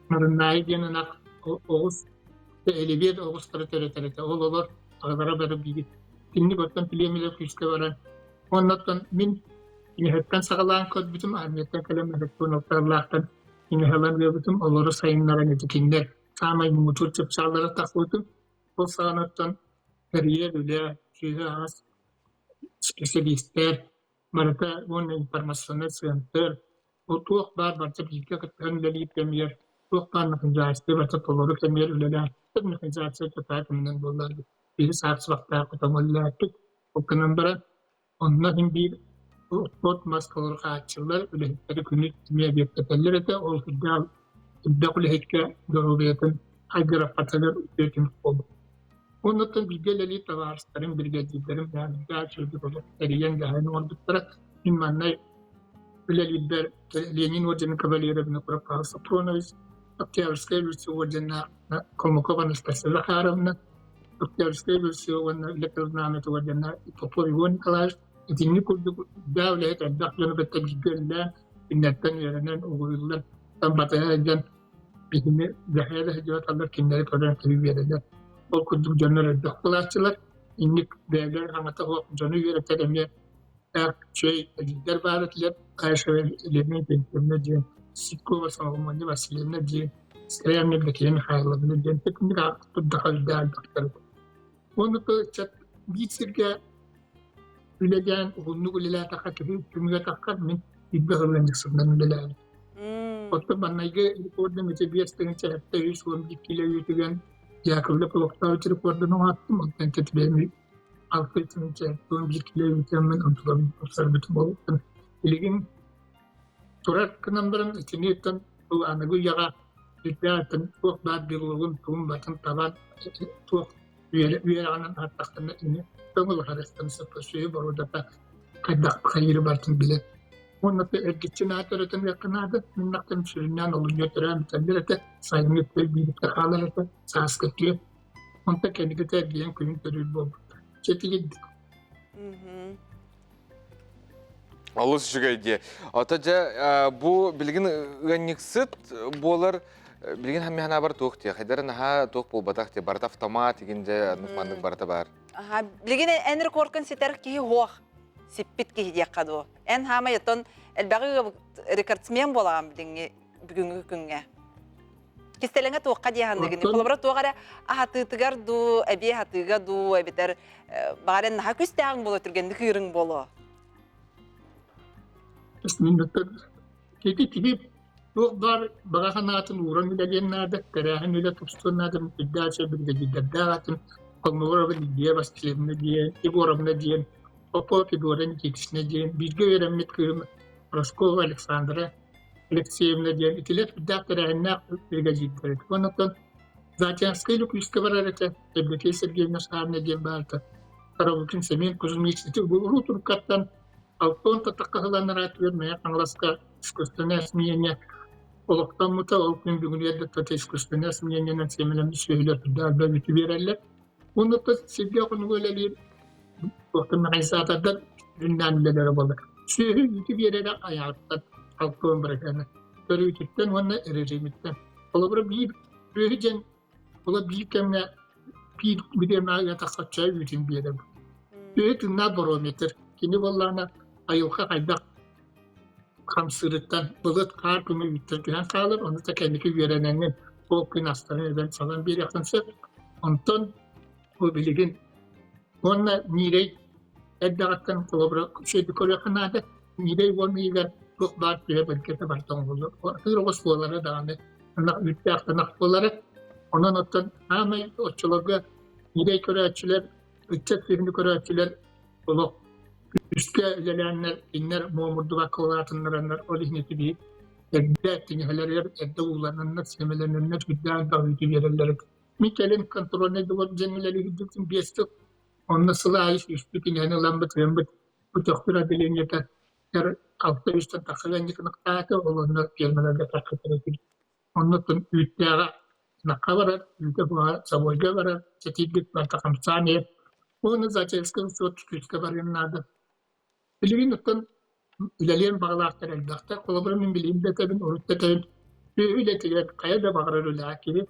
Speaker 24: Нарыннаайы диэн ынах оҕус элевиэр оҕустары төрөтөр этэ. Ол олор аҕалара бары биир. Кинини оттон племелер күүскэ баран Оннуттан мин иҥэһэттэн саҕалаан көрбүтүм, армияттан кэлэн мөһөттүн алтаралаахтан иҥэһэлэн ыабытым, олору сайыннаран ититиннэр саамай муҥутуур чыпчааллары тахсыбытым. Ол саҕанаттан тэрийэр үлэ, сүөһү-аһаҕас специалистэр, барыта уонна информационнай центр, ол туох баар барыта бииргэ кыттыһан үлэлиир кэмигэр туох баар механизация барыта толору кэмигэр үлэлээн механизация тутаа кэминэн буоллар биһи саарсыбахтаах көтөҥөллөөтүк. Ол гынан баран Онно иһин биир от мас толору хааччыллар, үлэһиттэри күнү эмиэ эбиэттэтэллэр этэ. Ол үрдээх үрдээх үлэһиккэ доруобуйатын айгыраппатыгар үтүө түмүк буолбут. Оннуттан бииргэ үлэлиир табаарыстарым, биригэдьиирдэрим бэйэм үчүгэйдик олох тэрийэн дьаһайан оҥорбуттара. Мин манна үлэлиирбэр Ленин орденын кавалера Винокуров Павел Сапронович, Октябрьская революция орденнаах Калмыкова Анастасия Захаровна, Октябрьская революция уонна Үлэ Знамята орденнаах Попов Егор Николаевич итинник курдук үрдээх үлэһит элбэх дьону кытта бииргэ үлэлээн, кинилэртэн үөрэнэн, угуйуллан, батыһа сылдьан биһини дьаһайа да сылдьыбаталлар, кинилэри көрөн киһи үөрэнэр. Ол курдук дьоннор элбэх буолааччылар. Инник бэйэлэрин аҥата суох дьону үөрэтэр эмиэ үчүгэй лидер баар этилэр. Кайшева Елена Евгеньевна диэн, Ситкова Соломония Васильевна диэн, Скрябина Евдокия Михайловна диэн итинник ааттардаах элбэхтэр. Уонна ыччат биир сиргэ үлэлээн, уһуннук үлэлээтэххэ киһи түмүгэ таххар мин бииргэ сылдьан үлэлээбит. Оттон маннайгы рекордум ити биэс тыһыынча сэттэ үс уон биир кило үүтүгэн Яковлев олохтоох рекордун оҥоттум, онтон тэтилэми алты тыһыынча уон биир кило үүтүммүн онтуларын тупсарбытым буолуттан. Билигин Турар гынан баран итиниттэн бу аныгы үйэҕэ үрдээтин туох баар белогун тугун батын табан туох үөрэҕинэн ааттахтарына ини көҥүл харыстан сөпкө сүөһү боруодата хайдах хайыыры барытын билэр. Уонна эргиччи наада өрөтөн үөххэ наада. Миннахтан сүрүннээн олунньу төрөөн бүтэллэр этэ. Сайыҥҥы өттө биирдэ хаалар этэ. Сааскы өттүгэр. Онтон кэнникитэ эргийэн күнүн төрүүр буолбуттар. Чэтигирдик.
Speaker 2: Олус үчүгэй дии. Ото дьэ бу билигин ыанньыксыт буолар билигин хаммиһана бар туох дии. Хайдара наһаа туох буолбатах дии. Барыта автомат игин дьэ аннык маннык барыта бар.
Speaker 1: Аха, билигин эн рекордкын ситэр киһи хуох. Сиппит киһи диэххэ дуо. Эн хаамай оттон элбэҕи рекордсмен буолаҕын билиҥҥи бүгүҥҥү күҥҥэ. Кистэлэҥэ туохха дии саныыгын? Холобура туох эрэ аһатыытыгар дуу, эбии аһатыыга дуу, эбэтэр баҕар эн наһаа күстээҕиҥ буолуо, түргэнник ыырыҥ буолуо.
Speaker 24: Кити кини туох баар баҕа санаатын ууран үлэлиэн наада, тэрээһин үлэ тупсуон наада, передача биригэдьиирдэрдээх атын Холмогорова Лидия Васильевна диэн, Егоровна диэн, Попов Егор Никитична диэн, бииргэ үөрэммит кыыһым Рожкова Александра Алексеевна диэн итилэр үрдээх тэрээһиннээх биригэдьиирдэр этэ. Онтон Затянскай Лукуйска барар этэ, Евдокия Сергеевна Шарина диэн баарта. Караулкин Семен Кузьмич ити уруу туруккаттан Алтон татаккаһыланнара түгэр Мэйэ Хаҥаласка искусственное сменение олохтоммута. Ол күн бүгүнүгэр да искусственное сменениенэн сиэмэлэммит сүөһүлэр үрдээх бүтү биэрэллэр. Уонна сиргэ хонугу үлэлиир туохтан механизатордар үрүннээн үлэлэрэ буолар. Сүөһү үүтү биэрэрэ айаҕыттан, алтыан бырыһыана, көрүүтүттэн уонна режимиттэн. Холобура биир сүөһү диэн була биир кэмҥэ биир бириэмэҕэ тахсачча үүтүн биэрэр. Сүөһү тыыннаах барометр. Кини буоллаҕына айылҕа хайдах хамсыырыттан былыт хаар күнү үүттэр түһэн хаалар, ону да кэнники үөрэнэҥҥин ол күн астарын эбэн салан биэриэххин сөп. Онтон бу билигин уонна ньиирэй эрдэҕиттэн холобура үчүгэйдик көрүөххэ наада. Ньиирэй уон ыйыгар туох баар түһэ бэркэтэ барыта оҥоһуллар. Атыыр оҕус буолара даҕаны ынах үүттээх ынах буолара. Онон оттон аамай оччолорго ньиирэй көрөөччүлэр, ыччат сүөһүнү көрөөччүлэр олох күүскэ үлэлээннэр, кинилэр муомурдубакка улаатыннараннар, ол иһин ити биһи эрдэ тиҥэһэлэригэр эрдэ уулананнар, сэмэлэнэннэр сүрдээх элбэх үүтү биэрэллэр эбит. Мин кэлин контрольнай договор диэн үлэлиирбитин биэстик, онно сыл аайы сүүстүү тиҥэһэни ыламмыт, ыаммыт, бу төхтүр отделениета алта үстэн тахса ыанньыкыныктаата, ол онно фермаларга тахсытар этибит. Оннуттан үүттээҕэ ынахха барар, үүтэ буһа собуойга барар, сэтиирбит барыта хамсаан иһэр. Уонна Зачаевскай суот күүскэ барыан наада. Билигин оттон үлэлиэн баҕалаахтар элбэхтэр. Холобура мин билигин да этэбин, урут да этэбин, сүөһү үлэтигэр хайа да баҕарар үлэҕэ киһи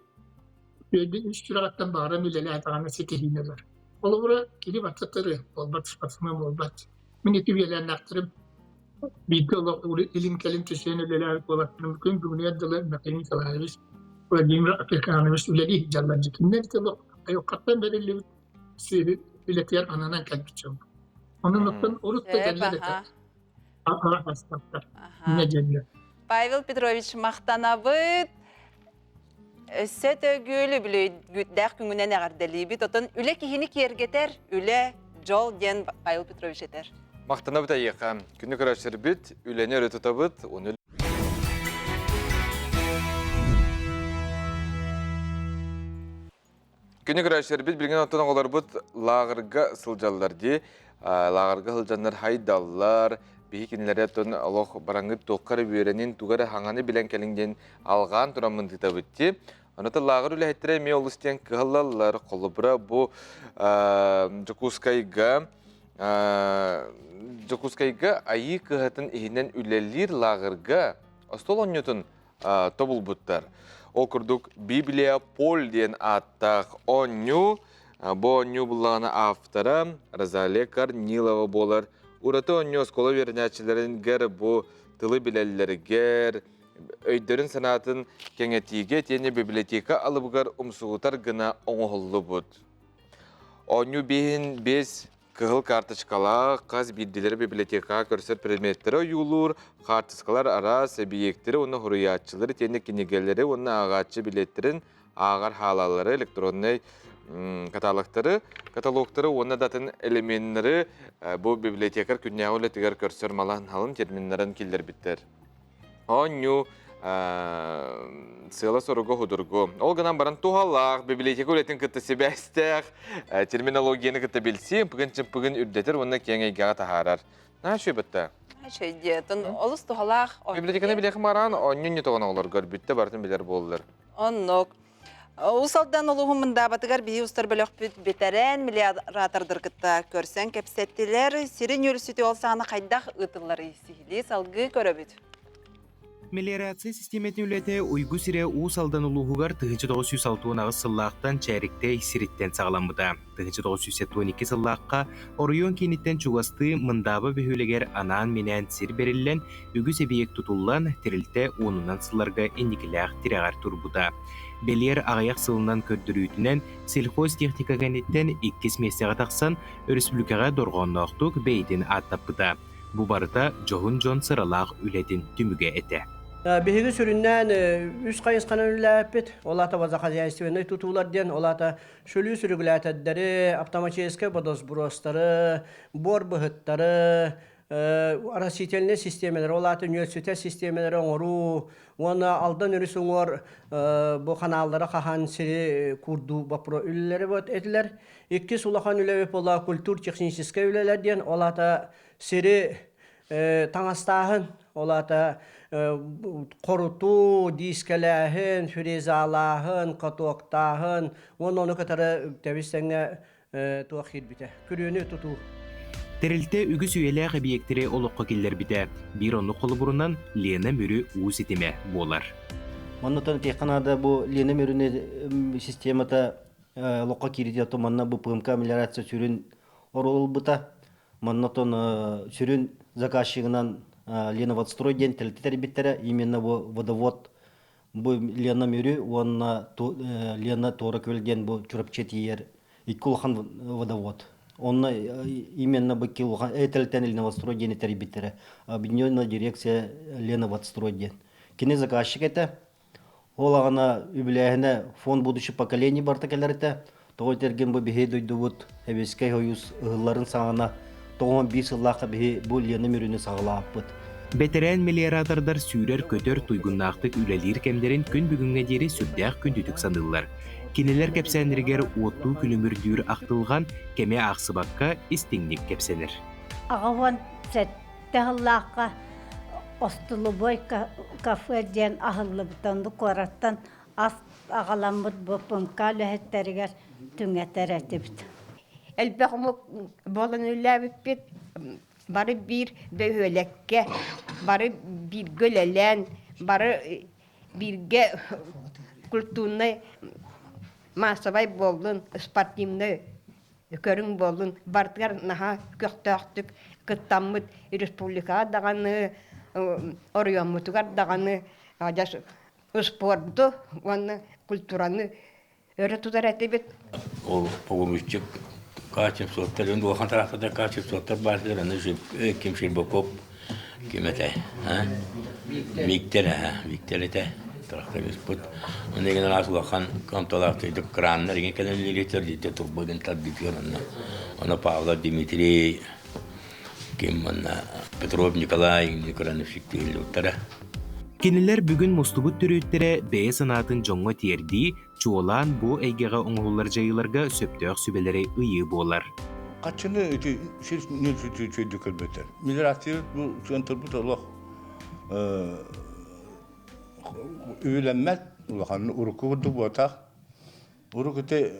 Speaker 24: үөрдүн үс сүрэҕиттэн баҕаран үлэлээтэҕинэ ситиһиини ылар. Холобура, кини барыта буолбат, спортсмен буолбат. Мин ити үөлээннээхтэрим Бииргэ олох илин-кэлин түсүһэн үлэлээбит уолаттарым күн бүгүнүгэр дылы Михаил Николаевич, Владимир Африканович үлэлии сылдьаллар. Дьэ, кинилэр олох айылҕаттан бэриллибит сүөһү үлэтигэр ананан кэлбит дьон. Онон оттон урут да кэллэр этэ. Аһастаттар. Инньэ
Speaker 1: Павел Петрович махтанабыт. Өссө төгүл үбүлүөйдээх күҥүнэн эҕэрдэлиибит. Отон үлэ киһини киэргэтэр, үлэ, дьол диэн Павел Петрович этэр.
Speaker 2: Махтанабыт эйиэхэ. Күнү көрөөччүлэрбит, үлэни өрө тутабыт, уну Күнү көрөөччүлэрбит билигин оттон оҕолорбут лааҕырга сылдьаллар дии. Лааҕырга сылдьаннар хайдаллар, биһи кинилэри оттон олох бараҥҥыт туохха эрэ үөрэнин, тугу эрэ хаҥаны билэн кэлиҥ диэн алҕаан тураммын тыытабыт дии. Онон лааҕыр үлэһиттэрэ эмиэ олус диэн кыһаллаллар. Холобура, бу Дьокуускайга Дьокуускайга Айыы кыһатын иһинэн үлэлиир лааҕырга остуол оонньуутун тобулбуттар. Ол курдук Библия Поль диэн ааттаах оонньуу, бу оонньуу буллаҕына автора Розалия Корнилова буолар. Ураты оонньуу оскуола үөрэнээччилэригэр бу тылы билэллэригэр, өйдөрүн санаатын кэҥэтиигэ итиэннэ библиотека алыбыгар умсугутар гына оҥоһуллубут. Оонньуу биэһин биэс Кыһыл карточкалаах хас биирдиилэрэ библиотекаҕа көрсөр предметтэри ойуулуур, хаартыскалар араас эбийиэктэри уонна суруйааччылары итиэннэ кинигэлэри уонна ааҕааччы билиэттэрин ааҕар хаалалары, электроннай каталогтары, каталогтары уонна да атын элеменнары бу библиотекарь күннээҕи үлэтигэр көрсөр малаһын терминнарын киллэрбиттэр. Оонньуу сыала-соруга худургу. Ол гынан баран туһалаах, библиотека үлэтин кытта сибээстээх, терминологияны кытта билсии ымпыгын-чымпыгын үрдэтэр уонна киэҥ эйгэҕэ таһаарар. Наһаа үчүгэй бытта.
Speaker 1: Үчүгэй диэтин олус туһалаах.
Speaker 2: Библиотеканы билиэхим бараан оонньуу ньутоҕун оҕолор көрбүттэ барытын билэр буоллар.
Speaker 1: Оннук. Уус Алдан улууһун мындаабатыгар биһи устар бөлөхпүт бэтэрээн мелиоратордар кытта көрсөн кэпсэттилэр. Сирин үөрсүтү ол саҕана хайдах ыытылларый сиһилии салгыы көрөбүт.
Speaker 4: Мелиорация систиэмэтин үлэтэ Уйгу сирэ Уус Алдан улууһугар 1968 сыллаахтан Чээриктэй сириттэн саҕаламмыта. 1972 сыллаахха оройуон кииниттэн чугастыы Мындааба бөһүөлэгэр анаан-минээн сир бэриллэн, үгүс эбийиэк тутуллан, тэрилтэ уонунан сылларга инникилээх тирэҕэр турбута. Бэлиэр аҕыйах сылынан көрдөрүүтүнэн сельхозтехника кэнниттэн иккис миэстэҕэ тахсан, өрөспүүбүлүкэҕэ дорҕоонноохтук бэйэтин ааттаппыта. Бу барыта дьоһун дьон сыралаах үлэтин түмүгэ этэ.
Speaker 7: Биһиги сүрүннээн үс хайысханан үлэлээппит. Ол аата водохозяйственнай тутуулар диэн, ол аата сүлүү сүрүгүлээтэрдэри, автоматическай водосбростары, буор быһыттары, растительнай систиэмэлэри, ол аата нүөлсүтэр систиэмэлэри оҥоруу уонна Алдан өрүс уҥуор бу ханааллары хаһан сири куурдуу боппуруо үлэлэри этилэр. Иккис улахан үлэбит буолла культур-техническэй үлэлэр диэн, ол аата сири таҥастааһын, ол аата хорутуу, диискэлээһин, фрезалааһын, катоктааһын уонна ону кытары тэбис-тэҥҥэ туох киирбитэ, күрүөнү тутуу.
Speaker 4: Тэрилтэ үгүс үйэлээх эбийиэктэри олоххо киллэрбитэ. Биир оннук холобурунан Лена Мүрү уу ситимэ буолар.
Speaker 21: Оннотон этиэххэ наада бу Лена Мүрүнү системата олоххо киирдэ то манна бу ПМК мелиорация сүрүн оруол ылбыта. Манна отон сүрүн заказчигынан Леноводстрой диэн тэрилтэ тэрийбиттэрэ. Именно бу водовод бу Лена Мүрү уонна Лена Туора Күөл диэн бу Чурапчы тиийэр икки улахан водовод. Онно именно бу икки улахан тэрилтэн Леноводстрой диэни тэрийбиттэрэ. Объединенная дирекция Леноводстрой диэн. Кини заказчик этэ. Ол аҕана үбүлээһинэ фонд будущих поколений барыта кэлэр этэ. Тоҕо этэргин бу биһи дойдубут Сэбиэскэй Союз ыһылларын саҕана 91 сыллаахха биһи бу Лена Мүрүнү саҕалаабыппыт.
Speaker 4: Бэтэрээн мелиоратордар сүүрэр-көтөр туйгуннаахтык үлэлиир кэмнэрин күн бүгүҥҥэ диэри сүрдээх күндүтүк саныыллар. Кинилэр кэпсээннэригэр уоттуу күлүмүрдүүр ахтылҕан кэми аахсыбакка истиҥник кэпсэнэр.
Speaker 23: 87 сыллаахха остолобуой кафе диэн аһыллыбыта. Онно куораттан ас аҕаламмыт бу ПМК үлэһиттэригэр түҥэтэр этибит.
Speaker 25: Элбэх омук буолан үлэлээбиппит. Бары биир бөһүөлэккэ, бары бииргэ үлэлээн, бары бииргэ культурнай маассабай буоллун, спортивнай көрүҥ буоллун, барытыгар наһаа көхтөөхтүк кыттаммыт республикаҕа даҕаны, оройуоммутугар даҕаны адьас спорду уонна культураны өрө тутар этибит.
Speaker 26: Ол погрузчик качествоттар, улахан трассада качествоттар баасылар, аны ким Щербаков Ким этэй? Виктор, Виктор этэ. Тракториспыт. Онно эгин араас улахан кыамталаах тыйдык краннар игин кэлэн үлэлиир дьиттэ турбагын тардытыгар онно. Оно Павлов Дмитрий, ким манна Петров Николай крановщиктыыллыбыттара.
Speaker 4: Кинилэр бүгүн мустубут төрүөттэрэ бэйэ санаатын дьоҥҥо тиэрдии, чуолаан бу эйгэҕэ оҥоһуллар дьайыыларга сөптөөх сүбэлэри ыйыы буолар.
Speaker 27: Хаччыны ити сир үчүгэйдик көрбөттөр. Мелиорация бу сыантырбыт олох үбүлэммэт улахан урукку курдук буотах. Урук ити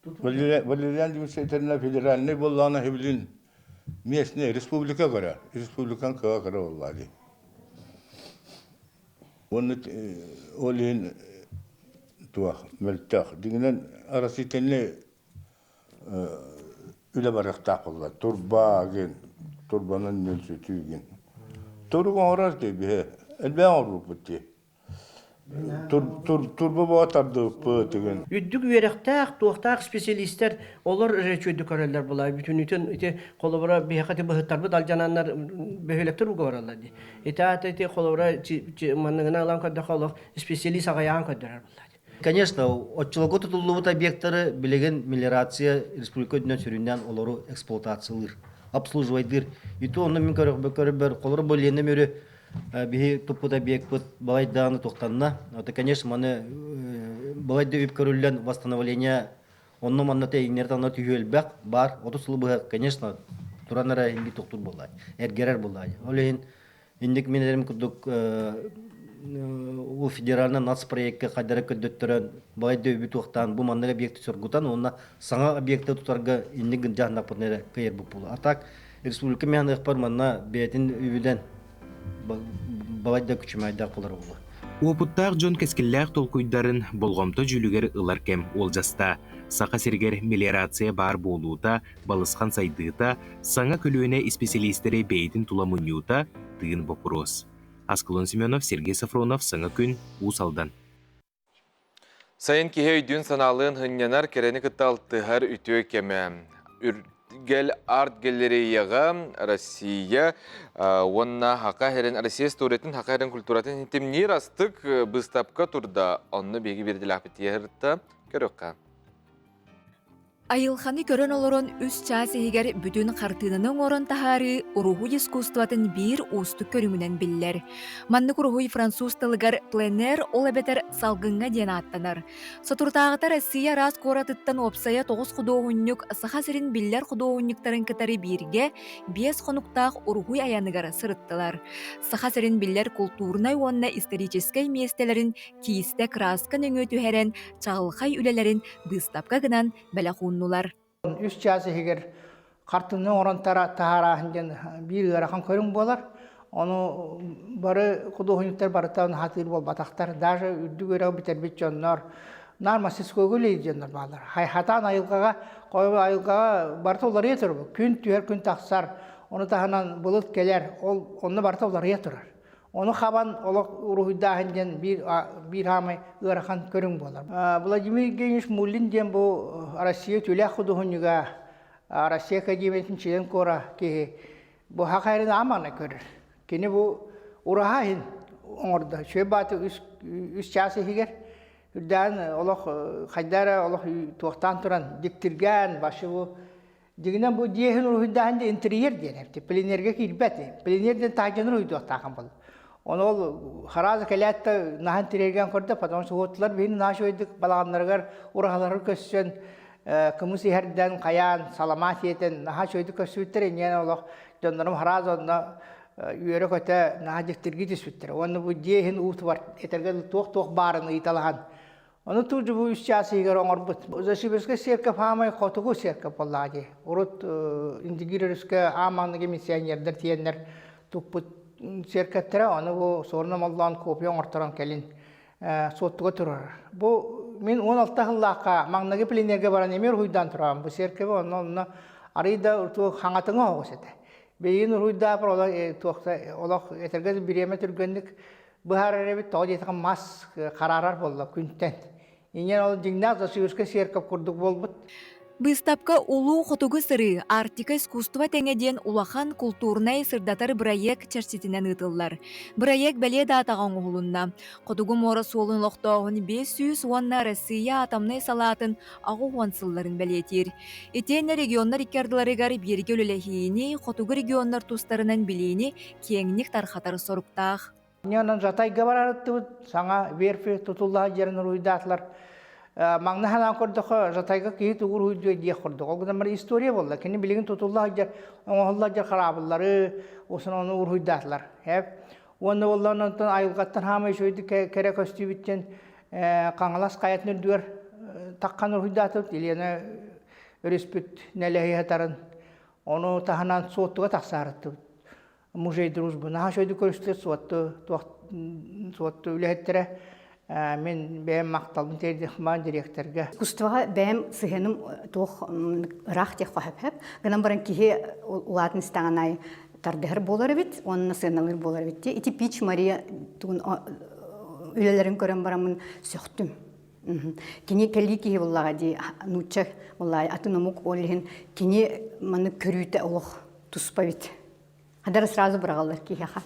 Speaker 27: Валериан Дмитриевич федеральный буоллаҕына билин местный республика көрөр. Республикан кыа көрө буоллаа дии. Уонна ол иһин туох мөлтөх. Дьиҥинэн Арассыыйа үлэ барыахтаах буолла. Турба гин, турбанан нөлсүтүү гин. Турук оҥорор дии биһи. Элбээн оҥорбуппут дии. Турба боо тардыбыппыт игин.
Speaker 7: Үрдүк үөрэхтээх, туохтаах специалистэр олор эрэ үчүгэйдик көрөллөр буолаа. Бүтүнүтүн ити холобура биһиэхэ ити быһыттарбыт алдьананнар бөһүөлэктэр ууга бараллар дии. Ити аата ити холобура манныгына ылан көрдөххө олох специалист аҕыйаҕын көрдөрөр буоллаа.
Speaker 21: Конечно, оччолорго тутуллубут объектары билигин мелиорация республика үрдүнэн сүрүннээн олору эксплуатациялыыр, обслуживайдыыр. И то онно мин көрбөр, холобура бу Лена Мүрү. Биһи туппут объекпыт балайдааны туохтанна. Это, конечно, маны балайда үп көрүллэн восстановление онно манна тэйиҥнэр танна түһүү элбэх баар. 30 сыл быһа, конечно, туран эрэ инги тохтур буоллаай, эргэрэр буоллаай. Ол иһин инник мин эрим курдук ол федеральный нацпроекка хайдара көрдөттөрөн балайда үбү туохтаан бу маннык объекты соргутан уонна саҥа объекты тутарга инник гынжаһыннахпытына эрэ кыайарбыт буолуо. А так республика миһаныахпар манна бэйэтин үбүнэн балайда күчүмэйдээх буолар буолуо.
Speaker 4: Уопуттаах дьон кэскиллээх толкуйдарын болҕомто дьүүлүгэр ылар кэм уолдьаста. Саха сиригэр мелиорация баар буолуута, балысхан сайдыыта, саҥа көлүөнэ исписэлиистэри бэйэтин тула мунньуута тыын боппуруос. Аскалон Семенов, Сергей Софронов, Саҥа күн, Уус Алдан.
Speaker 2: Сайын киһи өйдүүн-санаалыын сынньанар, кэрэни кытта алтыһар үтүө кэмэ. Үргэл арт-галереяҕа Россия уонна Хака Хэрин Россия историятын, Хака Хэрин культуратын тимниир астык быыстапка турда. Онно биһиги биэрдилээхпит тиэһэртэ көрүөххэ.
Speaker 5: Айылҕаны көрөн олорон үс чаас иһигэр бүтүн хартыынаны оҥорон таһаарыы уруһуй искусствотын биир уустук көрүҥүнэн биллэр. Маннык уруһуй француз тылыгар пленэр ол эбэтэр салгыҥҥа диэн ааттанар. Соторутааҕыта Россия араас куоратыттан уопсайа 9 худуоһунньук Саха сирин биллэр худуоһунньуктарын кытары бииргэ 5 хонуктаах уруһуй айаныгар сырыттылар. Саха сирин биллэр култуурунай уонна историческай миэстэлэрин киистэ кырааска нөҥүө түһэрэн чаҕылхай үлэлэрин быыстапка гынан бэлэх ууннулар.
Speaker 6: Үс чаас иһигэр хартыына оҥорон таһаарааһын диэн биир ыарахан көрүҥ буолар. Ону бары худуоһунньуктар барыта хатыыр буолбатахтар. Даже үрдүк үөрэҕи бүтэрбит дьоннор наар мастерскойга үлэлиир дьоннор бааллар. Хатаан айылҕаҕа, айылҕаҕа барыта уларыйа турар. Күн түһэр, күн тахсар. Ону таһынан былыт кэлэр. Ол онно барыта уларыйа турар. Ону хабан олох уруһуйдааһын диэн биир биир хаамай ыарахан көрүҥ буолар. Владимир Евгеньевич Муллин диэн бу Россия үтүөлээх худуоһунньуга, Россия Академиятын член кора киһи бу хахайрын аамана көрөр. Кини бу ураһа иһин оҥордо. Үчүгэй бааты үс, үс чаас иһигэр үрдээн олох хайда эрэ олох туохтаан туран диктиргээн башы бу Дьиҥинэн бу дьиэһин уруһуйдааһын диэн интерьер диэн эбит. Пленэргэ киирбэт. Пленэр диэн таһырдьаны уруһуйдуохтаахын буолла. Ону ол харааза кэлээт да наһан тириэргэн көрдө, потому что уоттулар биһини наһаа үчүгэйдик балаҕаннарыгар ураһалары көссөн, кымыс иһэрдэн, хайаан, саламаат сиэтэн наһаа үчүгэйдик көрсүбүттэр. Инньэ олох дьоннорум харааза онно үөрэ-көтө наһаа дьиктиргии түспүттэр. Уонна бу дьиэ иһин уутубар этэргэ туох-туох баарын ыйыталаһан Ону туу бу үс чаас иһигэр оҥорбут. Засибирскай церковь аамай хотугу церковь буоллаҕа дии. Урут Индигир өрүскэ ааманыгы миссионердар тиэннэр туппут церковьтара, ону бу суорун омоллоон копия оҥорторон кэлин суоттуга турар. Бу мин 16 сыллаахха маҥнайгы пленэргэ баран эмиэ уруһуйдаан турабын. Бу церковь онно онно арый да туох хаҥатыҥа оҕус этэ. Билигин уруһуйдаапыр олох туохта олох этэргэ бириэмэ түргэнник быһаарар эбит, тоҕо диэтэххэ мас хараарар буолла күнтэн. Инньэ ол дьиҥнээх Засюрскай церковь курдук буолбут.
Speaker 5: Быыстапка Улуу Хотугу сырыы Арктика искусство тэҥэ диэн улахан култуурунай сырдатар бырайыак чэрчитинэн ыытыллар. Бырайыак бэлиэ даатаҕа оҥоһулунна. Хотугу муора суолун олохтооһун 500 уонна Россия атомнай салаатын 80 сылларын бэлиэтиир. Итиэннэ регионнар икки ардыларыгар бииргэ үлэлэһиини, хотугу регионнар тустарынан билиини киэҥник тархатар соруктаах.
Speaker 6: Онон Жатайга барарыттыбыт, саҥа верфи тутулла сылдьарын уруһуйдаатылар. Маҥна санаан көрдөххө, Жатайга киһи тугу уруһуйдуо диэх курдук. Ол гынан баран история буолла. Кини билигин тутулла сылдьар, оҥоһулла сылдьар хараабыллары, ону уруһуйдаатылар. Уонна буолла онтон айылҕаттан хаамай үчүгэйдик кэрэ көстүүбүттэн Хаҥалас хайатын үрдүгэр таххан уруһуйдаатыбыт. Елена өрүспүт нэлэһи сытарын Ону таһынан Суоттуга тахсаарыттыбыт. Музей дружбы наһаа үчүгэйдик көрүстүлэр Суотту туох Суотту үлэһиттэрэ. Мин бэйэм махталбын тиэрдиэхмаан дириэктэргэ.
Speaker 8: Искусствоҕа бэйэм сыһыаным туох ыраах диэх хөп Гынан баран киһи улаатын истэҕин аайы тардыһар буолар эбит уонна сыаналыыр буолар эбит. Ити Пич Мария тугун үлэлэрин көрөн бараммын сөхтүм. Кини кэлии киһи буллаҕа дии, нуучча буллаҕа атын омук ол иһин кини маны көрүүтэ олох туспа эбит. Хадара сразу быраҕаллар киһиэхэ.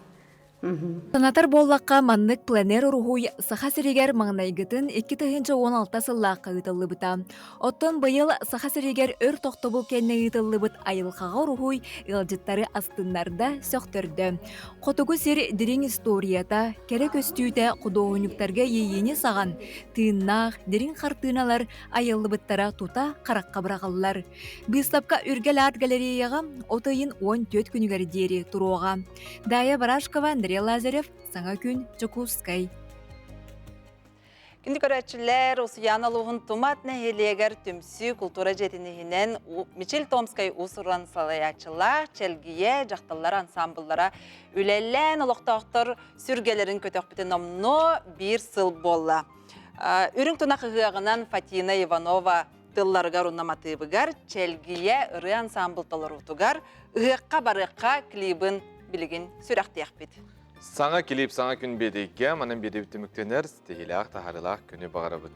Speaker 5: Санатар буоллахха, маннык пленэр уруһуй Саха сиригэр маҥнайгытын 2016 сыллаахха ыытыллыбыта. Оттон быйыл Саха сиригэр өр тохтобул кэннэ ыытыллыбыт айылҕаҕа уруһуй ыалдьыттары астыннарда, сөхтөрдө. Хотугу сир дириҥ историята, кэрэ көстүүтэ худуоһунньуктарга иэйиини саҕан, тыыннаах, дириҥ хартыыналар айыллыбыттара тута харахха быраҕыллар. Быыстапка Үргэл арт галереяҕа от ыйын 14 күнүгэр диэри туруоҕа. Дая Барашкова, Андрей Лазарев, Саҥа күн, Дьокуускай.
Speaker 1: Күндү көрөөччүлэр, Усуйаана улууһун Тумат нэһилиэгэр түмсүү култуура дьиэтин иһинэн Мичил Томскай уус-уран салайааччылаах Чэлгийэ дьахталлар ансаамбыллара үлэлээн олохтоохтор сүргэлэрин көтөхпүтэ номнуо биир сыл буолла. Үрүҥ тунах ыһыаҕынан Фатина Иванова тылларыгар уонна матыыбыгар Чэлгийэ ырыа ансаамбыл толоруутугар Ыһыахха барыахха клибын билигин сүрэхтиэхпит.
Speaker 2: Саҥа клип саҥа күн биэдийгэ, манан биэдийбит түмүктэнэр, ситиһиилээх, таһаарыылаах күнү баҕарабыт.